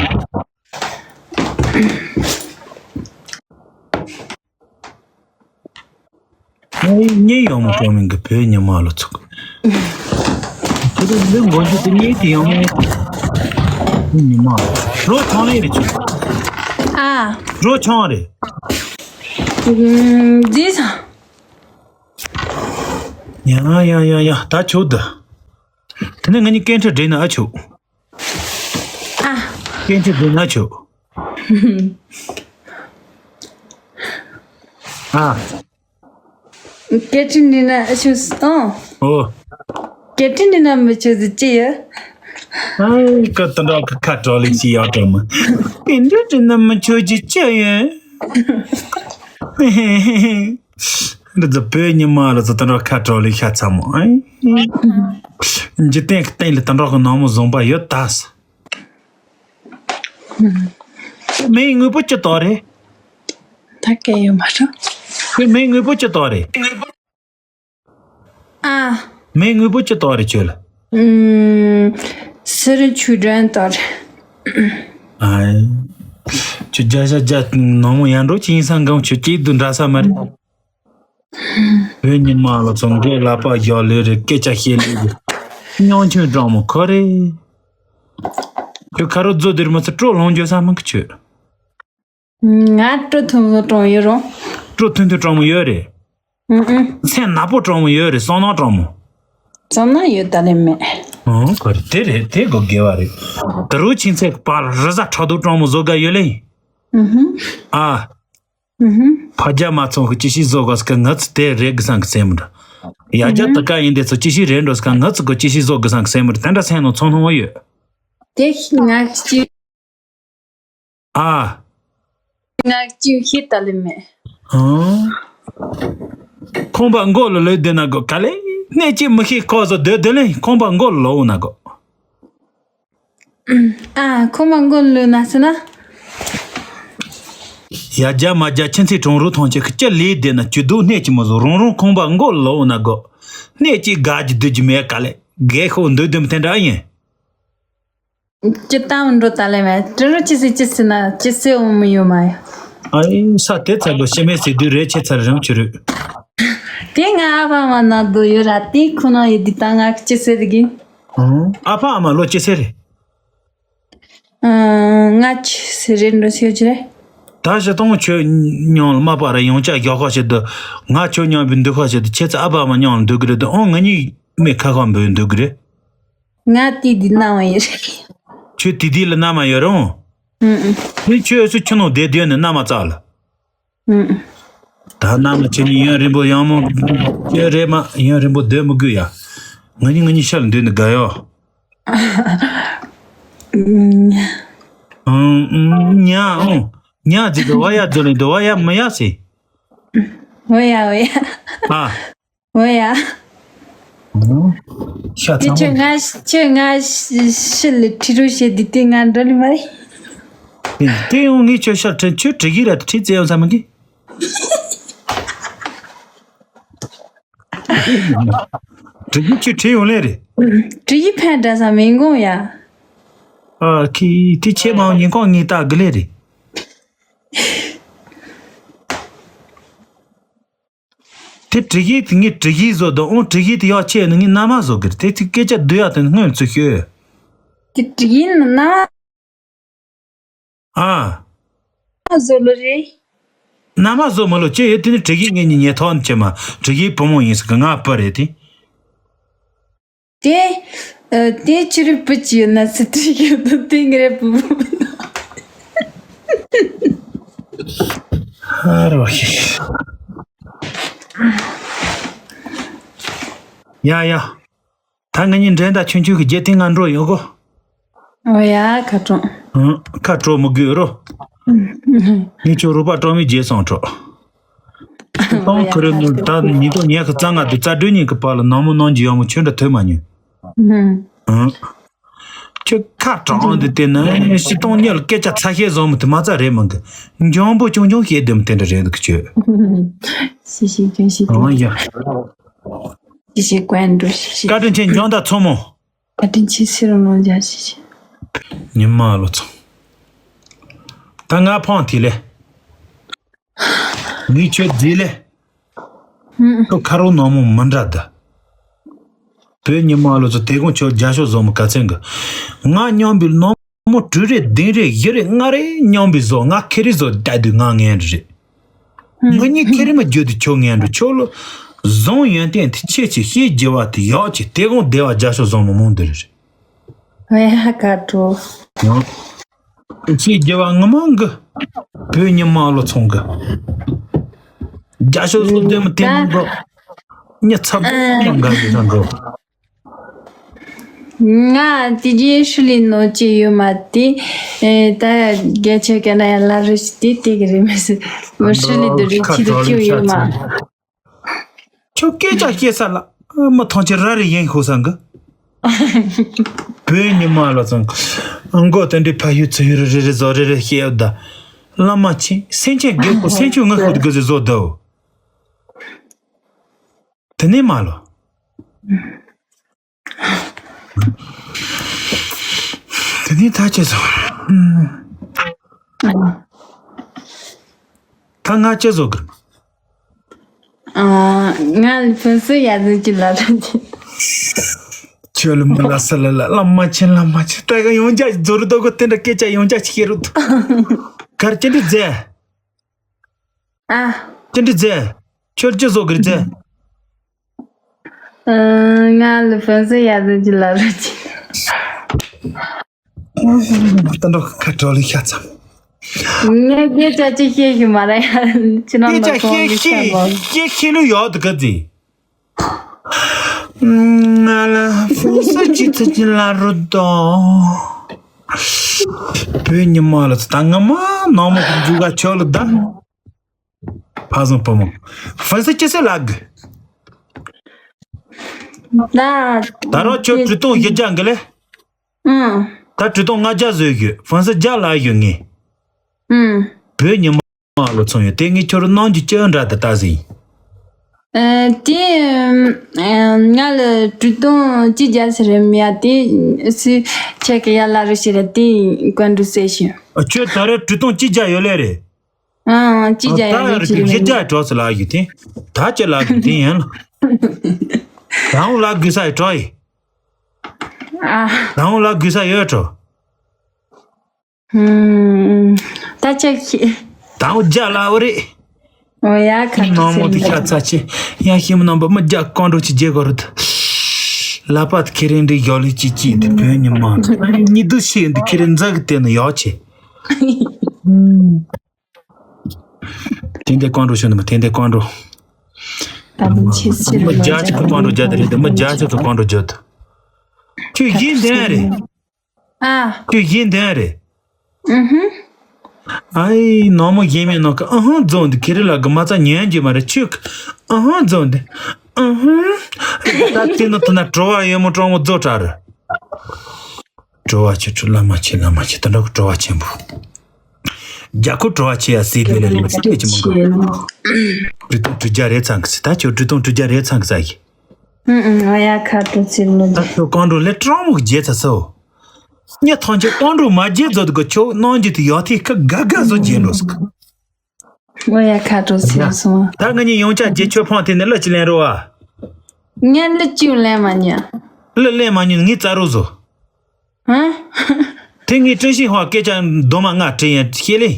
ངའི་གཉེན་ཡོང་མོ་གོ་མིན་གི་བོད་ཉི་མ་ལོ་ཚུགས། དེ་རིང་འདི་མགོ་མཇུག་ཏུ་གཉེན་དེ་ཡོང་མོ། ཉི་མ་རོ་ཆང་ལེ་རེ་ཆུ། ཨ། རོ་ཆང་རེ། ཨུམ། ཟིན་སོང་། ཡ་ཡ་ཡ་ཡ་ད་ཆོག་ད། དེ་ནས་ང་གཉིས་སྐད་འཕྲིན་སྒྲིག་ན་ཨ་ཆོག་ཨ། སྐད་འཕྲིན་སྒྲིག་ན་ཆོག་ཨ། སྐད་འཕྲིན་སྒྲིག་ན་ཨ་ཆོག་ཨོ། ཨོ། སྐད་འཕྲིན་སྒྲིག་ན་མི་ཆོག་ཟེར་ཅི་ཡོད། ཨ་ཀ་ཏི་འདྲ་ཀ་ཁ་གྲོ་ལི་ཞིག་ཡག་དྲ་མ། སྐད་འཕྲིན་སྒྲིག་ན་མི་ཆོག་ཅི་ཅི་ཡོད། འདི་ཚོ་བོད་ཉི་མ་ལ་ཚོ་དེ་འདྲ་ཁ་གྲོ་ལི་ཤ་ཚ་མོ། འཇིག་རྟེན་གྱི་སྟེང་ལ་དེ་འདྲ་གི་ནང་མོ་བཟང་པ་ཡོད་ད། མེའི་དངོས་པོ་ཅི་ལྟ་རེད། ད་སྐད་ཡོད་མ་རེད། ཁྱོད་མེའི་དངོས་པོ་ཅི་ལྟ་རེད། ཨ། མེའི་དངོས་པོ་ཅི་ལྟ་རེད་ཁྱོད་ལ། ཨུམ། སི་རི་ཆུ་འདྲེན་ལྟ་རེད། ཨ། ཁྱོད་རྒྱ་ཤ་རྒྱ་ནང་མོ་ཡར་འགྲོ་ཅི་ཡིན་སང་གང་ཁྱོད་སྐྱིད་སྡུག་འདྲ་ས་མ་རེད། བོད་ཉི་མ་ལ་ཚོང་གི་ལག་པ་བཞག་ལེ་རེད་སྐད་ཆ་བཤད་ལེ་རེད། སྙིང་ཆུང་སྤྲང་མོ་ཁོ་རེད། ཁྱོད་ཁ་རོག་རྫོ་དེར་མི་ཚེ་སྤྲོ་ལོང་འཇོ་ས་མི་གི་ཁྱོད། ང་སྤྲོ་ཐུང་ཐུང་སྤྲང་ཡོད་རུང་། སྤྲོ་ཐུང་ཐུང་སྤྲང་མོ་ཡོད་རེད། ཨུ་ཨུ། སེམས་ནག་པོ་སྤྲང་མོ་ཡོད་རེད་བསམ་ན་སྤྲང་མོ། བསམ་ན་ཡོད་ད་ལེ་མེད། ཨང་ཁོ་རེད་དེ་རེད་དེ་གོ་དགེ་བ་རེད། ད་རུང་ཁྱིམ་མཚེས་ཀྱི་པར་རི་ཟ་ཁྲག་དུག་སྤྲང་མོ་བཟོ་དགའ་ཡོད་ལེ། ཨུ་ཧུ། ཨ། ཕ་རྒྱ་མ་ཚང་གི་ཅི་ཞིག་བཟོ་དགོས་ཀྱི་ང་ཚོ་དེ་རེད་གི་སང་གི་སེམས་འདྲ། ཡ་རྒྱ་ད་ག་ཡིན་དེ་ཚོ་ཅི་ཞིག་རེད་འགྲོ་སྐ་ང་ཚོ་གི་ཅི་ཞིག་བཟོ་དགོས་སང་གི་སེམས་འདྲ་དེ་འདྲ་སེམས་ནང་ཚོང་སྣང་བ་ཡོད། དེ་ང་ཅི། ཨ། ང་ཅི་ཤེས་ད་ལེ་མེད། ཨང་། ཁང་པ་མགོ་ལ་ལོས་སྡོད་ན་དགོས་ག་ལེ། གནས་ཅི་མི་ཤེས་ཁོ་ཚོ་སྡོད་སྡོད་ལེ་ཁང་པ་མགོ་ལ་ལོ་འོང་ན་དགོས། ཨ་ཁོ་མ་མགོ་ལོས་ན་ཟེར་ན། ཡ་རྒྱ་མ་རྒྱ་ཁྱི་མཚེས་གྲོང་རུ་ཐོང་ཆེ་ཁི་ཅི་ལས་བསྡད་ན་ཇུ་དུ་གནས་ཀྱི་མི་བཟོ་རང་རང་ཁང་པ་མགོ་ལོ་ན་གོ། གནས་ཀྱི་དགའ་རྒྱུ་སྡུག་རྒྱུ་མེད་ག་ལེ། རྒས་ཤོག་འདུག་འདུག་དེ་འདྲ་ཡིན། ཅི་ལྟ་འགྲོ་ད་ལེ་མེད་དྲི་རུ་ཅི་སེ་ཅི་སེ་ན་ཅི་སེ་འོང་མི་ཡོད་མ་ཡོད། ཨ་ས་དེ་ཚ་གོ་ཤི་མེད་སེ་དུས་རེ་ཆེ་ཚར་རང་ཆུ་རུ། དེ་ང་ཨ་ཕ་མ་ན་དུ་ཡོད་ར་དེ་ཁོ་ན་ཡོད་དི་ད་ང་ཅི་སེ་རི་གིན། ཨ་ཕ་ཨ་མ་ལོ་ཅི་སེ་རེད། ང་ཆི་སི་རེད་འགྲོ་ཤོད་ཀྱི་རེད། ད་ཞི་སྟོང་ཁྱོད་མཉམ་ལ་མ་པ་ར་ཡོང་ཅག་ཞོག་ཁ་ཞིག་ཏུ་ང་ཁྱོད་མཉམ་པའི་འདུག་ཁ་ཞིག་ཏུ་ཁྱེད་ཚོ་ཨ་ཕ་མ་མཉམ་ལ་འདུག་གི་རེད་དུ་ཨང་ང་གཉིས་མི་ཁ་ཁ་འབོད་འདུག་གི་རེད། ང་དེ་དུས་ན་མ་ཡོད་རེད། ཁྱོད་དེ་དུས་ལ་ན་མ་ཡོད་རུང་། ཨུ་ཨུ། ཁྱོད་ཁྱོད་སུ་ཁྱོད་ནང་བསྡད་བསྡད་ནས་ན་མ་བཙག་ལ། ཨུ་ཨུ། ད་ནམ་ལ་ཁྱེད་གཉིས་ཡུན་རིང་པོ་ཡང་མོ་ཁྱེད་རེད་མ་ཡུན་རིང་པོ་སྡོད་མི་དགོས་ཡ། ང་གཉིས་ང་གཉིས་ཤར་ལ་འདུག་ནི་དགའ་ཡོ། ཉ་ཨོ་ཉ་ཟིག་དོ་བ་ཡ་རྫོ་ལེ་དོ་བ་ཡ་མི་ཡ་སི། འོ་ཡ་འོ་ཡ། ཨ། འོ་ཡ། ཤ་དེ་ཚང་ཁྱོད་མོ། ང་ཁྱོད་ང་ཤི་ལ་ཁྲི་རུ་བྱེད་དུས་དེ་ང་འགྲོ་ལི་མ་རེད། དེ་ཡང་ངས་ཁྱོད་ཤར་ཁྲི་ཁྱོད་དྲི་གི་ར་ཁྲི་ཙེ་ཡང་ས་མི་གི། དྲི་གི་ཁྱོད་ཁྲི་ཡོང་ལེ་རེད། དྲི་གི་ཕན་འདྲ་ས་མི་འགོང་ཡ། ཨ་ཁི་དེ་ཁྱེད་མ་ཉིན་གང་ངས་ལྟ་གི་ལེ་རེད། དེ་དྲི་གི་དེ་ངས་དྲི་གི་བཟོ་དང་ཨོང་དྲི་གི་དེ་ཡག་ཆེ་ནི་ངས་མནའ་མ་བཟོ་གི་རེད་དེ་དེ་སྐད་ཆ་བསྡུ་ཡག་དེ་སྔོན་ཚུར་ཤོད། དེ་དྲི་གི་ནི་མནའ་ཨ། མ་བཟོ་ལོ་རེད། མནའ་མ་བཟོ་མ་ལོ་ཅེ་ཡོད་དེ་ནི་དྲི་གི་ངས་ཉིན་ཉེ་ཐོག་ནི་ཅེ་མ་དྲི་གི་བུ་མོ་ཡིན་ཟེར་གི་ང་བུ་རེད་དེ། དེ། ཨ། དེ་ཕྱི་རུ་བུ་ཅི་ཡོད་ན་སི་ཏྲི་ཡོད་དོ་དེ་ངེ་རེ་བུ་བུ། ཧ་རོ་ཧི། ཡ་ཡ། ད་ང་གཉིས་འགྲན་ཟླ་ཆུང་ཆུང་གི་རྗེས་དེ་ང་འགྲོ་ཡོང་གོ། འོ་ཡ་ཁ་གྲོང་། ཨང་། ཁ་གྲོ་མི་དགོས་རོ། ངས་ཁྱོད་རོགས་པ་གྲོ་མི་རྗེས་སོང་གྲོ། སྤྱི་བཏང་ཁུ་རེ་ངོ་ད་ཉིས་སྟོང་ཉི་ཤུ་རྩ་ལྔ་དུ་རྩ་བདུན་ཉིན་གྱི་བར་ལ་ནང་མི་ནང་གི་ཡོང་མི་ཁྱོད་འདྲ་ཐོས་མ་མྱོང་། ཨང་། ཁྱོད་ཁ་གྲང་འདི་དེ་ནི་སྤྱི་བཏང་ཉལ་སྐད་ཆ་ཚ་ཤེས་བཟོ་མི་དེ་མ་རྩ་རེད་མང་གི། འཇོན་པོ་ཆུང་ཆུང་ཤེས་དེ་མི་དེ་འདྲ་རེད་འདུག་ཁྱོད། ཤི་ཤི་ཀྱང་ཤི་ཀྱང་། ཨང་ཡ། ཤི་ཤི་ཀུན་འགྲོ་ཤི་ཤི། བཀའ་དྲིན་ཆེ་འཇོན་ད་ཚོ་མོ། བཀའ་དྲིན་ཆེ་སེ་རུ་ལོང་རྒྱ་ཆེ་ཆེ། ཉི་མ་ལོ་ཚང་། ད་ང་ཕང་དེ་ལས། ངའི་ཆོས་དེ་ལས། ཁོ་ཁ་རོ་ནང་མོ་མི་འདྲ་ད། བོད་ཉི་མ་ལོ་ཚོ་དེ་གོང་ཆོས་རྒྱ་ཤོག་བཟོ་མོ་ག་ཚན་གི། ང་མཉམ་པའི་ནང་མོ་དྲུག་རེ་བདུན་རེ་བཞི་རེ་ལྔ་རེ་མཉམ་པའི་བཟོ་ང་ཁེ་རེ་བཟོ་བསྡད་དུས་ང་ངན་རེད། ང་གཉིས་ཁེ་རེ་མ་བརྗོད་དུ་ཆོག་ངན་འགྲོ་ཆོག་ལོ། བཟང་ཡོན་ཏན་དེ་ཆེ་ཆེ་ཤེས་རྒྱུ་བ་དེ་ཡག་ཆེ་དེ་གོང་བདེ་བ་རྒྱ་ཤོག་བཟང་མོ་མང་འདི་རེད། ཨེ་ཧ་ཀ་ཀྲོ། ཡང་། ཤེས་རྒྱུ་བ་ངི་མང་གི། བོད་ཉི་མ་ལོ་ཚོང་གི། རྒྱ་ཤོག་བཟང་དེ་མ་དེ་མང་གི། ཉི་ཚབ་མང་ག་གི་ས་འགྲོ། ང་དེ་རྗེས་ཧྲི་ལི་ནོ་ཅེ་ཡོད་མ་དེ། ཨེ་ད་རྒྱ་ཆེ་ག་ན་ཡ་ལ་རི་ཤི་དེ་དེ་གི་རི་མེ་སི། མ་ཧྲི་ལི་དུ་རི་ཁྱི་དུ་ཁྱིའུ་ཡོད་མ། ཁྱོད་སྐད་ཆ་བཤད་ས་ལ་མི་ཐང་ཆེ་ར་རི་ཡན་ཤོ་སང་གི། བོད་ཉི་མ་ལ་ཚང་། མགོ་དེ་འདྲའི་ཕ་ཡུལ་ཚུ་ཡུལ་རེ་རེ་བཟོ་རེ་རེ་བཤད་ཡོད་ད། བླ་མ་ཆེ་སེང་ཆེན་རྒད་པོ་སེང་ཆུང་ང་ཤོད་དགོས་ཟེར་བཟོ་ད། དེ་ནས་མ་ལོ། དེ་ནས་ད་ཅི་བཟོ། ད་ང་ཅི་བཟོ་དགོས། ང་ལ་ཕུན་སུམ་ཡ་ཟི་ཅི་ལ་ལ་ཅི། ཁྱོད་ལ་མི་ལ་ས་ལ་ལ་བླ་མ་ཆེན་བླ་མ་ཆེན་ད་ག་ཡོང་ཅག་རྫོ་རུ་དོ་གོ་དེ་འདྲ་སྐད་ཆ་ཡོང་ཅག་ཅི་ཤེས་རུ། གར་ཅི་འདྲི་མཛད། ཨ། ཅི་འདྲི་མཛད། ཁྱོད་ཅི་བཟོ་གི་རེད་མཛད། ང་ལ་ཕུན་སུམ་ཡ་ཟི་ཅི་ལ་ལ་ཅི། ད་འགྲོ་ཁ་གྲོ་ལི་ཤ་ཚམ། ངས་སྐད་ཆ་ཅི་ཤེས་ཤི་མ་ར་ཡ་ཅི་ན་སྐད་ལ་ཆ་ཁོང་ཤེས་གི་ཤེས་ཤ་མ། ཤེས་ཤེས་ལུ་ཡོད་དུ་ག་ཟི། ང་ལ་ཕུན་སུམ་ཅི་ཚུལ་ཅི་ལ་རུ་དོ། བོད་ཉི་མ་ལ་ཚུ་ད་ང་མ་ནང་མ་གི་འཇུག་ག་ཆོག་ལ་ད། ཕ་བཟང་བུ་མོ། ཕུན་སུམ་ཅི་སེ་ལ་གི། ད། ད་རོ་ཁྱོད་གྲུ་སྟོང་བཞི་བརྒྱ་འགི་ལེ། ཨང་། ད་གྲུ་སྟོང་ལྔ་བརྒྱ་བཟོས་ཡོད་ཕུན་སུམ་བརྒྱ་ལ་ཡོད་ངེས། ཨང་། བོད་ཉི་མ་ལོ་ཚོང་ཡོད་དེ་ངས་ཁྱོད་རུ་གནང་རྒྱུ་ཅི་འདྲ་དེ་ལྟ་ཟིན། ཨ། དེ། ཨ། ང་ལ་གྲུ་སྟོང་གཅིག་བརྒྱ་ཟེར་རེད་མ་ཡ་དེ་སུས་ཁྱེད་ཀྱི་ཡ་ལ་རུ་ཞེས་ར་དེ་བཀའ་འགྲུལ་ཟེར་ཞིང་། ཨ། ཁྱོད་ད་རེ་གྲུ་སྟོང་གཅིག་བརྒྱ་ཡོད་ལེ་རེད། ཨང་། གཅིག་བརྒྱ་ཡོད་ལེ་གཅིག་རེད་མ་ཡ། ད་རེ་བཞི་བརྒྱ་གྲོགས་སུ་ལ་ཡོད་དེ། ད་ཅི་ལ་དགོས་དེ་ཡིན་ལ། ད་འོང་ལ་དགོས་ས་ཡོད་གྲོགས་ཡིན། ཨ། ད་འོང་ལ་དགོས་ས་ཡོད་གྲོགས། ད་ཅག་ཤི། དང་བོ་རྒྱ་ལ་བ་རེད། འོ་ཡ་ཁ་ནང་མོ་དེ་ཤ་ཚ་ཆེ། ཡང་ཤི་མི་ནང་པ་མི་རྒྱ་གང་འགྲོ་ཆེ་རྒྱལ་གོ་རུ་དུ། ལ་པ་དུ་ཁེ་རེ་འདྲི་ཡོ་ལི་ཅི་ཅི་དུ་བོད་ཉི་མ་དུ་ཉི་དུ་ཤེས་འདི་ཁེ་རེ་འཛག་གི་དེ་ནི་ཡོ་ཆེ། དེ་འདྲའི་ཀོང་ཀྲོ་ཤོད་ནི་མ། དེ་འདྲའི་ཀོང་ཀྲོ། ད་དུང་ཆེ་ཆེ་མི་བརྒྱ་ཅིག་གི་ཀོང་ཀྲོ་རྒྱག་དེ་རེད། མི་བརྒྱ་ཅིག་གི་ཀོང་ཀྲོ་རྒྱག་དེ། ཁྱོད་གཞན་དོན་རེད། ཨ། ཁྱོད་གཞན་དོན་རེད། ཨུ་ཧུམ། ཨའི་ནང་མོ་གཞན་མེད་ནང་གི་ཨུ་ཧུམ་རྫོང་འདི་ཁེ་རི་ལ་གི་མ་རྩ་ཉན་རྒྱུ་མ་རེད། ཁྱོད་ཀི་ཨུ་ཧུམ་རྫོང་འདི་ཨུ་ཧུམ། ད་དེ་ནི་ཐུ་ན་བྲོ་བ་ཡོད་མོ་གྲོང་མོ་རྫོགས་གྲ་རེད། བྲོ་བ་ཆེ་ཁྲུ་བླ་མ་ཆེ་བླ་མ་ཆེ། དེ་འདྲ་གི་བྲོ་བ་ཆེན་པོ། རྒྱ་ཁོ་བྲོ་བ་ཆེ་ཡ་སྲིད་ལས་ལས་ལས་སྲིད་ཀྱི་མང་གི། གྲུ་སྟོང་དྲུག་བརྒྱ་རེ་ཚང་གི་སྲིད། ད་ཁྱོད་གྲུ་སྟོང་དྲུག་བརྒྱ་རེ་ཚང་གི་ས་གི། ཨུ་ཨུ། ཨ་ཡ་ཁ་གྲོ་ཚིལ་ལོ། ད་ཁྱོད་ཀོང་ཀྲོ་ལས་གྲོང་མོ་གི་རྒྱལ་ཚ་སོ། ངས་ཐང་ཆེན་ཀོང་ཀྲོ་མ་རྒྱལ་ཛོ་དུ་གི་ཁྱོད་གནང་རྒྱུ་དེ་ཡག་ཐིག་ཁ་དགའ་དགའ་བཟོ་རྒྱལ་འགྲོ་སི་ཀི། ཨོ་ཡ་ཁ་གྲོ་ཚིལ་སོང་། ད་ང་གཉིས་ཡོང་ཆ་རྒྱལ་ཁྱོད་ཕང་དེ་ནས་གླུ་ཅི་ལེན་རོ་ཨ། ངས་གླུ་ཅུང་ལེན་མ་མྱོང་། གླུ་ལེན་མ་མྱོང་ངས་རྩ་རོགས་བཟོ། ཧ། དེ་ངས་ཀྲིན་ཤིང་ཧོ་སྐད་ཆ་རྡོ་མ་ལྔ་དྲིས་ཡན་ཤེས་ལེ།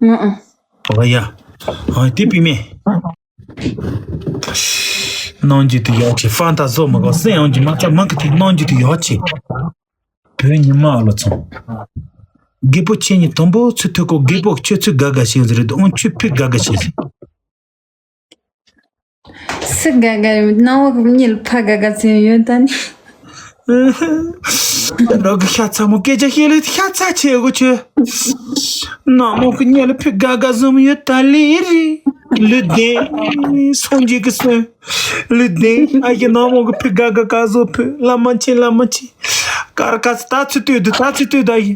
ཨུ་ཨུ། ཨོ་ཡ། ཨ་དེ་པི་མེ། གནང་རྒྱུ་དེ་ཡག་ཆེ། ཧྥང་ད་བཟོ་མི་དགོས་སེ་ཡང་གི་མ་ཆ་མང་གི་དེ་གནང་རྒྱུ་དེ་ཡག་ཆེ། བོད་ཉི་མ་ཨ་ལོ་ཚོང་། རྒད་པོ་ཁྱེད་གཉིས་དང་པོ་ཚུར་ཐུག་གོ། རྒད་པོ་ཁྱོད་ཚུར་དགའ་དགའ་བྱེད་ཟེར་རེད། འོང་ཁྱོད་ཕི་དགའ་དགའ་བྱེད་ཟེར། སུ་དགའ་དགའ་རེད། སྣང་བ་གཉིད་ལ་ཕ་དགའ་དགའ་ཟེར་ཡོད་ད་ནི། རོགས་ཀྱི་ཤ་ཚ་མོ་སྐད་ཆ་བཤད་ལེ་ཤ་ཚ་ཆེ་གོ་ཆོས། ནག་མོ་གི་ཉལ་ལ་ཕི་དགའ་དགའ་བཟུམ་ཡོད་ད་ལེ་རི། ལུས་ལྡན་སངས་རྒྱས་ཀྱི་སོན། ལུས་ལྡན་ཨ་ཡེ་ནག་མོ་གི་ཕི་དགའ་དགའ་ག་བཟོ་ཕི་བླ་མ་ཆེ་བླ་མ་ཆེ། ཀར་ཀ་ས་ད་ཚུ་ཏུ་དུ་ད་ཚུ་ཏུ་ད་ཡེ།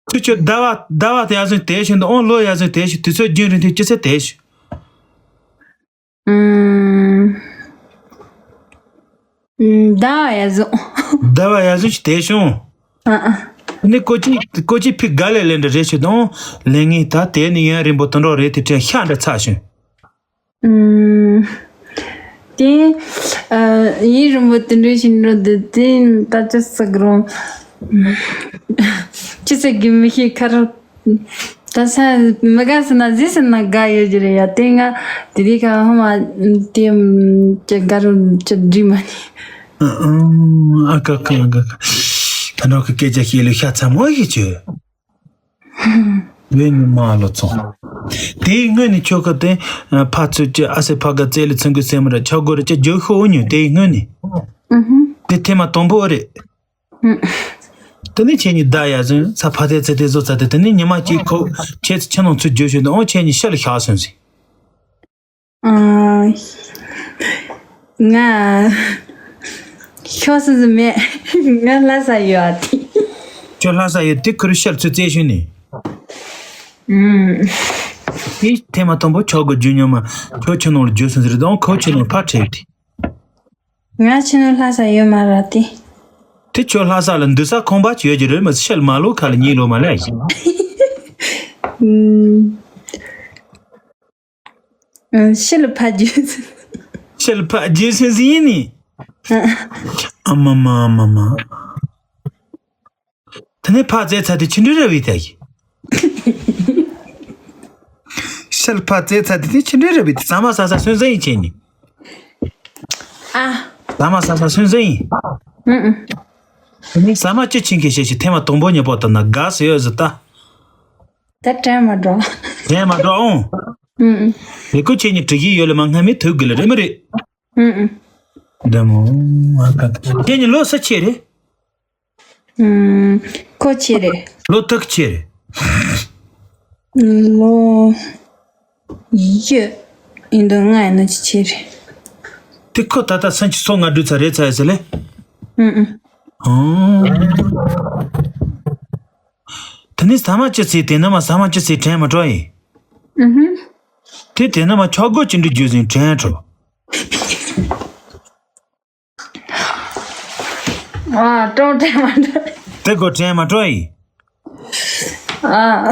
ཁྱོད་ཁྱོད་ཟླ་བ་ཟླ་བ་དེ་ཡ་ཟུན་དེ་བཞིན་དུ་ཨོང་ལོ་ཡ་ཟུན་དེ་བཞིན་དུས་ཚོད་རྒྱུན་རིང་དུས་སྐྱེ་ཚེ་དེ་བཞིན། ཨུམ། ཟླ་བ་ཡ་ཟུན། ཟླ་བ་ཡ་ཟུན་ཞིག་དེ་བྱུང་། ཨ་ཨ། ནི་ཀོ་ཅི་ཀོ་ཅི་ཕི་ག་ལེ་ལེ་འདྲ་རེ་ཞིག་དང་ལེ་ངེས་ད་དེ་ནི་ཡུན་རིང་པོ་དུ་འགྲོ་རེད་དེ་དྲན་ཤ་འདྲ་ཚ་བྱུང་། ཨུམ། དེ། ཨ། ཡིན་རིང་པོ་དེ་འདྲ་ཞིག་འགྲོ་འདི་དེ་ད་ཅི་ཟེར་རུང་། ཅི་ཟེར་གི་མི་ཤེས་ཁར། ད་ས་མི་དགའ་ཟེར་ན་ཟི་ཟེར་ན་དགའ་ཡོད་ཀྱི་རེད་ཡ། དེ་ང་དེ་དེ་ག་ཧོ་མ་དེ་ཅི་དགའ་རུ་ཅི་འདྲི་མ་ནི། ཨ་ཨ་ཨ་ཀ་ཀ་ཨ་ཀ་ཀ། ད་ནོ་གི་སྐད་ཆ་ཤེས་ལུགས་ཤ་ཚ་མོ་ཡིས་བྱོས། བོད་ཉི་མ་ལོ་ཚོང་། དེའི་སྔོན་ནས་ཁྱོད་ཁ་དེ་ཕ་ཚུལ་གྱི་ཨ་སེ་ཕ་ག་རྩེ་ལི་ཚུན་གི་སེ་མ་ར་ཆ་གོ་ར་ཅི་རྒྱུ་ཤོ་འུ་ཉོ་དེའི་སྔོན་ནས། ཨུ་ཧུ། དེ་ཐེངས་མ་དང་པོ་རེད། ཨུ། དེ་ནས་ཁྱེད་གཉིས་ད་ཡ་ཟུན་ས་ཕ་དེ་ཚེ་དེ་བཟོ་ཚ་དེ་དེ་ནས་ཉི་མ་གཅིག་ཁོ་ཁྱེད་ཚེ་ཁྱེད་ནང་ཚུད་རྒྱུ་ཤོད་འདུག་ཨོ་ཁྱེད་གཉིས་ཤ་ལ་ཤ་སོན་ཟིན། ཨ། ང་ཤོག་སི་ཟི་མེད། ང་ལྷ་ས་ཡོད་ཨ་དེ། ཁྱོད་ལྷ་ས་ཡོད་དེ་ཁུར་ཤར་ཚུར་རྩེ་ཤུན་ནི། ཨུམ། དེ་ཐེངས་མ་དང་པོ་ཁྱོད་གི་རྒྱུ་ཉོ་མ་ཁྱོད་ཁྱོད་ནང་ལ་རྒྱུ་སོང་ཟེར་དང་ཁོ་ཁྱོད་ནང་ཕར་ཁྲིད་དེ། ང་ཁྱོད་ནང་ལྷ་ས་ཡོད་མ་ར་དེ། དེ་ཁྱོད་ལྷ་ས་ལ་འདུག་ས་ཁང་པ་ཡོད་ཀྱི་རེད་མ་ཤལ་མ་ལོ་ཁ་ལ་གཉིད་ལོ་མ་ལ་ཡིན། ཨུམ། ཨ། ཤི་ལ་ཕ་རྒྱུད། ཤི་ལ་ཕ་རྒྱུད་སེམས་སེམས་ཡིན་ནི། ཨ་མ་མ་ཨ་མ་མ། ད་ནི་ཕ་རྩེ་ཚ་དེ་ཆི་འདྲ་ར་བི་ད་ཡི། ཤི་ལ་ཕ་རྩེ་ཚ་དེ་དེ་ཆི་འདྲ་ར་བི་དེ་ཟ་མ་ཟ་ས་སོན་ཟ་ཡིན་ཆེ་ནི། ཨ། ཟ་མ་ཟ་ས་སོན་ཟ་ཡིན། ཨུ་ཨུ། ད་ནི་ཟ་མ་ཅི་ཆིན་གི་ཤེས་ཤི་ཐེངས་མ་དང་པོ་ཉེ་པོ་ད་ན་དགའ་སི་ཡོད་ཟི་ད། ད་དྲན་མ་འགྲོ། དྲན་མ་འགྲོ་ཨོང་། ཨུ་ཨུ། རེ་སྐུ་ཁྱེད་གཉིས་དྲི་གི་ཡོད་ལེ་མ་སྔ་མི་ཐུག་གི་ལེ་རེ་མི་རེད། ཨུ་ཨུ། འདི་མོ། ཁྱེད་གཉིས་ལོ་ས་ཆེ་རེད། ཨུམ། ཁོ་ཆེ་རེད། ལོ་དག་ཆེ་རེད། ལོ་ཡི་ཡིན་འདུག་ང་ཡིན་ན་ཆེ་ཆེ་རེད། དེ་ཁོ་ད་ལྟ་སང་ཆུ་ཚོད་ལྔ་དྲུག་ཚར་རེད་ཚར་ཡ་ཟེར་ལེ། ཨུ་ཨུ། ཨོ། དེ་ནས་ཟ་མ་ཅི་ཟེར་དེ་ན་མ་ཟ་མ་ཅི་ཟེར་དྲན་མ་འགྲོ་ཡིན། ཨུ་ཧུ། དེ་དེ་ན་མ་ཆོག་སྒོ་ཅི་འདྲ་རྒྱུ་ཟིན་དྲན་འགྲོ། ཨ། ཀྲོང་དྲན་མ་འགྲོ། དེ་གོ་དྲན་མ་འགྲོ་ཡིན། ཨ།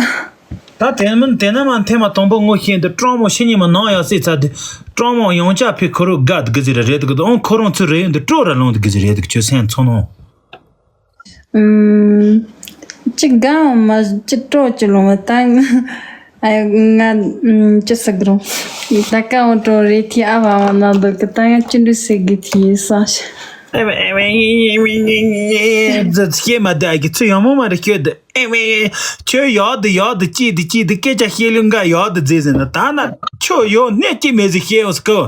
ད་དེ་མིན་དེ་ན་མ་ཐེངས་མ་དང་པོ་ངོ་ཤེས་འདི་ཀྲོང་མོ་ཤི་ཉི་མ་ནང་ཡང་སྲིད་ཚར་དེ་ཀྲོང་མོ་ཡང་ཅག་ཕི་ཁོ་རུ་དགའ་དགི་ཟི་རེད་དགི་དང་ཁོ་རང་ཚོའི་རེ་ཡོད་འདི་ཀྲོ་ར་ལོང་དགི་ཟི་རེད་དགི་ཆོས་སེམས་ཚོ་ནོ། ཨུམ། ཅི་དགའ་མ་ཅི་སྤྲོ་ཅི་ལོ་མ་ད་ང་ཨ་ང་ཨུམ་ཅི་ཟེར་གི་རུང་། ད་ཀ་འོ་སྤྲོ་རེ་ཐི་ཨ་བ་བ་ན་འདོད་གི་ད་ང་ཅི་འདྲ་ཟེར་གི་ཐི་ས་ཤ། ཨེ་ཝེ་ཨེ་ཝེ་ཨེ་ཝེ་ཨེ་ཝེ་ཨེ་ཝེ་ཨེ་ཝེ་ཨེ་ཝེ་ཚིག་སྐད་མ་བདེ་གི་ཚིག་ཡང་མོ་མ་རེ་སྐྱོད་དུ་ཨེ་ཝེ། ཁྱོད་ཡག་དུ་ཡག་དུ་ཅི་དུ་ཅི་དུ་སྐད་ཆ་བཤད་ལུགས་འགའ་ཡག་དུ་མཛད་ཟིན་ན་ད་ན་ཁྱོད་ཡག་གནས་ཅི་མེད་ཟིག་བཤད་འོང་སྐོ།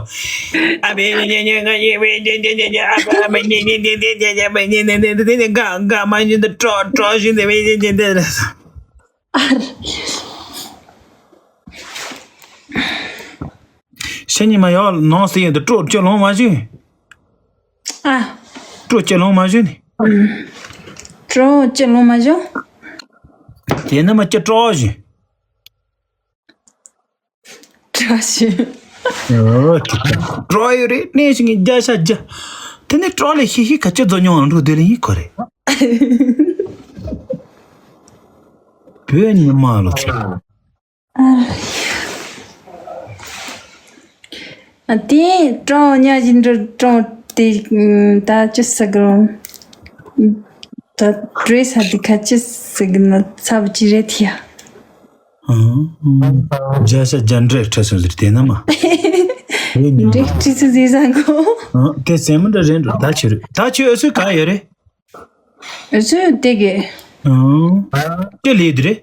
ཨ་བེ་ཨེ་ཝེ་ཨེ་ཝེ་ཨེ་ཝེ་ཨེ་ཝེ་ཨེ་ཝེ་ཨེ་ཝེ་ཨེ་ཝེ་འགའ་འགའ་མ་ཉིན་དུ་ཀྲོག་ཀྲོག་བཞིན་དུ་ཨེ་ཝེ་ཨེ་ཝེ་ཨེ་ཝེ། ཤ་ཉི་མ་ཡག་ནང་སྲིད་ཡོད་དུ་ཀྲོག་ཅི་ལོང་མ་བཞིན། ཨ། ཀྲོག་ཅི་ལོང་མ་བཞིན། ཀྲོག་ཅི་ལོང་མ་བཞིན། དེ་ནི་མ་ཅི་ཀྲོག་བཞིན། ཀྲོག་བཞིན། ཨོ་ཀྲོག་ཡོད་རེད་གནས་ཤིག་ངས་བརྒྱ་ཤ་བརྒྱ། དེ་ནི་ཀྲོག་ལས་ཤི་ཤི་ག་ཅི་རྫོ་མྱོང་འགྲོ་དེ་ལ་ཡིན་ཁོ་རེད། བོད་ཉི་མ་ལོ་ཚོད། ཨ་དེ་ཀྲོང་ཉ་བཞིན་འགྲོ་ཀྲོང་དེ་ད་ཅི་ཟེར་གི་རུང་། ད་བྲོས་ས་དེ་ཁ་ཅི་ཟེར་གི་ན་ཚབ་ཅི་རེད་ཐི་ཡ། བརྒྱ་ཤ་བརྒྱ་འདྲེ་ཁྲ་སོང་ཟེར་དེ་ན་མ། འདྲེ་ཁྲི་སུ་ཟེར་ས་གོ། དེ་སེམས་མི་འདྲ་རེད་འགྲོ་ད་ཆི་རེད་ད་ཆི་ཨ་སུ་ག་ཡོད་རེད། ཨ་སུ་དེ་གི། དེ་ལས་དེ་རེད།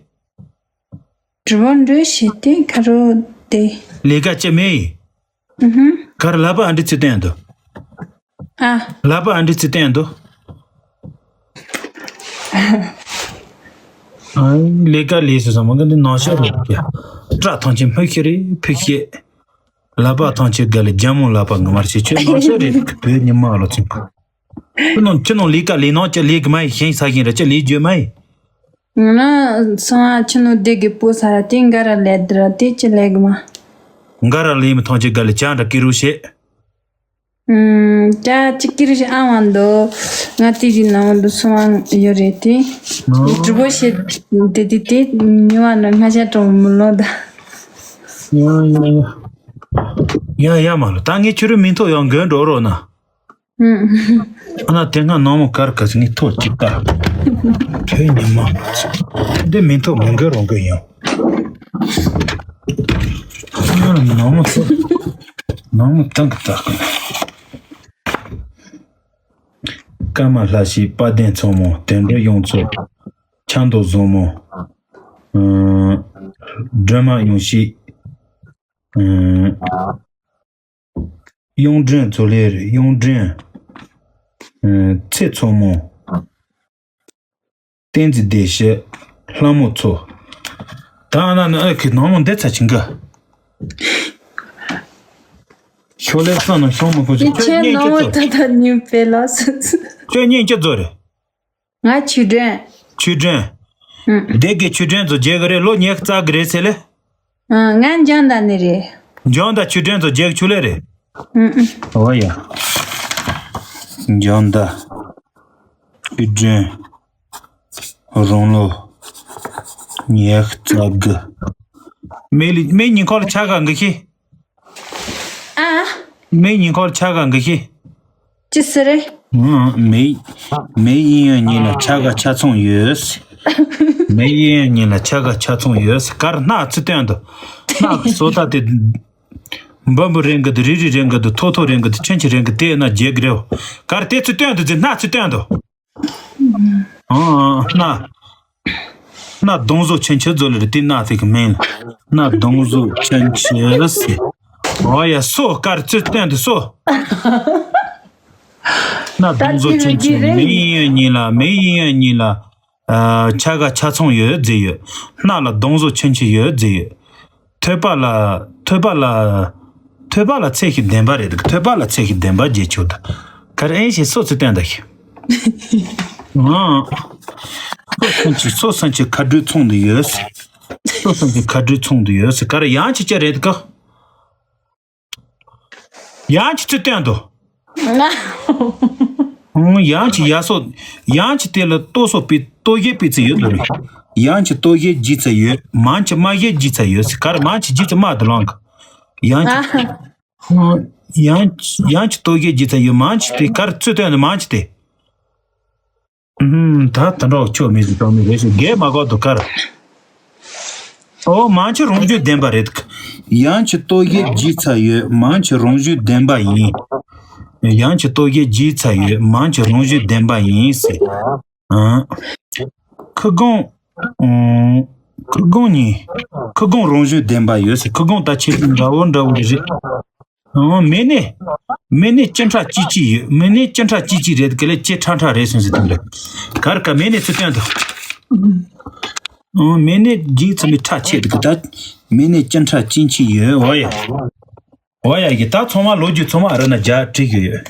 དྲི་བ་འདྲི་ཞིག་དེ་ཁ་རོ་དེ། ལས་ཀ་ཅི་མེད་ཡིན། ཨུ་ཧུམ། གར་ལབ་པ་ཨ་འདྲི་ཚུལ་བསྟན་འདུག་ཨ། ལབ་པ་ཨ་འདྲི་ཚུལ་བསྟན་འདུག་ཨ། ལས་ཀ་ལས་སུ་བསམ་མ་གི་འདི་ནང་ཤོག་རེད་ཀྱ། སྐྲ་ཐང་ཆེན་སྨུག་ཤི་རེད་ཕུག་ཤེ། ལབ་པ་ཐང་ཆེན་དགའ་ལས་རྒྱ་མོ་ལབ་པ་ངོ་མར་ཤེས་ཁྱོད་ནང་ཤོག་རེད་བོད་ཉི་མ་ལོ་ཚུན་ཁ། ཁྱོད་ནང་ཁྱོད་ནང་ལས་ཀ་ལས་ནང་ཅི་ལས་གི་མ་ཡིན་ཤེས་ས་ཤེས་ར་ཅི་ལས་རྒྱུ་མ་ཡིན། ང་སང་ཨ་ཆུ་ནུ་སྡེ་གི་པོ་ས་ར་དེ་འགའ་ར་ལས་དེ་ར་དེ་ཅི་ལས་གི་མ། འགའ་ར་ལས་མི་ཐང་ཅི་དགའ་ལས་ཅང་འདྲ་ཀི་རུ་ཤེས། ཨུམ། ཅ་ཅི་ཀི་རུ་ཤེས་ཨ་ཝང་དོ། ང་དེ་གི་ནང་དུ་སོང་ཨང་ཡོད་རེད་དེ། ཨོ། དྲི་བོ་ཤེས་དེ་དེ་དེ་ཉི་བ་ནང་ང་ཤ་གྲོང་མི་ལོ་ད། ཡ་ཡ་ཡ། ཡ་ཡ་མ་ལོ་ད་ངས་ཁྱོད་རུ་མིང་ཐོ་ཡང་འགོན་འགྲོ་རོགས་ན། ཨ་ན་དེ་སྔ་ནང་མོ་གར་ག་ཚི་ངས་ཐོག་ཅིག་ལྟ། བོད་ཉི་མ། འདི་མིང་ཐོག་མི་འགོད་རང་འགོད་ཡང་། ཨ་ན་ནང་མོ་ཚོ། ནང་མོ་ཏང་གི་ལྟ་གི། ཀརྨ་ལྷ་ཞིག་དཔལ་ལྡན་མཚོ་མོ་དོན་འགྲུབ་གཡུ་མཚོ། ཆབ་མདོ་བཟང་མོ། སྒྲོལ་མ་གཡུ་ཞིག་གཡུང་དྲུང་མཚོ་ལས་རེད་གཡུང་དྲུང་། ཚེ་མཚོ་མོ། བསྟན་འཛིན་སྡེ་བཞི། ལྷ་མོ་མཚོ། ད་ཨ་ན་ནི་ཨ་ཁི་ནང་མོ་འདི་ཚ་ཆིང་ག་ཤོ་ལེ་ས་ན་ཤོ་མོ་ཁོ་ཅི་ཁྱོད་ཁྱེད་ཉན་ནང་ཁྱོད་མོ་ཚོ། ད་ད་ནིམ་པེ་ལ་སི། ཁྱོད་ཉན་ཁྱོད་ཚོ་རེད། ང་ཆུ་དྲན། ཆུ་དྲན། ཨུ། སྡེ་དགེ་ཆུ་དྲན་ཚོ་རྒྱལ་གི་རེད་ལོ་ཉེག་རྩ་གི་རེད་ཟེར་ལེ། ཨ། ང་འཇང་ད་ནི་རེད། འཇང་ད་ཆུ་དྲན་ཚོ་རྒྱལ་ཆུ་ལེ་རེད། ཨུ་ཨུ། ཨོ་ཡ། འཇང་ད། ཆུ་དྲན། རོང་ལོ། ཉེག་རྩ་གི། མེ་ལི་མེ་ཉིན་ཁོ་ལ་ཆ་ག་འགི་ཤི། ཨ། མེ་ཉིན་ཁོ་ལ་ཆ་ག་འགི་ཤི། ཅི་ཟེར་རེད། ཨང་། མེ། མེ་ཡིན་ཡང་ཉིན་ལ་ཆ་ག་ཆ་ཚང་ཡོད། མེ་ཡིན་ཡང་ཉིན་ལ་ཆ་ག་ཆ་ཚང་ཡོད། གར་སྣག་ཚུལ་སྟོན་དུ། སྣག་གི་བཟོ་ལྟ་དེ། འབུམ་འབུམ་རེང་གི་དུ་རི་རི་རེང་གི་དུ་ཐོ་ཐོ་རེང་གི་དུ་ཆེན་ཆེ་རེང་གི་དེ་ན་རྒྱལ་གི་རེད། གར་དེ་ཚུལ་སྟོན་དུ་ཟེར་སྣག་ཚུལ་སྟོན་དུ། ཨང་། སྣག་སྣག་སྡོང་བཟོ་ཆེན་ཆེ་བཟོ་ལེ་རེད་དེ་སྣག་དེ་གི་མིང་ལ། སྣག་སྡོང་བཟོ་ཆེན་ཆེ་ཟེར། ཨོ་ཡ་སོ་གར་ཚུལ་སྟོན་དུ་སོ། སྣག་སྡོང་བཟོ་ཆེན་ཆེ་མེ་ཡིན་ཡང་ཉིན་ལ་མེ་ཡིན་ཡང་ཉིན་ལ། ཨ། ཆ་ག་ཆ་ཚང་ཡོད་རྫི་ཡོད། སྣག་ལ་སྡོང་བཟོ་ཆེན་ཆེ་ཡོད་རྫི་ཡོད། ཐོད་པ་ལ་ཐོད་པ་ལ་ཐོད་པ་ལ་ཚད་ཤིག་ལྡན་པ་རེད་འདུག་ཐོད་པ་ལ་ཚད་ཤིག་ལྡན་པ་རྗེས་ཆོག་ད། ག་རེ་ཨེ་ཞེས་སོ་ཚིག་བསྟན་ད་ཤི། ཨང་། སོ་སོན་གྱི་སོ་སོན་གྱི་ཁ་སྦྲུལ་ཚོང་དུ་ཡོད། སོ་སོན་གྱི་ཁ་སྦྲུལ་ཚོང་དུ་ཡོད་ག་རེ་ཡང་ཅི་ཅི་རེད་ག་ཡང་ཅི་ཚུལ་སྟོན་དུ། ཡང་ཅི་ཡ་སོ། ཡང་ཅི་དེ་ལ་ལྟོ་སོ་པི་ལྟོ་བཞེས་པི་ཚི་ཡོད་དུ་རེད། ཡང་ཅི་ལྟོ་བཞེས་ཇི་ཚ་ཡོད། མང་ཅི་མ་བཞེས་ཇི་ཚ་ཡོད་ག་རེ་མང་ཅི་ཇི་ཚ་མ་དུ་ལང་ག་ཡང་ཅི། ཡང་ཅི་ཡང་ཅི་ལྟོ་བཞེས་ཇི་ཚ་ཡོད་མང་ཅི་དེ་ག་རེ་ཚུལ་སྟོན་དུ་མང་ཅི་དེ། ཨུམ། ད་ད་འགྲོ་ཆོག་མི་ཟིག་གཏོང་མི་རེད་ཤོད་རྒས་མ་གོ་འདུག་གར། ཨོ་མང་ཆེ་རང་བཞིན་ལྡན་པ་རེད། ཡང་ཆེ་ལྟོ་གོས་ལྗིད་ཚ་ཡོད་མང་ཆེ་རང་བཞིན་ལྡན་པ་ཡིན། ཡང་ཅིག་ལྟོ་བཤད་བགྱིས་ཚར་ཡོད། མང་ཅིག་རང་བཞིན་ལྡན་པ་ཡིན་ཟེར། ཨང་། ཁུ་སྒོང་། ཨང་། ཁུ་སྒོང་ཉིད། ཁུ་སྒོང་རང་བཞིན་ལྡན་པ་ཡོད་ཟེར། ཁུ་སྒོང་ད་ཆེ་འདྲ་བོ་འདྲ་བོ་རེད། ཨང་། མི་ནི། མི་ནི་སྐྱེ་ཕྲ་གཅིག་གཅིག་ཡོད། མི་ནི་སྐྱེ་ཕྲ་གཅིག་གཅིག་རེད། ག་ལེ་སྐྱེ་ཕྲ་ཕྲ་རེད་ཟེར་ཟེར་དེ་རེད། གར་ག་མི་ནི་ཚུར་སྟོན་དང་། ཨང་། མི་ནི་རྗེས་ཚུལ་མི་ཕྲ་ཆེ་འདུག་ད་མི་ནི་སྐྱེ་ཕྲ་གཅིག་གཅིག་ཡོད། འོ་ཡ། འོ་ཡ་གི་ད་ཚང་མ་ལོ་རྒྱུས་ཚང་མ་ར་ན་རྒྱ་བྲིས་གི་ཡོད།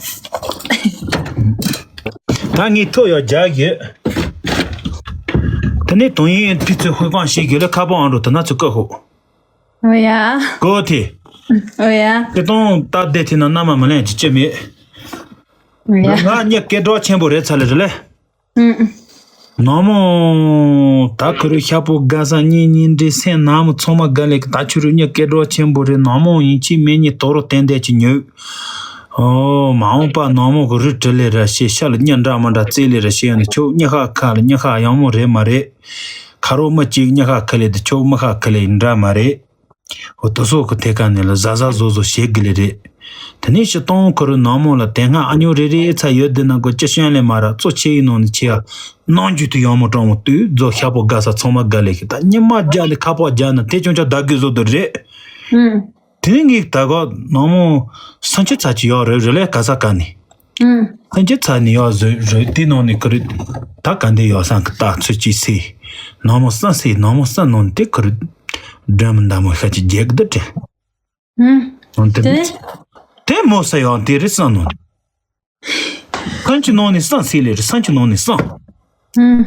ད་ངས་ཐོ་ཡོད་རྒྱ་ཡོད། ད་ནི་དུང་ཡིན་ཕི་ཚོས་ཧུད་པང་ཞིག་གི་ལ་ཁ་པོ་ཨང་རུ་ད་ན་ཚོ་ཀ་ཧོ། འོ་ཡ། གོ་ཐི། འོ་ཡ། དེ་དང་ད་བསྡད་ཐི་ན་མནའ་མ་མི་ལེན་ཅི་ཅི་མེད། འོ་ཡ། ང་གཉིས་སྐད་གྲགས་ཆེན་པོ་རེད་ཚ་ལེ་རེད་ལེ། ཨུམ། ནག་མོ། ད་ཁུ་རུ་ཤ་པོ་དགའ་ས་གཉིས་གཉིས་འདྲེ་སེམས་ནག་མོ་ཚང་མ་དགའ་ལེ་ད་ཆུ་རུ་གཉིས་སྐད་གྲགས་ཆེན་པོ་རེད། ནག་མོ་ཡིན་ཆི་མེད་གཉིས་དོ་རུ་ཏན་ཏན་གྱི་ཉོས། ཨོ། མ་འོངས་པ་ནག་མོ་གི་རུ་དྲི་ལེ་ར་ཤེས། ཤ་ལ་གཉིས་འདྲ་མ་འདྲ་རྩེ་ལེ་ར་ཤེས། ཡང་ནི་ཁྱོད་གཉིས་ཁ་ཁ་ལ་གཉིས་ཁ་ཡང་མོ་རེད་མ་རེད། ཁ་རོག་མི་གཅིག་གཉིས་ཁ་ཁ་ལེ་དུ་ཁྱོད་མི་ཁ་ཁ་ལེ་འདྲ་མ་རེད། འོ་དེ་སོགས་ཀྱི་ཐད་ཀ་ནས་ལ་གཟབ་གཟབ་བཟོ་བཟོ་བྱེད་དགོས་ལེ་རེད། དེ་ནས་སྤྱིར་བཏང་ཁོ་རང་ནག་མོ་ལ་དེ་སྔ་ཨ་ཉོ་རེ་རེ་ཚ་ཡོད་དེ་ན་གོ་ཅི་ཤོན་ལེ་མ་ར་གཙོ་ཆེ་ཡིན་ནང་ནས་ཆེ་ཡ། ནང་རྒྱུད་དུ་ཡང་མོ་གྲོང་མོ་དུས་རྫོགས་ཤ་པོ་དགའ་ས་ཚང་མ་དགའ་ལེ་གི་ད་ཉི་མ་རྒྱ་ལེ་ཁ་པོ་རྒྱ་ན་དེ་ཅུང་ཅག་ད་དགོས་བཟོ་དུ་རེད། ཨུམ། དེ་ནས་ངས་ད་གོ་ནག་མོ་སང་ཆེ་ཚ་ཅི་ཡོད་རེད་རེ་ལེ་ག་ས་ག་ནས། ཨུམ། ལྷན་རྒྱས་ཚ་ནི་ཡོད་བཟོས་རོལ་དེ་ནང་ནས་ཁུ་རུ་ད་ག་འདི་ཡོད་སང་གི་ད་ཚོད་ཅིག་སེ། ནག་མོ་སང་སེ་ནག་མོ་སང་ནང་དེ་ཁུ་རུ་སྒྲོན་མི་འདའ་མོ་ཤ་ཅིག་རྒྱལ་གི་འདི་དྲན། ཨུམ། འོན་ཏེ་དེ། དེ་མོ་ས་ཡོང་དེ་རེད་སང་ནང་། སང་ཆུ་ནང་ནས་སང་སེ་ལེ་རེད་སང་ཆུ་ནང་ནས་སང་། ཨུམ།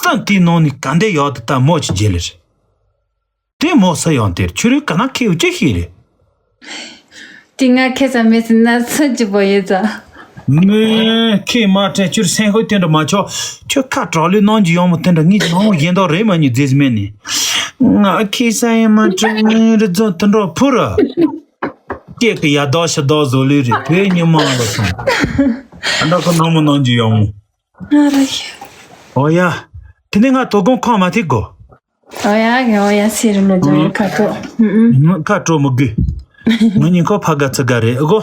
སང་དེ་ནང་ནས་ག་འདི་ཡོད་དེ་ད་མོ་ཅིག་རྒྱལ་ལེ་རེད། དེ་མོ་ས་ཡོང་དེར་ཁྱོད་རེ་ག་ན་ཁེ་འུ་ཅི་ཤེས་རེད། དེ་ང་ཁེ་ས་མེད་ཟེར་ན་ཚོད་ཅི་པོ་ཡོད་ཙ། མོས་ཁེ་མ་དྲན་ཁྱོད་སེམས་ཤུགས་དེ་འདྲ་མ་ཆོག་ཁྱོད་ཁ་གྲག་ལུས་གནང་རྒྱུ་ཡོང་མོ་དེ་འདྲ་ངས་ནང་མོ་ཡིན་མདོག་རེད་མ་ཉིད་རྫས་མེད་ནི། ང་ཁེ་ས་ཡིན་མ་དྲན་རི་རྫོང་དུད་འགྲོ་ཕུ་ར། སྐྱེས་ཀྱི་ཡ་དོག་ཤ་དོག་བཟོ་ལུས་རེད་བོད་ཉི་མ་ལ་སོང་། ཨ་འདྲ་ཁོ་ནང་མོ་གནང་རྒྱུ་ཡོང་མོ། ང་ར་ཤི། ཨོ་ཡ། དེ་ནས་ང་དོ་དགོང་ཁོང་མ་ཐིག་གོ། ཨོ་ཡ་གི་ཨོ་ཡ་སི་རི་མོ་ཇོ་ཡ་ཁ་ཏོ། ཨུ་ཨུ། ཁ་སྤྲོ་མི་དགོས། ང་གཉིས་ཁོ་ཕ་ག་ཚི་ག་རེད་ཨ་གོ།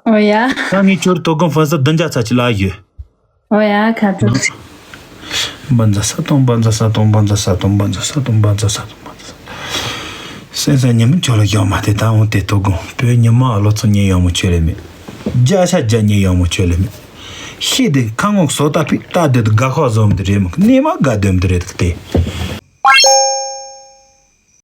ཨོ་ཡ། ད་ངས་ཁྱོད་དོ་དགོང་ཧྥན་སི་བདུན་བརྒྱ་ཚ་གཅིག་ལ་ཡོད། ཨོ་ཡ་ཁ་ཏོ། བཛྲ་ས་ཏོང་བཛྲ་ས་ཏོང་བཛྲ་ས་ཏོང་བཛྲ་ས་ཏོང་བཛྲ་ས་ཏོང་བཛྲ་ས་ཏོང་བཛྲ་ས་ཏོང་། སེམས་ས་ཉི་མ་ཁྱོད་ལ་ཡོང་མ་དེ་ད་འོང་དེ་དོ་དགོང་བོད་ཉི་མ་ལོ་ཚོ་ཉེ་ཡོང་མོ་ཁྱོད་ལས་མེད། རྒྱ་ཤ་རྒྱ་ཉེ་ཡོང་མོ་ཁྱོད་ལས་མེད། ཤེས་དེ་ཁ་ངོ་བཟོ་ལྟ་ཕིག་ལྟ་དེ་དུ་དགའ་ཁོག་བཟོ་མི་དེ་རེད་མོ་གནས་མ་དགའ་དོན་དེ་རེད་དེ།